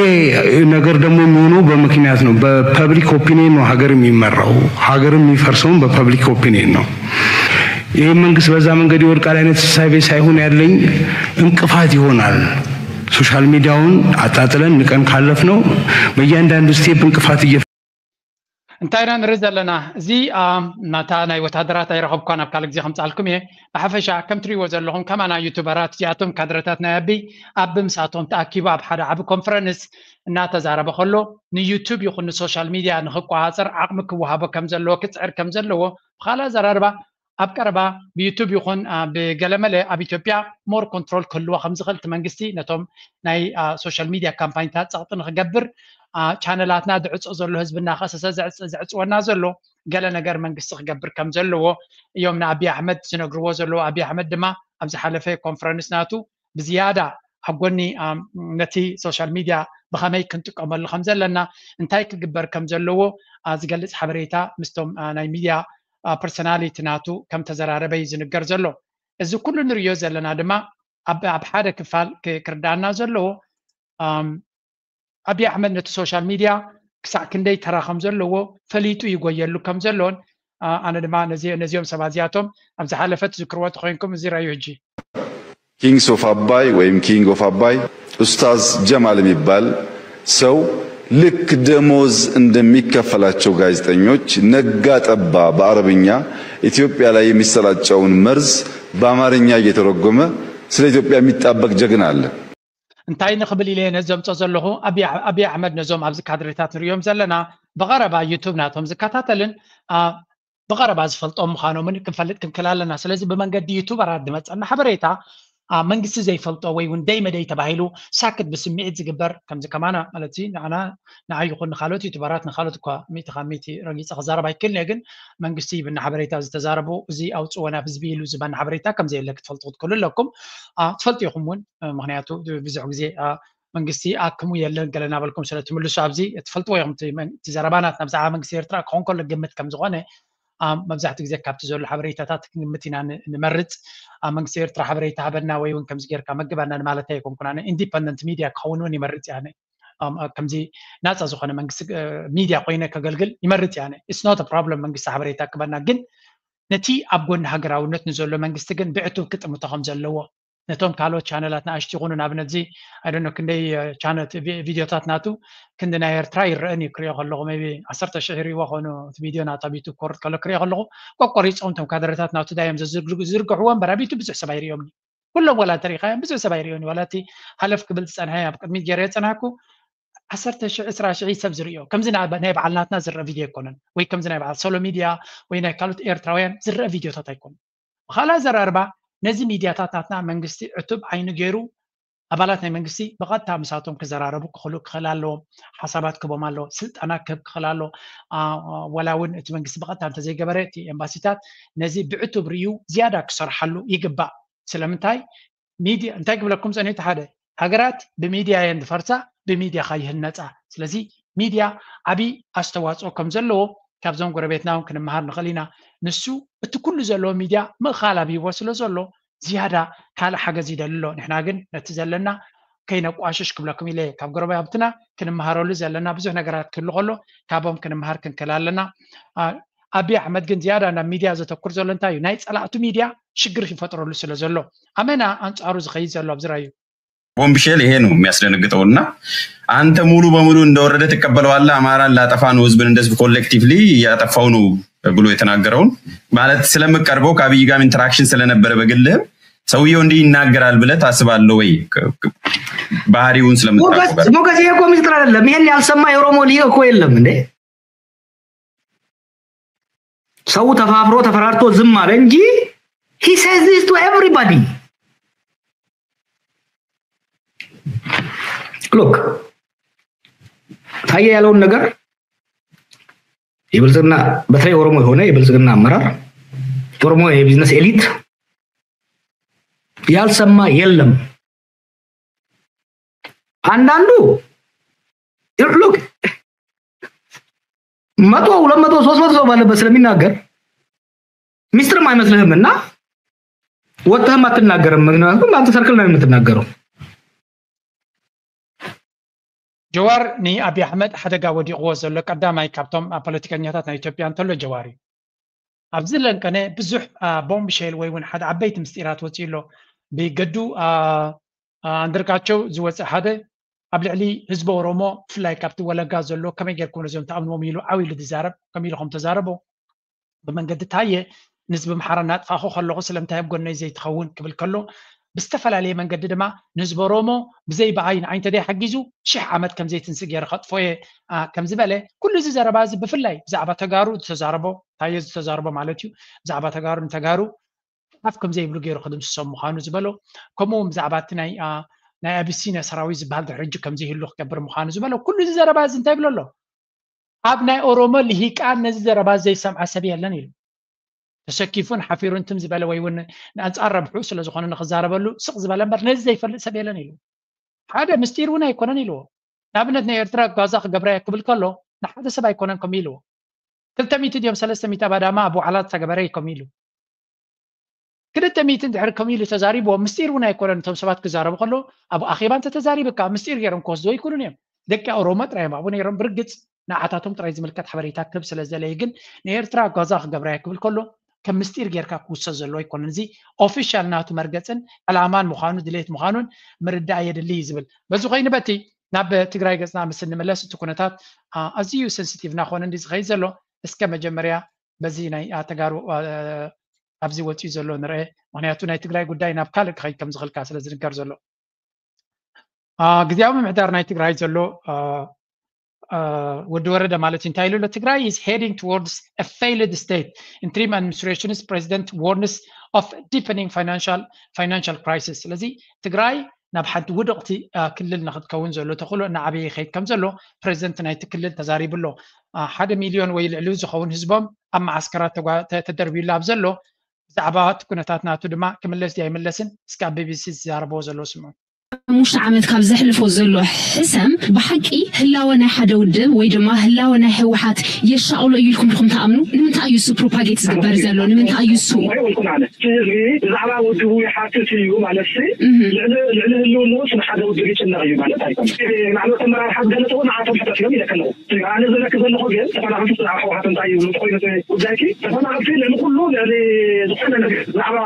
ነገር ደግሞ የሚሆነው በምክንያት ነው። በፐብሊክ ኦፒኒየን ነው ሀገር የሚመራው። ሀገር የሚፈርሰውም በፐብሊክ ኦፒኒየን ነው። ይህ መንግስት በዛ መንገድ ይወድቃል አይነት እሳቤ ሳይሆን ያለኝ እንቅፋት ይሆናል። ሶሻል ሚዲያውን አጣጥለን ንቀን ካለፍ ነው በእያንዳንዱ ስቴፕ እንቅፋት እየ እንታይ ኢና ንርኢ ዘለና? እዚ ናታ ናይ ወታደራት ኣይረኸብኳን፣ ኣብ ካልእ ግዜ ከምፅኣልኩም እየ። ብሓፈሻ ከም ትሪእዎ ዘለኹም ከማና ዩቱበራት እዚኣቶም ካድረታት ናይ ኣቢ ኣብ ብምሳቶም ተኣኪቡ ኣብ ሓደ ዓቢ ኮንፈረንስ እናተዛረበ ከሎ ንዩቱብ ይኹን ንሶሻል ሚድያ ንክቆፃፀር ዓቕሚ ክወሃቦ ከም ዘለዎ ክፅዕር ከም ዘለዎ ብካልእ ኣዘራርባ ኣብ ቀረባ ብዩቱብ ይኹን ብገለመለ ኣብ ኢትዮጵያ ሞር ኮንትሮል ክህልዎ ከም ዝኽእል እቲ መንግስቲ ነቶም ናይ ሶሻል ሚድያ ካምፓኒታት ፀቕጢ ንክገብር ቻነላትና ዝዕፆ ዘሎ ህዝቢ እናኸሰሰ ዘዕፅወና ዘሎ ገለ ነገር መንግስቲ ክገብር ከም ዘለዎ እዮም ንኣቢ ኣሕመድ ዝነግርዎ ዘለዉ። ኣቢ ኣሕመድ ድማ ኣብ ዝሓለፈ ኮንፈረንስ ናቱ ብዝያዳ ኣብ ጎኒ ነቲ ሶሻል ሚድያ ብኸመይ ክንጥቀመሉ ከም ዘለና እንታይ ክግበር ከም ዘለዎ ዝገልፅ ሓበሬታ ምስቶም ናይ ሚድያ ፐርሶናሊቲ ናቱ ከም ተዘራረበ እዩ ዝንገር ዘሎ። እዚ ኩሉ ንርእዮ ዘለና ድማ ኣብ ሓደ ክፋል ክርዳእና ዘለዎ ኣብይ ኣሕመድ ነቲ ሶሻል ሚድያ ክሳዕ ክንደይ ተራ ከም ዘለዎ ፈሊጡ ይጎየሉ ከም ዘሎን ኣነ ድማ ነዚኦም ሰባት እዚኣቶም ኣብ ዝሓለፈ ትዝክርዎ ተኮይንኩም እዚ ረዩ ሕጂ ኪንግስ ኦፍ አባይ ወይም ኪንግ ኦፍ አባይ ኡስታዝ ጀማል የሚባል ሰው ልክ ደሞዝ እንደሚከፈላቸው ጋዜጠኞች ነጋ ጠባ በአረብኛ ኢትዮጵያ ላይ የሚሰራጨውን መርዝ በአማርኛ እየተረጎመ ስለ ኢትዮጵያ የሚጣበቅ ጀግና አለ። እንታይ ንኽብል ኢለ ነዚ ዘምጾ ዘለኹ ኣብይ ኣሕመድ ነዞም ኣብዚ ካድሬታት ንሪኦም ዘለና ብቐረባ ዩቱብ ናቶም ዝከታተልን ብቐረባ ዝፈልጦም ምዃኖምን ክንፈልጥ ክንክል ኣለና። ስለዚ ብመንገዲ ዩቱበራት ዝመፀና ሓበሬታ መንግስቲ ዘይፈልጦ ወይ እውን ደይ መደይ ተባሂሉ ሳክት ብስምዒት ዝግበር ከምዚ ከማና ማለት ንዓና ንዓ ይኹን ንካልኦት ዩቱበራት ንካልኦት እኳ ሚእቲ ካብ ሚእቲ ረጊፀ ክዛረብ ኣይክልን እየ ግን መንግስቲ ይብና ሓበሬታ ዝተዛረቡ እዚ ኣውፅዎ ናብ ህዝቢ ኢሉ ዝበና ሓበሬታ ከምዘየለ ክትፈልጡ ክትክሉ ኣለኩም። ትፈልጡ ኢኹም እውን ምክንያቱ ብዙሕ ግዜ መንግስቲ ኣክሙ የለን ገለ እናበልኩም ስለ ትምልሱ ኣብዚ ትፈልጥዎ ኢኹም እቲ ዘረባናት ናብዛዕባ መንግስቲ ኤርትራ ክኾን ከሎ ግምት ከም ዝኾነ መብዛሕትኡ ግዜ ካብቲ ዘሎ ሓበሬታታት ክንግምት ኢና ንመርፅ። ኣብ መንግስቲ ኤርትራ ሓበሬታ ሃበና ወይ እውን ከምዚ ጌርካ መግባና ንማለት ኣይኮንኩን ኣነ ኢንዲፐንደንት ሚድያ ክኸውን እውን ይመርፅ እያ ከምዚ ናፃ ዝኾነ መንግስቲ ሚድያ ኮይነ ከገልግል ይመርፅ እያ it's not problem መንግስቲ ሓበሬታ ክበና ግን ነቲ ኣብ ጎኒ ሃገራውነት ንዘሎ መንግስቲ ግን ብዕቱብ ክጥምቶ ከም ዘለዎ ነቶም ካልኦት ቻነላት ንኣሽቱ ይኹኑ ንኣብነት እዚ ኣይደኖ ክንደይ ቻነት ቪዲዮታት ናቱ ክንዲ ናይ ኤርትራ ይረአን እዩ ክሪኦ ከለኹ ቢ ዓሰርተ ሽሕ ይሪእዎ ኾኑ እቲ ቪድዮ ናቱ ኣብ ዩቱብ ኮርት ከሎ ክሪኦ ከለኹ ቆቆሪፆም ቶም ካድረታት ናቱ ዳዮም ዝዝርግሕዎ እምበር ኣብ ዩቱብ ብዙሕ ሰብ ኣይሪኦም ኩሎም ዋላ እንተሪኢኻዮም ብዙሕ ሰብ ኣይሪኦን ዋላ እቲ ሃለፍ ክብል ዝፀንሐ ኣብ ቅድሚት ገይረ የፀናኩ ዓሰርተ ሽሕ ዕስራ ሽሕ ሰብ ዝርእዮ ከምዚ ናይ በዓልናትና ዝረአ ቪድዮ ኣይኮነን ወይ ከምዚ ናይ በዓል ሶሎ ሚድያ ወይ ናይ ካልኦት ኤርትራውያን ዝረአ ቪድዮታት ኣይኮነን ብኻልእ ኣዘራርባ ነዚ ሚድያታት ናትና መንግስቲ ዕቱብ ዓይኒ ገይሩ ኣባላት ናይ መንግስቲ ብቐጥታ ምሳቶም ክዘራረቡ ክኽሉ ክኽእል ኣለዎም ሓሳባት ክቦም ኣለዎ ስልጠና ክህብ ክኽእል ኣለዎ ወላ እውን እቲ መንግስቲ ብቐጥታ እንተዘይገበረ እቲ ኤምባሲታት ነዚ ብዕቱብ ርእዩ ዝያዳ ክሰርሓሉ ይግባእ ስለምንታይ ሚድያ እንታይ ክብለኩም ፀኒሑ ሓደ ሃገራት ብሚድያ እየን ዝፈርሳ ብሚድያ ካ ይህነፃ ስለዚ ሚድያ ዓብይ ኣስተዋፅኦ ከም ዘለዎ ካብዞም ጎረቤትና እውን ክንመሃር ንኽእል ኢና ንሱ እቲ ኩሉ ዘለዎ ሚድያ ምእኻል ኣብይዎ ስለ ዘሎ ዝያዳ ካልእ ሓገዝ ይደሊ ኣሎ ንሕና ግን ነቲ ዘለና ከይነቋሽሽ ክብለኩም ኢለ ካብ ጎረባብትና ክንመሃረሉ ዘለና ብዙሕ ነገራት ክህሉ ከሎ ካቦም ክንመሃር ክንክእል ኣለና ኣብይ ኣሕመድ ግን ዝያዳ ናብ ሚድያ ዘተኩር ዘሎ እንታይ እዩ ናይ ፀላእቱ ሚድያ ሽግር ይፈጥረሉ ስለ ዘሎ ኣመና ኣንፃሩ ዝኸይድ ዘሎ ኣብዚ ራዩ ቦምብሼል ይሄ ነው የሚያስደነግጠው እና አንተ ሙሉ በሙሉ እንደወረደ ትቀበለዋለህ። አማራን ላጠፋ ነው ህዝብን እንደዚህ ኮሌክቲቭሊ እያጠፋው ነው ብሎ የተናገረውን ማለት ስለምቀርበው ከአብይ ጋር ኢንተራክሽን ስለነበረ በግልህም ሰውየው እንዲህ ይናገራል ብለህ ታስባለህ ወይ? ባህሪውን ስለምታውቀው ሞገስ፣ ይሄ እኮ ሚስጥር አይደለም። ይሄን ያልሰማ የኦሮሞ ሊቅ እኮ የለም እንዴ። ሰው ተፋፍሮ ተፈራርቶ ዝም አለ እንጂ he says this to everybody. Look ታየ ያለውን ነገር የብልጽግና በተለይ ኦሮሞ የሆነ የብልጽግና አመራር ኦሮሞ የቢዝነስ ኤሊት ያልሰማ የለም። አንዳንዱ look መቶ ሁለት መቶ ሶስት መቶ ሰው ባለበት ስለሚናገር ሚስጥርም አይመስልህም እና ወጥተህም አትናገርም። ምክንያቱም አንተ ሰርክል ነው የምትናገረው። ጀዋር ንኣብይ ኣሕመድ ሓደጋ ወዲቕዎ ዘሎ ቀዳማይ ካብቶም ፖለቲከኛታት ናይ ኢትዮጵያ እንተሎ ጀዋር እዩ ኣብዚ ለንቀነ ብዙሕ ቦምብ ሼል ወይ እውን ሓደ ዓበይቲ ምስጢራት ወፂኡ ኣሎ ብገዱ ኣንድርጋቸው ዝወፅእ ሓደ ኣብ ልዕሊ ህዝቢ ኦሮሞ ብፍላይ ካብቲ ወለጋ ዘሎ ከመይ ጌርኩም ነዚኦም ተኣምንዎም ኢሉ ዓው ኢሉ ዝዛረብ ከም ኢሉ ከም ተዛረቦ ብመንገዲ ታየ ንህዝቢ ኣምሓራ እናጥፋእኹ ከለኹ ስለምንታይ ኣብ ጎነይ ዘይትኸውን ክብል ከሎ ብዝተፈላለየ መንገዲ ድማ ንህዝቢ ኦሮሞ ብዘይ ብኣይ ንዓይ እንተደይ ሓጊዙ ሽሕ ዓመት ከም ዘይትንስእ ገይረ ከጥፎ እየ ከም ዝበለ ኩሉ እዚ ዘረባ እዚ ብፍላይ ብዛዕባ ተጋሩ ዝተዛረቦ ታየ ዝተዛረቦ ማለት እዩ ብዛዕባ ተጋሩ ንተጋሩ ኣፍ ከም ዘይብሉ ገይሩ ክድምስሶም ምዃኑ ዝበሎ ከምኡ እውን ብዛዕባ እቲ ናይ ናይ ኣቢሲንያ ሰራዊት ዝበሃል ድሕሪ ሕጂ ከም ዘይህሉ ክገብር ምዃኑ ዝበሎ ኩሉ እዚ ዘረባ እዚ እንታይ ይብሎ ኣሎ ኣብ ናይ ኦሮሞ ልሂቃን ነዚ ዘረባ ዘይሰምዐ ሰብ የለን ኢሉ ተሰኪፉን ሓፊሩን ትም ዝበለ ወይ እውን ንኣንፃር ረብሑ ስለ ዝኾነ ንክዛረበሉ ስቕ ዝበለ እምበር ነዚ ዘይፈልጥ ሰብ የለን ኢሉ ሓደ ምስጢር እውን ኣይኮነን ኢልዎ ንኣብነት ናይ ኤርትራ ጓዛ ክገብራ እየ ክብል ከሎ ንሓደ ሰብ ኣይኮነን ከም ኢልዎ ክልተ ሚእቲ ድዮም ሰለስተ ሚእቲ ኣብ ኣዳማ ኣብ ዋዕላ ዝተገበረ እዩ ከም ኢሉ ክልተ ሚእቲ እንድሕር ከምኡ ኢሉ ተዛሪብዎ፣ ምስጢር እውን ኣይኮነን። እቶም ሰባት ክዛረቡ ከለዉ፣ ኣብ ኣኼባ እንተተዛሪብካ ምስጢር ገይሮም ክወስድዎ ኣይክእሉን እዮም። ደቂ ኦሮሞ ጥራይ እዮም ኣብኡ ነይሮም። ብርግጽ ንዓታቶም ጥራይ ዝምልከት ሓበሬታ ክህብ ስለ ዝደለየ ግን፣ ንኤርትራ ጓዛ ክገብራ እየ ክብል ከሎ፣ ከም ምስጢር ጌርካ ክውሰድ ዘለዎ ኣይኮነን። እዚ ኦፊሻል ናቱ መርገጽን ዕላማን ምዃኑ፣ ድሌት ምዃኑን ምርዳእ የድሊ እዩ ዝብል። በዚ ኮይኑ በቲ ናብ ትግራይ ገጽና ምስ እንምለስ እቲ ኩነታት፣ አ፣ ኣዝዩ ሰንሲቲቭ እናኾነ እንዲ ዝኸይድ ዘሎ። እስከ መጀመርያ በዚ ናይ፣ አ፣ ተጋሩ፣ አ፣ ኣብዚ ወጺኡ ዘሎ ንርአ። ምኽንያቱ ናይ ትግራይ ጉዳይ ናብ ካልእ ክኸይድ ከም ዝኽእልካ ስለ ዝንገር ዘሎ። አ፣ ግዝያዊ ምምሕዳር ናይ ትግራይ ዘሎ፣ አ፣ አ፣ ወዲ ወረደ ማለት እዩ እንታይ ኢሉ ኣሎ? ትግራይ is heading towards a failed state. Interim administration's president warns of deepening financial, financial crisis. ስለዚ ትግራይ ናብ ሓንቲ ውድቕቲ፣ አ፣ ክልል ንክትከውን ዘሎ ተኽእሎ እናዓበየ ይኸይድ ከም ዘሎ ፕሬዚደንት ናይቲ ክልል ተዛሪቡ ኣሎ። አ፣ ሓደ ሚልዮን ወይ ልዕሊኡ ዝኸውን ህዝቦም ኣብ መዓስከራት ተጓ-፣ ተ-፣ ተደርብዩሉ ኣብ ዘሎ፣ ብዛዕባ እቲ ኩነታት ናቱ ድማ ክምለስ ድዩ ኣይምለስን እስኪ ኣብ ቢ ቢ ሲ ዝዛረብዎ ዘለዉ ስምዑ። ሓሙሽተ ዓመት ካብ ዘሕልፎ ዘሎ ሕሰም ብሓቂ ህላወ ናይ ሓደ ውድብ ወይ ድማ ህላወ ናይ ህወሓት የሻቕሎ እዩ ኢልኩም ዲኹም ትኣምኑ? ንምንታይ እዩ እሱ ፕሮፓጌት ዝግበር ዘሎ? ንምንታይ እዩ እሱ? ወይ ውልቁን ኣነ። እቲ ህዝቢ ብዛዕባ ውድቡ ይሓትት እዩ ማለት ሲ፣ እህ። ልዕሊ፣ ልዕሊ ህልውንኡ ስለ ሓደ ውድብ ይጭነቕ እዩ ማለት ኣይኮነን። ላዕለዎት ኣመራርሓ ዝገለጽዎ ንዓቶም ሕተት እዮም ኢለካ ኣለኹ። ኣነ ዝብለኪ ዘለኹ ግን ተፈናቐልቲ ስለ ህወሓት እንታይ እዩ ዝብሉ ኮይኑ እቲ ጉዳይኪ፣ ተፈናቐልቲ ልዕሊ ኩሉ ልዕሊ ዝኾነ ነገር ብዛዕባ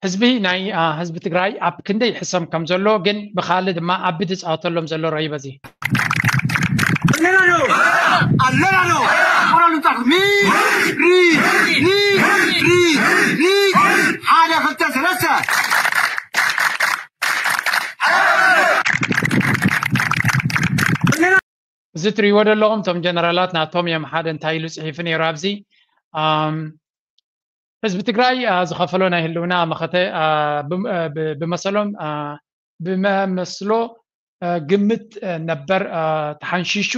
ህዝቢ ናይ፣ አ፣ ህዝቢ ትግራይ ኣብ ክንደይ ይሕሰም ከም ዘሎ ግን ብኻልእ ድማ ኣብ ዝጻወተሎም ዘሎ ረይ በዚ ኣለና ዶ? ኣለና ዶ? ሞራል ንጣፍ። ሚ-፣ ሪ-፣ ሪ-፣ ሪ-፣ ሪ-፣ ሓደ፣ ክልተ፣ ሰለስተ። እዚ ትሪእዎ ዘለኹም እቶም ጀነራላት ናቶም እዮም። ሓደ እንታይ ኢሉ ጽሒፉ ነይሩ ኣብዚ፣ ኣም፣ ህዝቢ ትግራይ፣ አ፣ ዝኸፈሎ ናይ ህልውና መኸተ፣ አ፣ ብም-፣ አ፣ ብ-፣ ብመሰሎም፣ አ፣ ብመመስሎ፣ አ፣ ግምት፣ አ፣ ነበር፣ አ፣ ተሓንሺሹ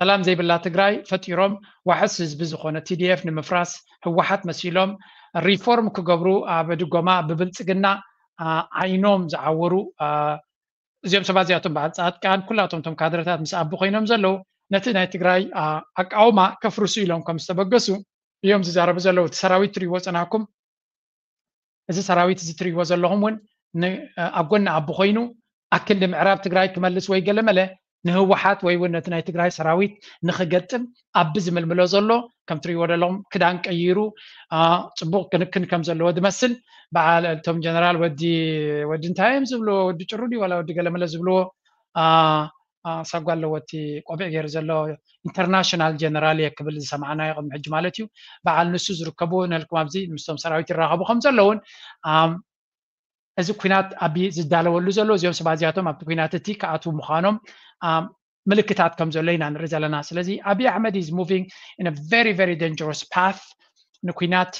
ሰላም ዘይብላ ትግራይ ፈጢሮም ዋሕስ ህዝቢ ዝኾነ ቲ ዲ ኤፍ ንምፍራስ ህወሓት መሲሎም ሪፎርም ክገብሩ ኣብ ድጎማ ብብልጽግና፣ አ፣ ዓይኖም ዝዓወሩ፣ አ፣ እዚኦም ሰባት እዚኣቶም በዓል ጻድቃን ኩላቶም እቶም ካድረታት ምስ ኣቢ ኮይኖም ዘለዉ ነቲ ናይ ትግራይ፣ አ፣ ኣቃውማ ከፍርሱ ኢሎም ከም ዝተበገሱ እዮም ዝዛረቡ ዘለዉ። እቲ ሰራዊት ትሪእዎ ጸናኩም፣ እዚ ሰራዊት እዚ ትሪእዎ ዘለኹም እውን ን-፣ ኣብ ጎኒ ኣቢ ኮይኑ ኣክንዲ ምዕራብ ትግራይ ክመልስ ወይ ገለመለ ንህወሓት ወይ እውን ነቲ ናይ ትግራይ ሰራዊት ንኽገጥም ኣቢ ዝምልምሎ ዘሎ፣ ከም ትሪእዎ ዘለኹም ክዳን ቀይሩ፣ አ፣ ጽቡቕ ክንክን ከም ዘለዎ ዝመስል በዓል እቶም ጀነራል ወዲ፣ ወዲ እንታይ እዮም ዝብልዎ? ወዲ ጭሩ ድዩ ዋላ ወዲ ገለመለ ዝብልዎ? አ፣ አ፣ ሳጓ ኣለዎ እቲ ቆቢዕ ገይሩ ዘሎ ኢንተርናሽናል ጀነራል እየ ክብል ዝሰማዕናዮ ቅድሚ ሕጂ ማለት እዩ። በዓል ንሱ ዝርከቡ ንህልኩም ኣብዚ ምስቶም ሰራዊት ይራኸቡ ከም ዘለውን፣ ኣም፣ እዚ ኩናት ኣቢ ዝዳለወሉ ዘሎ እዚኦም ሰባት እዚኣቶም ኣብቲ ኩናት እቲ ክኣትዉ ምዃኖም፣ ኣም፣ ምልክታት ከም ዘሎ ኢና ንርኢ ዘለና። ስለዚ ኣቢ ኣሕመድ is moving in a very, very dangerous path ንኩናት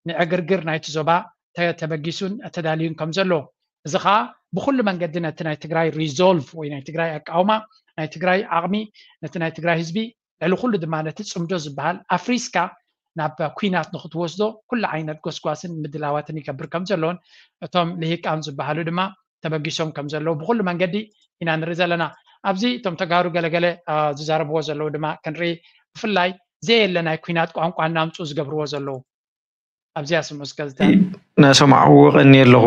ንዕግርግር ናይቲ ዞባ ተ-፣ ተበጊሱን ተዳልዩን ከም ዘሎ፣ እዚ ኸኣ ብኹሉ መንገዲ ነቲ ናይ ትግራይ ሪዞልቭ ወይ ናይ ትግራይ ኣቃውማ፣ ናይ ትግራይ ዓቕሚ፣ ነቲ ናይ ትግራይ ህዝቢ፣ ልዕሊ ኩሉ ድማ ነቲ ጽምዶ ዝበሃል ኣፍሪስካ ናብ ኩናት ንኽትወስዶ ኩሉ ዓይነት ጎስጓስን ምድላዋትን ይገብር ከም ዘሎን እቶም ልሂቃን ዝበሃሉ ድማ ተበጊሶም ከም ዘለዉ ብኹሉ መንገዲ ኢና ንርኢ ዘለና። ኣብዚ እቶም ተጋሩ ገለገለ፣ አ፣ ዝዛረብዎ ዘለዉ ድማ ክንርኢ፣ ብፍላይ ዘየለ ናይ ኩናት ቋንቋ እናምጽኡ ዝገብርዎ ዘለዉ። ኣብዚኣ ስምዑ እስከ ዝታ-፣ እናሰማዕዎ ቀንየ ኣለኹ።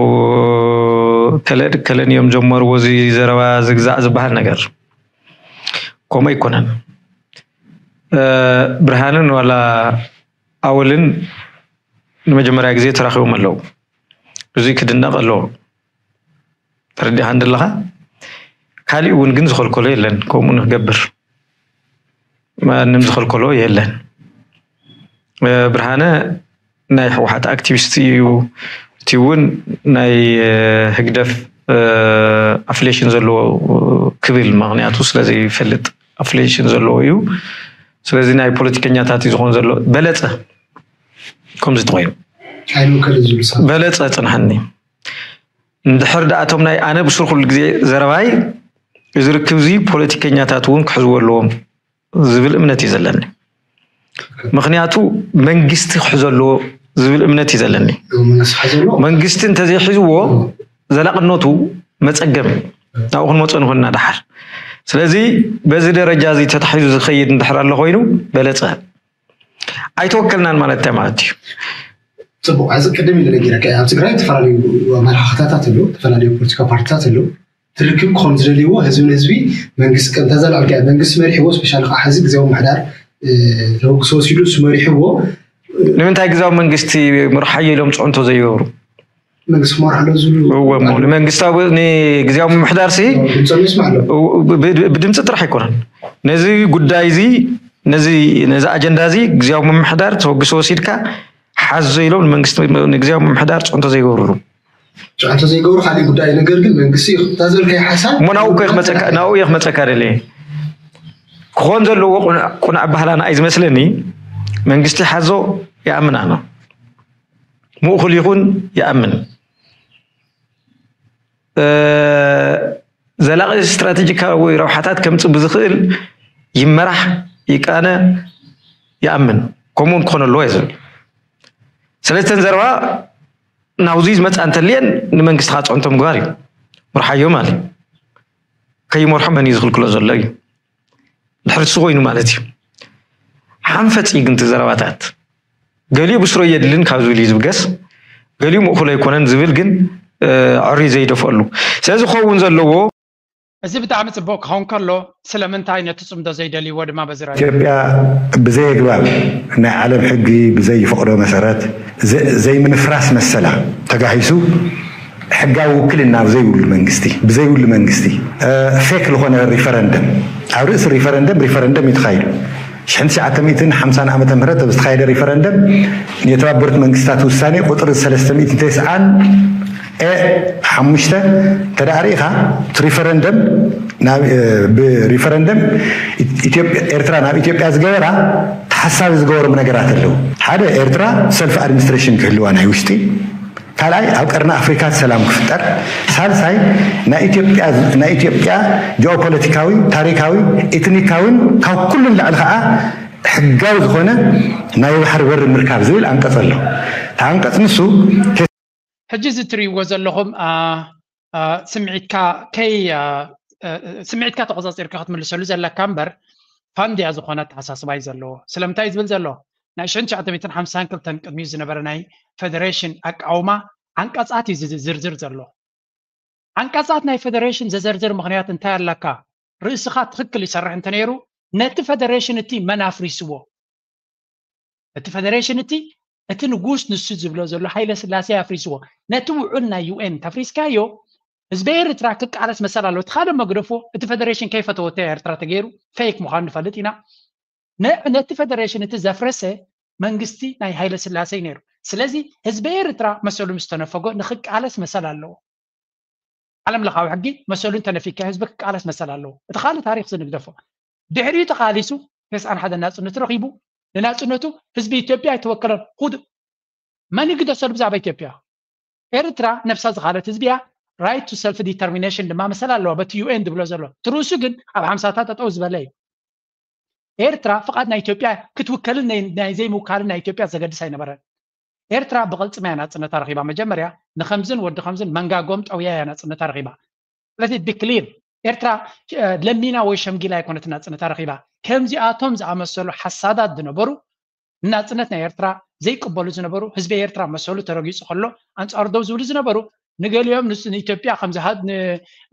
ከለ ከለን እዮም ጀመርዎ እዚ ዘረባ ዝግዛዕ ዝበሃል ነገር። ከምኡ ኣይኮነን። እ፣ ብርሃንን ዋላ ኣወልን ንመጀመርያ ግዜ ተራኺቦም ኣለዉ። እዚ ክድነቕ ኣለዎ። ተረዲእካ እንደለኻ? ካሊእ እውን ግን ዝኸልከሎ የለን፣ ከምኡ ንክገብር ማንም ዝኸልከሎ የለን። እ፣ ብርሃነ ናይ ህወሓት ኣክቲቪስት እዩ። እቲ እውን ናይ፣ እ፣ ህግደፍ፣ እ፣ ኣፍሌሽን ዘለዎ ክብል፣ ምኽንያቱ ስለ ዘይፈልጥ ኣፍሌሽን ዘለዎ እዩ። ስለዚ ናይ ፖለቲከኛታት እዩ ዝኾን ዘሎ። በለጸ ከምዚ ተኾይኑ። ኣይንውከልን ዝብሉ ሰባት። በለጸ ጽንሓኒ። እንድሕር ደኣ እቶም ናይ ኣነ ብሱር ኩሉ ግዜ ዘረባይ፣ እዚ ርክብ እዚ ፖለቲከኛታት እውን ክሕዝዎ ኣለዎም ዝብል እምነት እዩ ዘለኒ። ምኽንያቱ መንግስቲ ክሕዞ ኣለዎ ዝብል እምነት እዩ ዘለኒ። መንግስቲ ክሕዞ ኣለዎ። መንግስቲ እንተዘይሒዝዎ፣ ዘላቕነቱ መጸገም እዩ። ናብኡ ክንመጾ ንኽእልና ደሓር። ስለዚ በዚ ደረጃ እዚ ተታሒዙ ዝኸይድ እንድሕር ኣሎ ኮይኑ፣ በለጸ። ኣይተወከልናን ማለት እንታይ ማለት እዩ? ፅቡቅ። እዚ ቅድም ኢለ ነጊረካ እየ። ኣብ ትግራይ ዝተፈላለዩ ኣመለኻኽታታት ኣለዉ፣ ዝተፈላለዩ ፖለቲካ ፓርቲታት ኣለዉ። ትርክብ ክኾን ዝደልይዎ ህዝቢ ንህዝቢ መንግስቲ ከም ተዘላልካ መንግስቲ መሪሕዎ፣ ስፔሻሊ ከዓ ሕዚ ግዜያዊ ምምሕዳር ተበግሶ ወሲዱ እሱ መሪሕዎ። ንምንታይ ግዜያዊ መንግስቲ ምርሓዮ ኢሎም ፅዕንቶ ዘይገብሩ? መንግስቲ ክመርሖ ኣሎ ዝብሉ እወ እሞ ንመንግስታዊ ንግዜያዊ ምምሕዳር ሲ ድምፆም ይስማዕ ኣሎ። ብድምፂ ጥራሕ ኣይኮነን። ነዚ ጉዳይ እዚ ነዚ ነዚ ኣጀንዳ እዚ ግዜያዊ ምምሕዳር ተበግሶ ወሲድካ ሓዞ ኢሎም ንመንግስቲ ንግዜያዊ ምምሕዳር ፅዕንቶ ዘይገብርሉ ጨንቶ ዘይገብሩ ካልእ ጉዳይ። ነገር ግን መንግስቲ እዩ እታ ዝበልካዮ ሓሳብ እሞ ናብኡ እኮ ይኽመፀካ ናብኡ እየ ክመፀካ ደልየ። ክኾን ዘለዎ ቁኑዕ ቁኑዕ ኣባህላና እዩ ዝመስለኒ። መንግስቲ ሓዞ ይኣምን ኣነ፣ ምእኹል ይኹን ይኣምን። ዘላቒ ስትራቴጂካዊ ረብሓታት ከምፅእ ብዝኽእል ይመራሕ፣ ይቃነ፣ ይኣምን፣ ከምኡ እውን ክኾነሉ እየ ዝብል። ስለዚ እተን ዘረባ ናብዙይ ዝመፃ እንተልየን ንመንግስቲ ከዓ ፅዕንቶ ምግባር እዩ። ምርሓዮ ማለት እዩ። ከይመርሖ መን እዩ ዝኽልክሎ ዘሎ እዩ። ድሕሪ እሱ ኮይኑ ማለት እዩ። ሓንፈፅ እዩ ግን እቲ ዘረባታት። ገሊኡ ብስሮ የድልን ካብ ዝብል እዩ ዝብገስ፣ ገሊኡ ምእኩል ኣይኮነን ዝብል ግን ዕሪ ዘይደፍኣሉ። ስለዚ ክኸውን ዘለዎ እዚ ብጣዕሚ ፅቡቅ ክኸውን ከሎ ስለምንታይ ነቲ ፅምዶ ዘይደልይዎ ድማ በዚ ራእይ ኢትዮጵያ ብዘየግባብ ናይ ዓለም ሕጊ ብዘይፈቕዶ መሰረት ዘ- ዘይምፍራስ መሰላ ተጋሂሱ ሕጋዊ ውክልና ብዘይብሉ መንግስቲ ብዘይብሉ መንግስቲ እ፣ ፌክ ዝኾነ ሪፈረንደም ኣብ ርእሲ ሪፈረንደም ሪፈረንደም እዩ ተኻይዱ። ሽሕን ትሽዓተ ሚእትን ሓምሳን ዓመተ ምህረት ኣብ ዝተኻየደ ሪፈረንደም የተባበሩት መንግስታት ውሳኔ ቁፅሪ ሰለስተ ሚእትን ተስዓን ኤ ሓሙሽተ እንተ ደኣ ርኢኻ እቲ ሪፈረንደም ናብ እ፣ ብሪፈረንደም ኢትዮጵያ ኤርትራ ናብ ኢትዮጵያ ዝገበራ ተሓሳቢ ዝገበሮም ነገራት ኣለዉ። ሓደ ኤርትራ ሰልፍ ኣድሚኒስትሬሽን ክህልዋ ናይ ውሽጢ ካልኣይ ኣብ ቀርኒ ኣፍሪካ ሰላም ክፍጠር፣ ሳልሳይ ናይ ኢትዮጵያ ናይ ኢትዮጵያ ጂኦፖለቲካዊ ታሪካዊ ኤትኒካዊን ካብ ኩሉ ንላዕሊ ከዓ ሕጋዊ ዝኾነ ናይ ባሕሪ በሪ ምርካብ ዝብል ኣንቀፅ ኣሎ። እቲ ኣንቀፅ ንሱ ሕጂ እዚ እትርእይዎ ዘለኹም ኣ፣ ኣ፣ ስምዒትካ ከይ ኣ፣ እ፣ ስምዒትካ ተቆፃፂርካ ክትምልሰሉ ዘለካ እምበር ፋንድያ ዝኾነ ኣተሓሳስባ እዩ ዘለዎ። ስለምንታይ እዩ ዝብል ዘሎ ናይ ሽሕን ትሽዓተ ሚእትን ሓምሳን ክልተን ቅድሚኡ ዝነበረ ናይ ፈደሬሽን ኣቃውማ ዓንቀፃት እዩ ዝዝርዝር ዘሎ። ዓንቀፃት ናይ ፈደሬሽን ዘዘርዝር ምኽንያት እንታይ ኣለካ? ርእስኻ ትኽክል ይሰርሕ እንተነይሩ ነቲ ፈደሬሽን እቲ መን ኣፍሪስዎ? እቲ ፈደሬሽን እቲ እቲ ንጉስ ንሱ ዝብሎ ዘሎ ሃይለ ስላሴ ኣፍሪስዎ። ነቲ ውዑል ናይ ዩ ኤን ተፍሪስካዮ ህዝቢ ኤርትራ ክቃለስ መሰል ኣለዎ። እቲ ካልእ መግደፎ እቲ ፈደሬሽን ከይፈተወቶ ኤርትራ ተገይሩ ፌክ ምዃኑ ንፈልጥ ኢና። ነ- ነቲ ፈደሬሽን እቲ ዘፍረሰ መንግስቲ ናይ ሃይለ ስላሴ እዩ ነይሩ። ስለዚ ህዝቢ ኤርትራ መሰሉ ምስ ተነፈጎ ንክቃለስ መሰል ኣለዎ። ዓለም ለኻዊ ሕጊ መሰሉ እንተነፊካ ህዝቢ ክቃለስ መሰል ኣለዎ። እቲ ካልእ ታሪክ ዝንግደፎ ድሕሪኡ ተቃሊሱ ተስዓን ሓደ ናፅነቱ ረኺቡ ንናፅነቱ ህዝቢ ኢትዮጵያ ኣይተወከለን። ሁድ መን ይግደሰሉ ብዛዕባ ኢትዮጵያ? ኤርትራ ነብሳ ዝኻለት ህዝቢ እያ። Right to self determination ድማ መሰል ኣለዋ በቲ ዩ ኤን ዝብሎ ዘሎ። ትርእሱ ግን ኣብ ሓምሳታት ጠጠው ዝበለ እዩ። ኤርትራ ፍቓድ ናይ ኢትዮጵያ ክትውከልን ናይ ናይ ዘይምውካልን ናይ ኢትዮጵያ ዘገድስ ኣይነበረን። ኤርትራ ብቕልፅማ እያ ናፅነታ ረኺባ። መጀመርያ ንኸምዝን ወዲ ኸምዝን መንጋጎም ጠውያ እያ ናፅነታ ረኺባ። ስለዚ ቢክሊር ኤርትራ እ፣ ለሚና ወይ ሸምጊላ ኣይኮነት ናፅነታ ረኺባ። ከምዚኣቶም ዝኣመሰሉ ሓሳዳት ዝነበሩ ንናፅነት ናይ ኤርትራ ዘይቅበሉ ዝነበሩ ህዝቢ ኤርትራ መሰሉ ተረጊፁ ከሎ ኣንፃሩ ደው ዝብሉ ዝነበሩ ንገሊኦም ንስ- ንኢትዮጵያ ከም ዝሃድ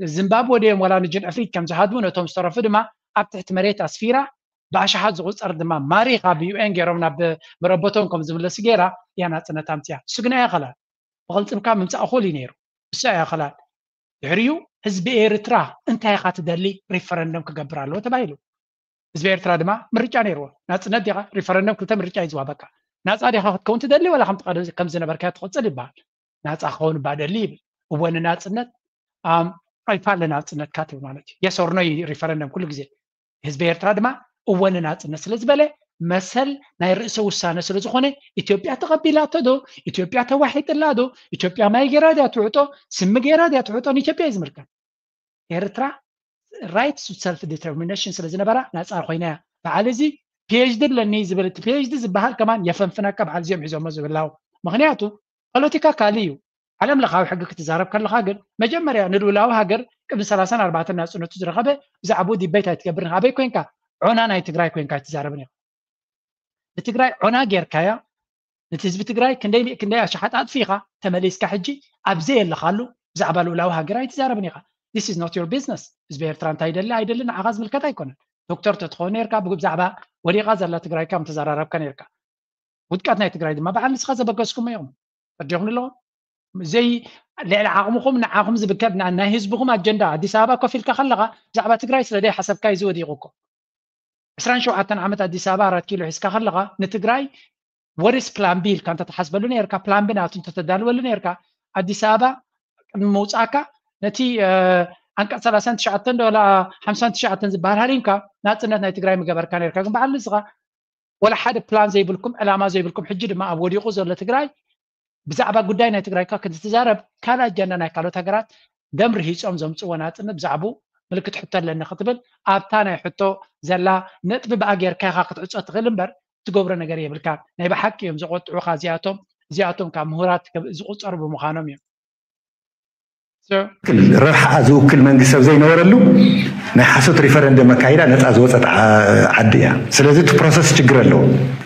ንዚምባብወ ድዮም ዋላ ንጅን ኣፍሪክ ከም ዝሃድሙ ነቶም ዝተረፉ ድማ ኣብ ትሕቲ መሬት ኣስፊራ ብኣሽሓት ዝቁፀር ድማ ማሪኻ ብዩ ኤን ገይሮም ናብ መረበቶም ከም ዝምለሱ ገይራ እያ ናፅነት ኣምፅያ። እሱ ግን ኣይኸላል ብቕልፅምካ ምምፃእ እኹል እዩ ነይሩ። እሱ ኣይኸላል ድሕሪኡ ህዝቢ ኤርትራ እንታይ ኢኻ ትደሊ ሪፈረንደም ክገብር ኣለዎ ተባሂሉ። ህዝቢ ኤርትራ ድማ ምርጫ ነይርዎ። ናፅነት ዲኻ ሪፈረንደም ክልተ ምርጫ እዩ ዝዋበካ። ናፃ ዲኻ ክትከውን ትደሊ ወላ ከምቲ ቀደም ከም ዝነበርካ ትቕፅል ይበሃል። ናፃ ክኸውን እባ ደሊ ይብል። እወ ንናፅነት ቃልፋ ለናፅነትካ ትብል ማለት እዩ። የስ ኦር ኖ እዩ ሪፈረንደም ኩሉ ግዜ። ህዝቢ ኤርትራ ድማ እወ ንናፅነት ስለ ዝበለ መሰል ናይ ርእሰ ውሳነ ስለ ዝኾነ ኢትዮጵያ ተቐቢላቶ ዶ ኢትዮጵያ ተዋሒጥላ ዶ ኢትዮጵያ ማይ ገይራ ድያ ትውዕጦ ስሚ ገይራ ድያ ትውዕጦ ንኢትዮጵያ እዩ ዝምልከት። ኤርትራ right to self determination ስለ ዝነበራ ናፃ ኮይና እያ። በዓል እዚ ፒኤችዲ ኣለኒ ዝብል እቲ ፒኤችዲ ዝበሃል ከማን የፈንፍነካ በዓል እዚኦም ሒዞሞ ዝብላው። ምክንያቱ ፖለቲካ ካልእ እዩ። ዓለም ለኻዊ ሕጊ ክትዛረብ ከለኻ ግን መጀመርያ ንልኡላዊ ሃገር ቅድሚ ሰላሳን ኣርባዕተን ናፅነቱ ዝረኸበ ብዛዕባኡ ዲቤት ኣይትገብርን። ኣበይ ኮይንካ? ዖና ናይ ትግራይ ኮይንካ ኣይትዛረብን ኢኻ። ንትግራይ ዖና ጌርካያ ነቲ ህዝቢ ትግራይ ክንደይ ክንደይ ኣሽሓት ኣጥፊኻ ተመሊስካ ሕጂ ኣብ ዘየለኻሉ ብዛዕባ ልኡላዊ ሃገር ኣይትዛረብን ኢኻ። This is not your business። ህዝቢ ኤርትራ እንታይ ይደሊ ኣይደሊ ንዓኻ ዝምልከት ኣይኮነን። ዶክተር ተትኾን ነርካ ብዛዕባ ወዲቓ ዘላ ትግራይ ከም ተዘራረብካ ነርካ። ውድቀት ናይ ትግራይ ድማ በዓል ንስኻ ዘበገስኩሞ ኢኹም። ተረዲኹም ኣለኹም። ዘይ ልዕሊ ዓቕምኹም ንዓኹም ዝብከብ ናይ ህዝብኹም ኣጀንዳ ኣዲስ ኣበባ ኮፍ ኢልካ ከለኻ ብዛዕባ ትግራይ ስለ ደይ ሓሰብካ እዩ ዝወዲቑ እኮ። ዕስራን ሸውዓተን ዓመት ኣዲስ ኣበባ ኣራት ኪሎ ሒዝካ ከለኻ ንትግራይ ወሪስ ፕላን ቢ ኢልካ እንተተሓስበሉ ነርካ ፕላን ቢ ናቱ እንተተዳልወሉ ነርካ ኣዲስ ኣበባ ቅድሚ ምውፃእካ ነቲ ኣንቀፅ ሰላሳን ትሽዓተን ዶ ሓምሳን ትሽዓተን ዝበሃል ሃሪምካ ናፅነት ናይ ትግራይ ምገበርካ ነርካ ግን በዓል ንስኻ ወላ ሓደ ፕላን ዘይብልኩም ዕላማ ዘይብልኩም ሕጂ ድማ ኣብ ወዲቑ ዘሎ ትግራይ ብዛዕባ ጉዳይ ናይ ትግራይ ካ ክትዛረብ ካልእ ኣጀንዳ ናይ ካልኦት ሃገራት ደም ርሂፆም ዘምፅዎ ናፅነት ብዛዕቡ ምልክት ሕቶ ኣለኒ ክትብል ኣብታ ናይ ሕቶ ዘላ ነጥቢ ብኣ ጌርካ ኢኻ ክትዕፆ ትኽእል እምበር ትገብሮ ነገር የብልካ ናይ ብሓቂ እዮም ዘቆጥዑኻ እዚኣቶም እዚኣቶም ካብ ምሁራት ዝቁፀሩ ብምዃኖም እዮም ረብሓኣ ዝውክል መንግስቲ ኣብ ዘይነበረሉ ናይ ሓሶት ሪፈረንደም ኣካይዳ ነፃ ዝወፀት ዓዲ እያ። ስለዚ እቲ ፕሮሰስ ችግር ኣለዎ።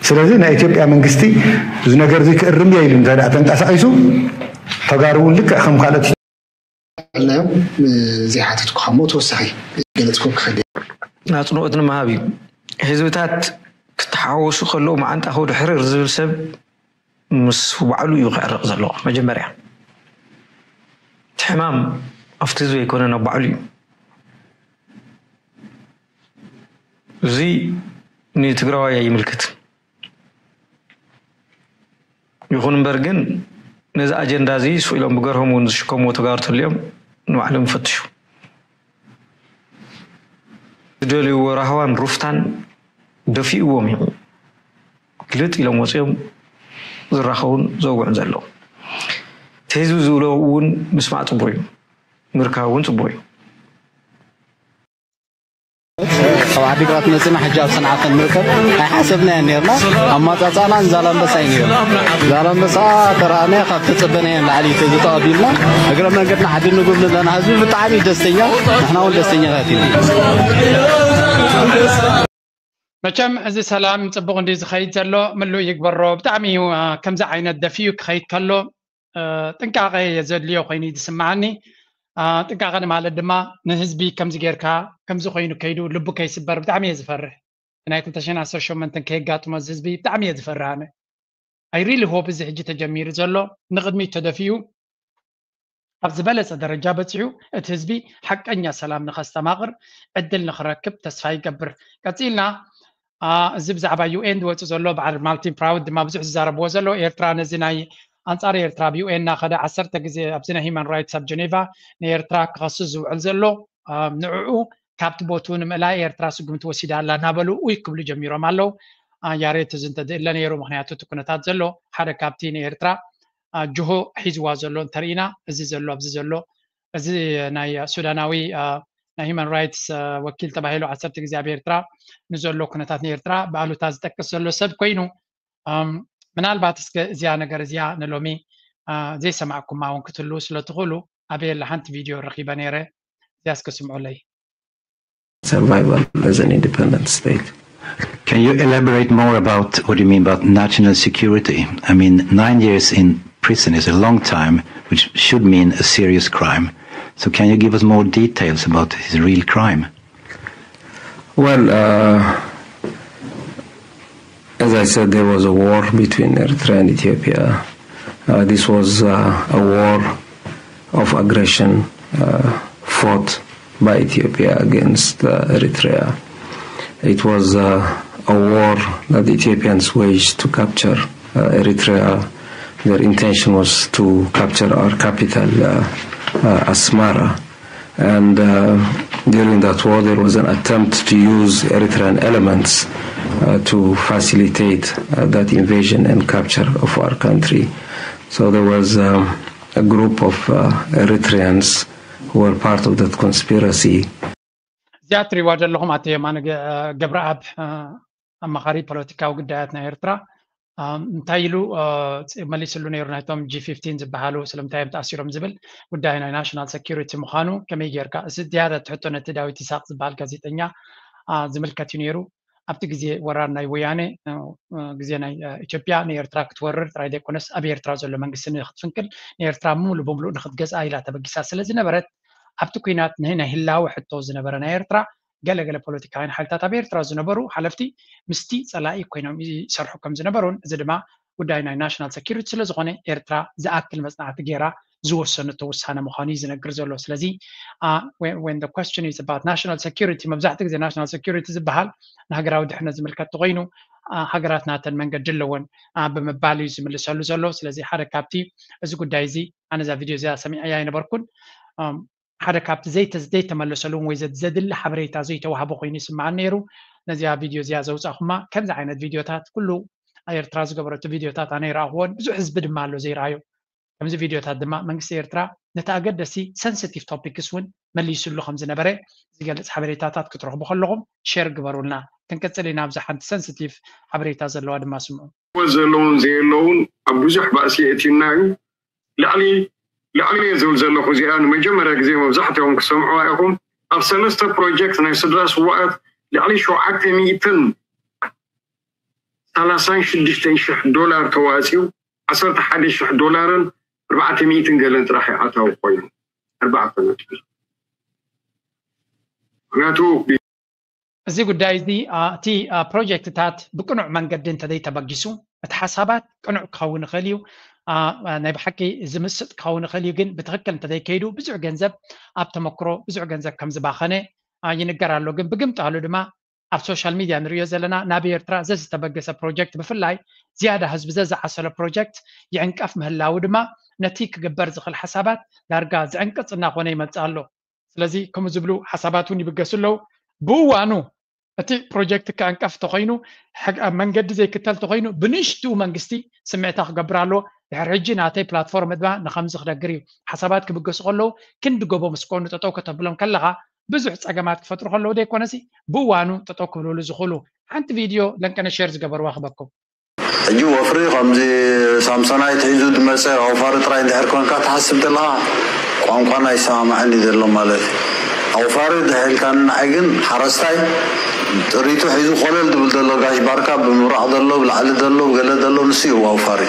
ስለዚ ናይ ኢትዮጵያ መንግስቲ እዚ ነገር እዚ ክእርም እየ ኢሉ እንተ ተንቀሳቒሱ ተጋሩ እውን ልክዕ ከም ካልኦት ናዮም ዘይሓተትኩኻ እሞ ተወሳኺ ገለፅኮ ክኸድ ናፅንኦት ንምሃብ እዩ። ህዝብታት ክተሓወሱ ከለዉ መዓንጣ ከውዲ ሕርር ዝብል ሰብ ምስ ባዕሉ እዩ ክዕረቕ ዘለዎ መጀመርያ እቲ ሕማም ኣብቲ ህዝቢ ኣይኮነን ኣብ ባዕሉ እዩ እዚ ንትግራዋይ ኣይምልከትን ይኹን እምበር ግን ነዚ ኣጀንዳ እዚ ስቕ ኢሎም ብገርሆም እውን ዝሽከምዎ ተጋሩ ተልዮም ንባዕሎም ይፈትሹ ዝደልይዎ ራህዋን ሩፍታን ደፊእዎም እዩ ግልጥ ኢሎም ወፂኦም ዝራኸቡን ዘውግዑን ዘለዉ እቲ ህዝቢ ዝብሎ እውን ምስማዕ ፅቡቅ እዩ ምርካብ እውን ፅቡቅ እዩ ካብ ዓዲግራት መፅና ሕጂ ኣብ ሰንዓ ክንርከብ ኣይሓሰብናዮ ነርና ኣማፃፃና ንዛላንበሳ እዩ ነሩ ዛላንበሳ ተረኣነ ካብ ተፀበናዮ ንላዕሊ ተዝተቐቢልና እግረ መንገድና ዓዲ ንጉብ ዘለና ህዝቢ ብጣዕሚ ደስተኛ ንሕና እውን ደስተኛታት ኢና መቸም እዚ ሰላም ፅቡቅ እንዲ ዝኸይድ ዘሎ ምሉእ ይግበሮ ብጣዕሚ እዩ ከምዚ ዓይነት ደፊኡ ክኸይድ ከሎ ጥንቃቐ የዘድልዮ ኮይኑ እዩ ዝስምዓኒ ጥንቃቐ ማለት ድማ ንህዝቢ ከምዚ ጌርካ ከምዚ ኮይኑ ከይዱ ልቡ ከይስበር ብጣዕሚ እየ ዝፈርሕ ናይ ክልተ ሽሕን ዓሰርተ ሸሞንተን ከየጋጥሞ እዚ ህዝቢ ብጣዕሚ እየ ዝፈርህ ኣነ I really hope እዚ ሕጂ ተጀሚሩ ዘሎ ንቕድሚት ተደፊኡ ኣብ ዝበለፀ ደረጃ በፂሑ እቲ ህዝቢ ሓቀኛ ሰላም ንኸስተማቕር ዕድል ንኽረክብ ተስፋ ይገብር። ቀፂልና እዚ ብዛዕባ ዩ ኤን ዝወፅእ ዘሎ በዓል ማርቲን ፕራውድ ድማ ብዙሕ ዝዛረብዎ ዘሎ ኤርትራ ነዚ ናይ ኣንፃር ኤርትራ ኣብ ዩ ኤን እናኸደ ዓሰርተ ግዜ ኣብዚ ናይ ሂማን ራይትስ ኣብ ጀኔቫ ንኤርትራ ክኸስስ ዝውዕል ዘሎ ንዕኡ ካብቲ ቦትኡ ንምእላይ ኤርትራ ስጉምቲ ወሲዳ ኣላ እናበሉ ኡይ ክብሉ ጀሚሮም ኣለዉ። ያሬት እዚ እንተድእለ ነይሩ ምክንያቱ እቲ ኩነታት ዘሎ ሓደ ካብቲ ንኤርትራ ጅሆ ሒዝዋ ዘሎ እንተርኢና እዚ ዘሎ ኣብዚ ዘሎ እዚ ናይ ሱዳናዊ ናይ ሂማን ራይትስ ወኪል ተባሂሉ ዓሰርተ ግዜ ኣብ ኤርትራ ንዘሎ ኩነታት ንኤርትራ ብኣሉታ ዝጠቅስ ዘሎ ሰብ ኮይኑ ምናልባት እስከ እዚኣ ነገር እዚኣ ንሎሚ ዘይሰማዕኩማ እውን ክትህልው ስለትኽእሉ ኣበየላ ሓንቲ ቪድዮ ረኺበ ነይረ እዚኣ እስከ ስምዑለይ survival as an independent state. Can you elaborate more about what you mean about national security? I mean, nine years in prison is a long time, which should mean a serious crime. So, can you give us more details about his real crime? Well, uh, as I said, there was a war between Eritrea and Ethiopia. Uh, this was uh, a war of aggression uh, fought by Ethiopia against uh, Eritrea. It was uh, a war that the Ethiopians waged to capture uh, Eritrea. Their intention was to capture our capital, uh, uh, Asmara. And uh, during that war, there was an attempt to use Eritrean elements uh, to facilitate uh, that invasion and capture of our country. So there was um, a group of uh, Eritreans who were part of that conspiracy. እዚኣ ትሪዋ ዘለኹም ኣቶ የማነ ገብረኣብ ኣማኻሪ ፖለቲካዊ ጉዳያት ናይ ኤርትራ እንታይ ኢሉ መሊስሉ ነይሩ ናይቶም ጂ ፊፍቲን ዝበሃሉ ስለምንታይ እዮም ተኣሲሮም ዝብል ጉዳይ ናይ ናሽናል ሰኪሪቲ ምዃኑ ከመይ ጌርካ እዚ ዝያዳ ትሕቶ ነቲ ዳዊት ይስቅ ዝበሃል ጋዜጠኛ ዝምልከት እዩ ነይሩ ኣብቲ ግዜ ወራር ናይ ወያነ ግዜ ናይ ኢትዮጵያ ንኤርትራ ክትወርር ጥራይ ዘይኮነስ ኣብ ኤርትራ ዘሎ መንግስቲ ንክትፍንቅል ንኤርትራ ሙሉ ብምሉእ ንክትገዝኣ ኢላ ተበጊሳ ስለ ዝነበረት ኣብቲ ኩናት ንናይ ህላወ ሕቶ ዝነበረ ናይ ኤርትራ ገለገለ ፖለቲካውያን ሓይልታት ኣብ ኤርትራ ዝነበሩ ሓለፍቲ ምስቲ ጸላኢ ኮይኖም ይሰርሑ ከም ዝነበሩን እዚ ድማ ጉዳይ ናይ ናሽናል ሰኪሪቲ ስለዝኾነ ኤርትራ ዝኣክል መጽናዕቲ ገይራ ዝወሰነቶ ውሳነ ምዃኑ እዩ ዝነግር ዘሎ ስለዚ when the question is about national security መብዛሕትኡ ግዜ ናሽናል ሰኪሪቲ ዝበሃል ንሃገራዊ ድሕነት ዝምልከት ተኮይኑ ሃገራት ናተን መንገዲ ኣለወን ብምባል እዩ ዝምልሰሉ ዘሎ ስለዚ ሓደ ካብቲ እዚ ጉዳይ እዚ ኣነዛ ቪድዮ እዚኣ ሰሚዐያ ኣይነበርኩን ሓደ ካብቲ ዘይተመለሰሉ እውን ወይ ዘድሊ ሓበሬታ ዘይተዋህቦ ኮይኑ ይስምዓኒ ነይሩ ነዚኣ ቪድዮ እዚኣ ዘውፃእኩማ ከምዚ ዓይነት ቪድዮታት ኩሉ ኤርትራ ዝገበረቱ ቪድዮታት ኣነ ይረኣኽዎን ብዙሕ ህዝቢ ድማ ኣሎ ዘይረኣዮ ከምዚ ቪድዮታት ድማ መንግስቲ ኤርትራ ነቲ ኣገደሲ sensitive topics እውን መሊሱሉ ከም ዝነበረ ዝገልፅ ሓበሬታታት ክትረኽቡ ከለኹም share ግበሩልና ክንቅፅል ኢና ኣብዚ ሓንቲ sensitive ሓበሬታ ዘለዋ ድማ ስምዑ ዘለውን ዘየለውን ኣብ ብዙሕ ባእሲ የእትዩና እዩ ልዕሊ ልዕሊ እየ ዝብል ዘለኹ እዚኣ ንመጀመርያ ግዜ መብዛሕትኦም ክሰምዑዋ ኢኹም ኣብ ሰለስተ ፕሮጀክት ናይ ስድራ ስዋኣት ልዕሊ ሸውዓተ ሚእትን ሰላሳን ሽዱሽተን ሽሕ ዶላር ተዋፂኡ ዓሰርተ ሓደ ሽሕ ዶላርን ኣርባዕተ ሚእትን ገለን ጥራሕ ኣታዊ ኮይኑ ኣርባዕተ ነጥቢ ምክንያቱ እዚ ጉዳይ እዚ እቲ ፕሮጀክትታት ብቅኑዕ መንገዲ እንተዘይተበጊሱ እቲ ሓሳባት ቅኑዕ ክኸውን ይኽእል እዩ ናይ ብሓቂ ዝምስጥ ክኸውን ይኽእል እዩ ግን ብትክክል እንተዘይከይዱ ብዙሕ ገንዘብ ኣብ ተመክሮ ብዙሕ ገንዘብ ከም ዝባኸነ ይንገር ኣሎ ግን ብግምጣሉ ድማ ኣብ ሶሻል ሚድያ ንሪኦ ዘለና ናብ ኤርትራ ዘዝተበገሰ ፕሮጀክት ብፍላይ ዝያዳ ህዝቢ ዘዝዓሰሎ ፕሮጀክት ይዕንቀፍ ምህላዉ ድማ ነቲ ክግበር ዝኽእል ሓሳባት ዳርጋ ዝዕንቅፅ እናኾነ ይመፅእ ኣሎ ስለዚ ከምኡ ዝብሉ ሓሳባት እውን ይብገሱ ኣለዉ ብእዋኑ እቲ ፕሮጀክት ክዕንቀፍ ተኮይኑ ኣብ መንገዲ ዘይክተል ተኮይኑ ብንእሽትኡ መንግስቲ ስምዕታ ክገብር ኣለዎ ድሕሪ ሕጂ ናተይ ፕላትፎርም ድማ ንከምዚ ክነግር እዩ ሓሳባት ክብገሱ ከለዉ ክንዲ ጎቦ ምስ ኮኑ ጠጠው ከተብሎም ከለካ ብዙሕ ፀገማት ክፈጥሩ ከለዉ ዘይኮነሲ ብእዋኑ ጠጠው ክብልሉ ዝኽእሉ ሓንቲ ቪድዮ ለንቀነ ሸር ዝገበርዋ ክበኩም ሕጂ ወፍሪ ከምዚ ሳምሶናይት ሒዙ ዝመፀ ኣውፋሪ ጥራይ እንድሕር ኮንካ ትሓስብ ዘለካ ቋንቋና ይሰማማዕን እዩ ዘሎ ማለት እዩ ኣውፋሪ ድሕልካኒ ንዓይ ግን ሓረስታይ ጥሪቱ ሒዙ ኮለል ዝብል ዘሎ ጋሽ ባርካ ብምብራቕ ዘሎ ብላዕሊ ዘሎ ብገለ ዘሎ ንሱ እዩ ኣውፋሪ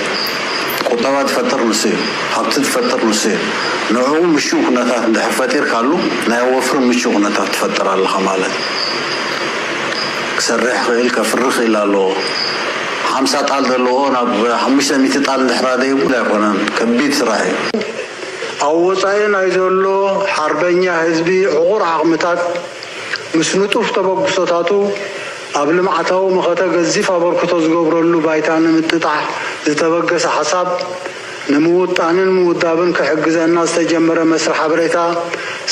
ቁጠባ ትፈጥር ንሱ እዩ ሃብቲ ትፈጥር ንሱ እዩ ንዕኡ ምሽው ኩነታት እንድሕር ፈጢርካሉ ናይ ወፍሪ ምሽው ኩነታት ትፈጥር ኣለካ ማለት እዩ ክሰርሕ ክእል ከፍሪ ክእል ኣለዎ ሓምሳ ጣል ዘለዎ ናብ ሓሙሽተ ሚእቲ ጣል እንድሕራ ደይቡል ኣይኮነን ከቢድ ስራሕ እዩ ኣብ ወፃኢ ናይ ዘሎ ሓርበኛ ህዝቢ ዕቑር ዓቕምታት ምስ ንጡፍ ተበግሶታቱ ኣብ ልምዓታዊ መኸተ ገዚፍ ኣበርክቶ ዝገብረሉ ባይታ ንምጥጣሕ ዝተበገሰ ሓሳብ ንምውጣንን ምውዳብን ክሕግዘና ዝተጀመረ መስርሕ ሓበሬታ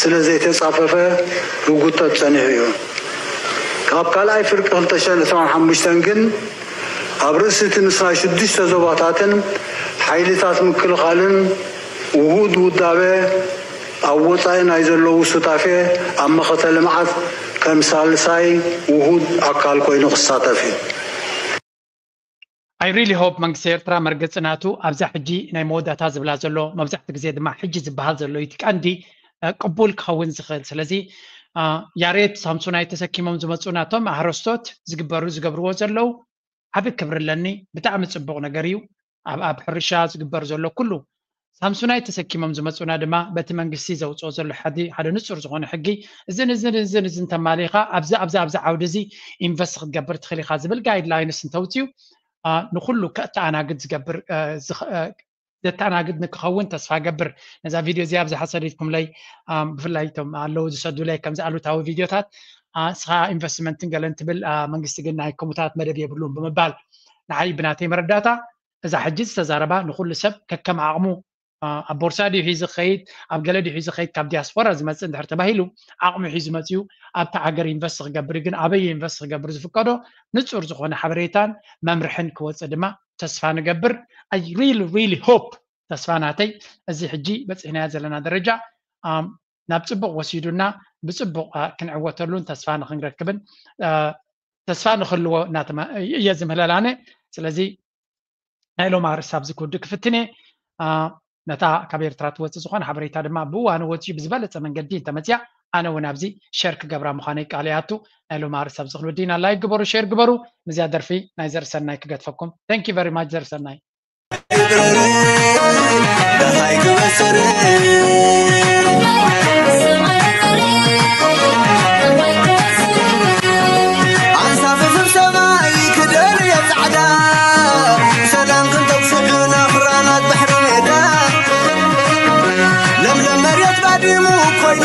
ስለ ዘይተፃፈፈ ክጉተት ፀኒሑ እዩ። ካብ ካልኣይ ፍርቂ ክልተ ሽሕን ዕስራን ሓሙሽተን ግን ኣብ ርእሲ እቲ ምስናይ ሽዱሽተ ዞባታትን ሓይልታት ምክልኻልን ውሁድ ውዳበ ኣብ ወፃኢ ናይ ዘለዉ ሱታፌ ኣብ መኸተ ልምዓት ከም ሳልሳይ ውሁድ ኣካል ኮይኑ ክሳተፍ እዩ። I really hope መንግስቲ ኤርትራ መርገፂ ናቱ ኣብዛ ሕጂ ናይ መወዳእታ ዝብላ ዘሎ መብዛሕቲ ግዜ ድማ ሕጂ ዝበሃል ዘሎ እቲ ቀንዲ ቅቡል ክኸውን ዝኽእል ስለዚ ያሬድ ሳምሶናይ ተሰኪሞም ዝመፁ ናቶም ኣህረስቶት ዝግበሩ ዝገብርዎ ዘለዉ ዓቢ ክብሪ ኣለኒ ብጣዕሚ ፅቡቕ ነገር እዩ ኣብ ኣብ ሕርሻ ዝግበር ዘሎ ኩሉ ሳምሱናይ ተሰኪሞም ዝመፁና ድማ በቲ መንግስቲ ዘውፅኦ ዘሎ ሓዲ ሓደ ንፁር ዝኾነ ሕጊ እዝን እዝን እዝን እዝን ተማሊኻ ኣብዚ ኣብዚ ኣብዚ ዓውዲ እዚ ኢንቨስት ክትገብር ትኽእል ኢኻ ዝብል ጋይድላይንስ እንተውፅኡ ንኩሉ ከተኣናግድ ዝገብር ዘተኣናግድ ንክኸውን ተስፋ ገብር ነዛ ቪድዮ እዚኣ ኣብዚ ሓሰዲትኩምለይ ብፍላይ ቶም ኣለዉ ዝሰዱለይ ከምዚ ኣሉታዊ ቪድዮታት እስኻ ኢንቨስትመንትን ገለን ትብል መንግስቲ ግን ናይ ከምኡታት መደብ የብሉን ብምባል ንዓይ ብናተይ መረዳእታ እዛ ሕጂ ዝተዛረባ ንኩሉ ሰብ ከከም ዓቕሙ ኣብ ቦርሳ ድዩ ሒዙ ክኸይድ ኣብ ገለ ድዩ ሒዙ ክኸይድ ካብ ዲያስፖራ ዝመፅእ እንድሕር ተባሂሉ ዓቕሙ ሒዙ መፅኡ ኣብቲ ዓገር ኢንቨስት ክገብር ግን ኣበይ ኢንቨስት ክገብር ዝፍቀዶ ንፁር ዝኾነ ሓበሬታን መምርሕን ክወፅእ ድማ ተስፋ ንገብር I really really hope ተስፋ ናተይ እዚ ሕጂ በፂሕናዮ ዘለና ደረጃ ናብ ፅቡቕ ወሲዱና ብፅቡቕ ክንዕወተሉን ተስፋ ንክንረክብን ተስፋ ንክህልዎ እየ ዝምህለል ኣነ ስለዚ ናይ ሎም ኣርእስቲ ኣብዚ ክውድእ ክፍትን እየ ነታ ካብ ኤርትራ ትወፅእ ዝኾነ ሓበሬታ ድማ ብእዋኑ ወፂኡ ብዝበለፀ መንገዲ እንተመፅያ ኣነ እውን ኣብዚ ሸር ክገብራ ምዃነይ ቃል ይኣቱ። ናይ ሎም ኣርእስቲ ኣብዚ ክንውድእ ኢና። ላይክ ግበሩ፣ ሼር ግበሩ። ምስዚኣ ደርፊ ናይ ዘርሰናይ ክገድፈኩም። Thank you very much ዘርሰናይ። ደሃይ ክበስር ኣንሳፍፍም ሰማይ ክደር የጻዕዳ ሰላም ክንተኩስግ ናኽራናት ባሕሪ ሜዳ ለምለም መሬት ባዲሙ ኮይኑ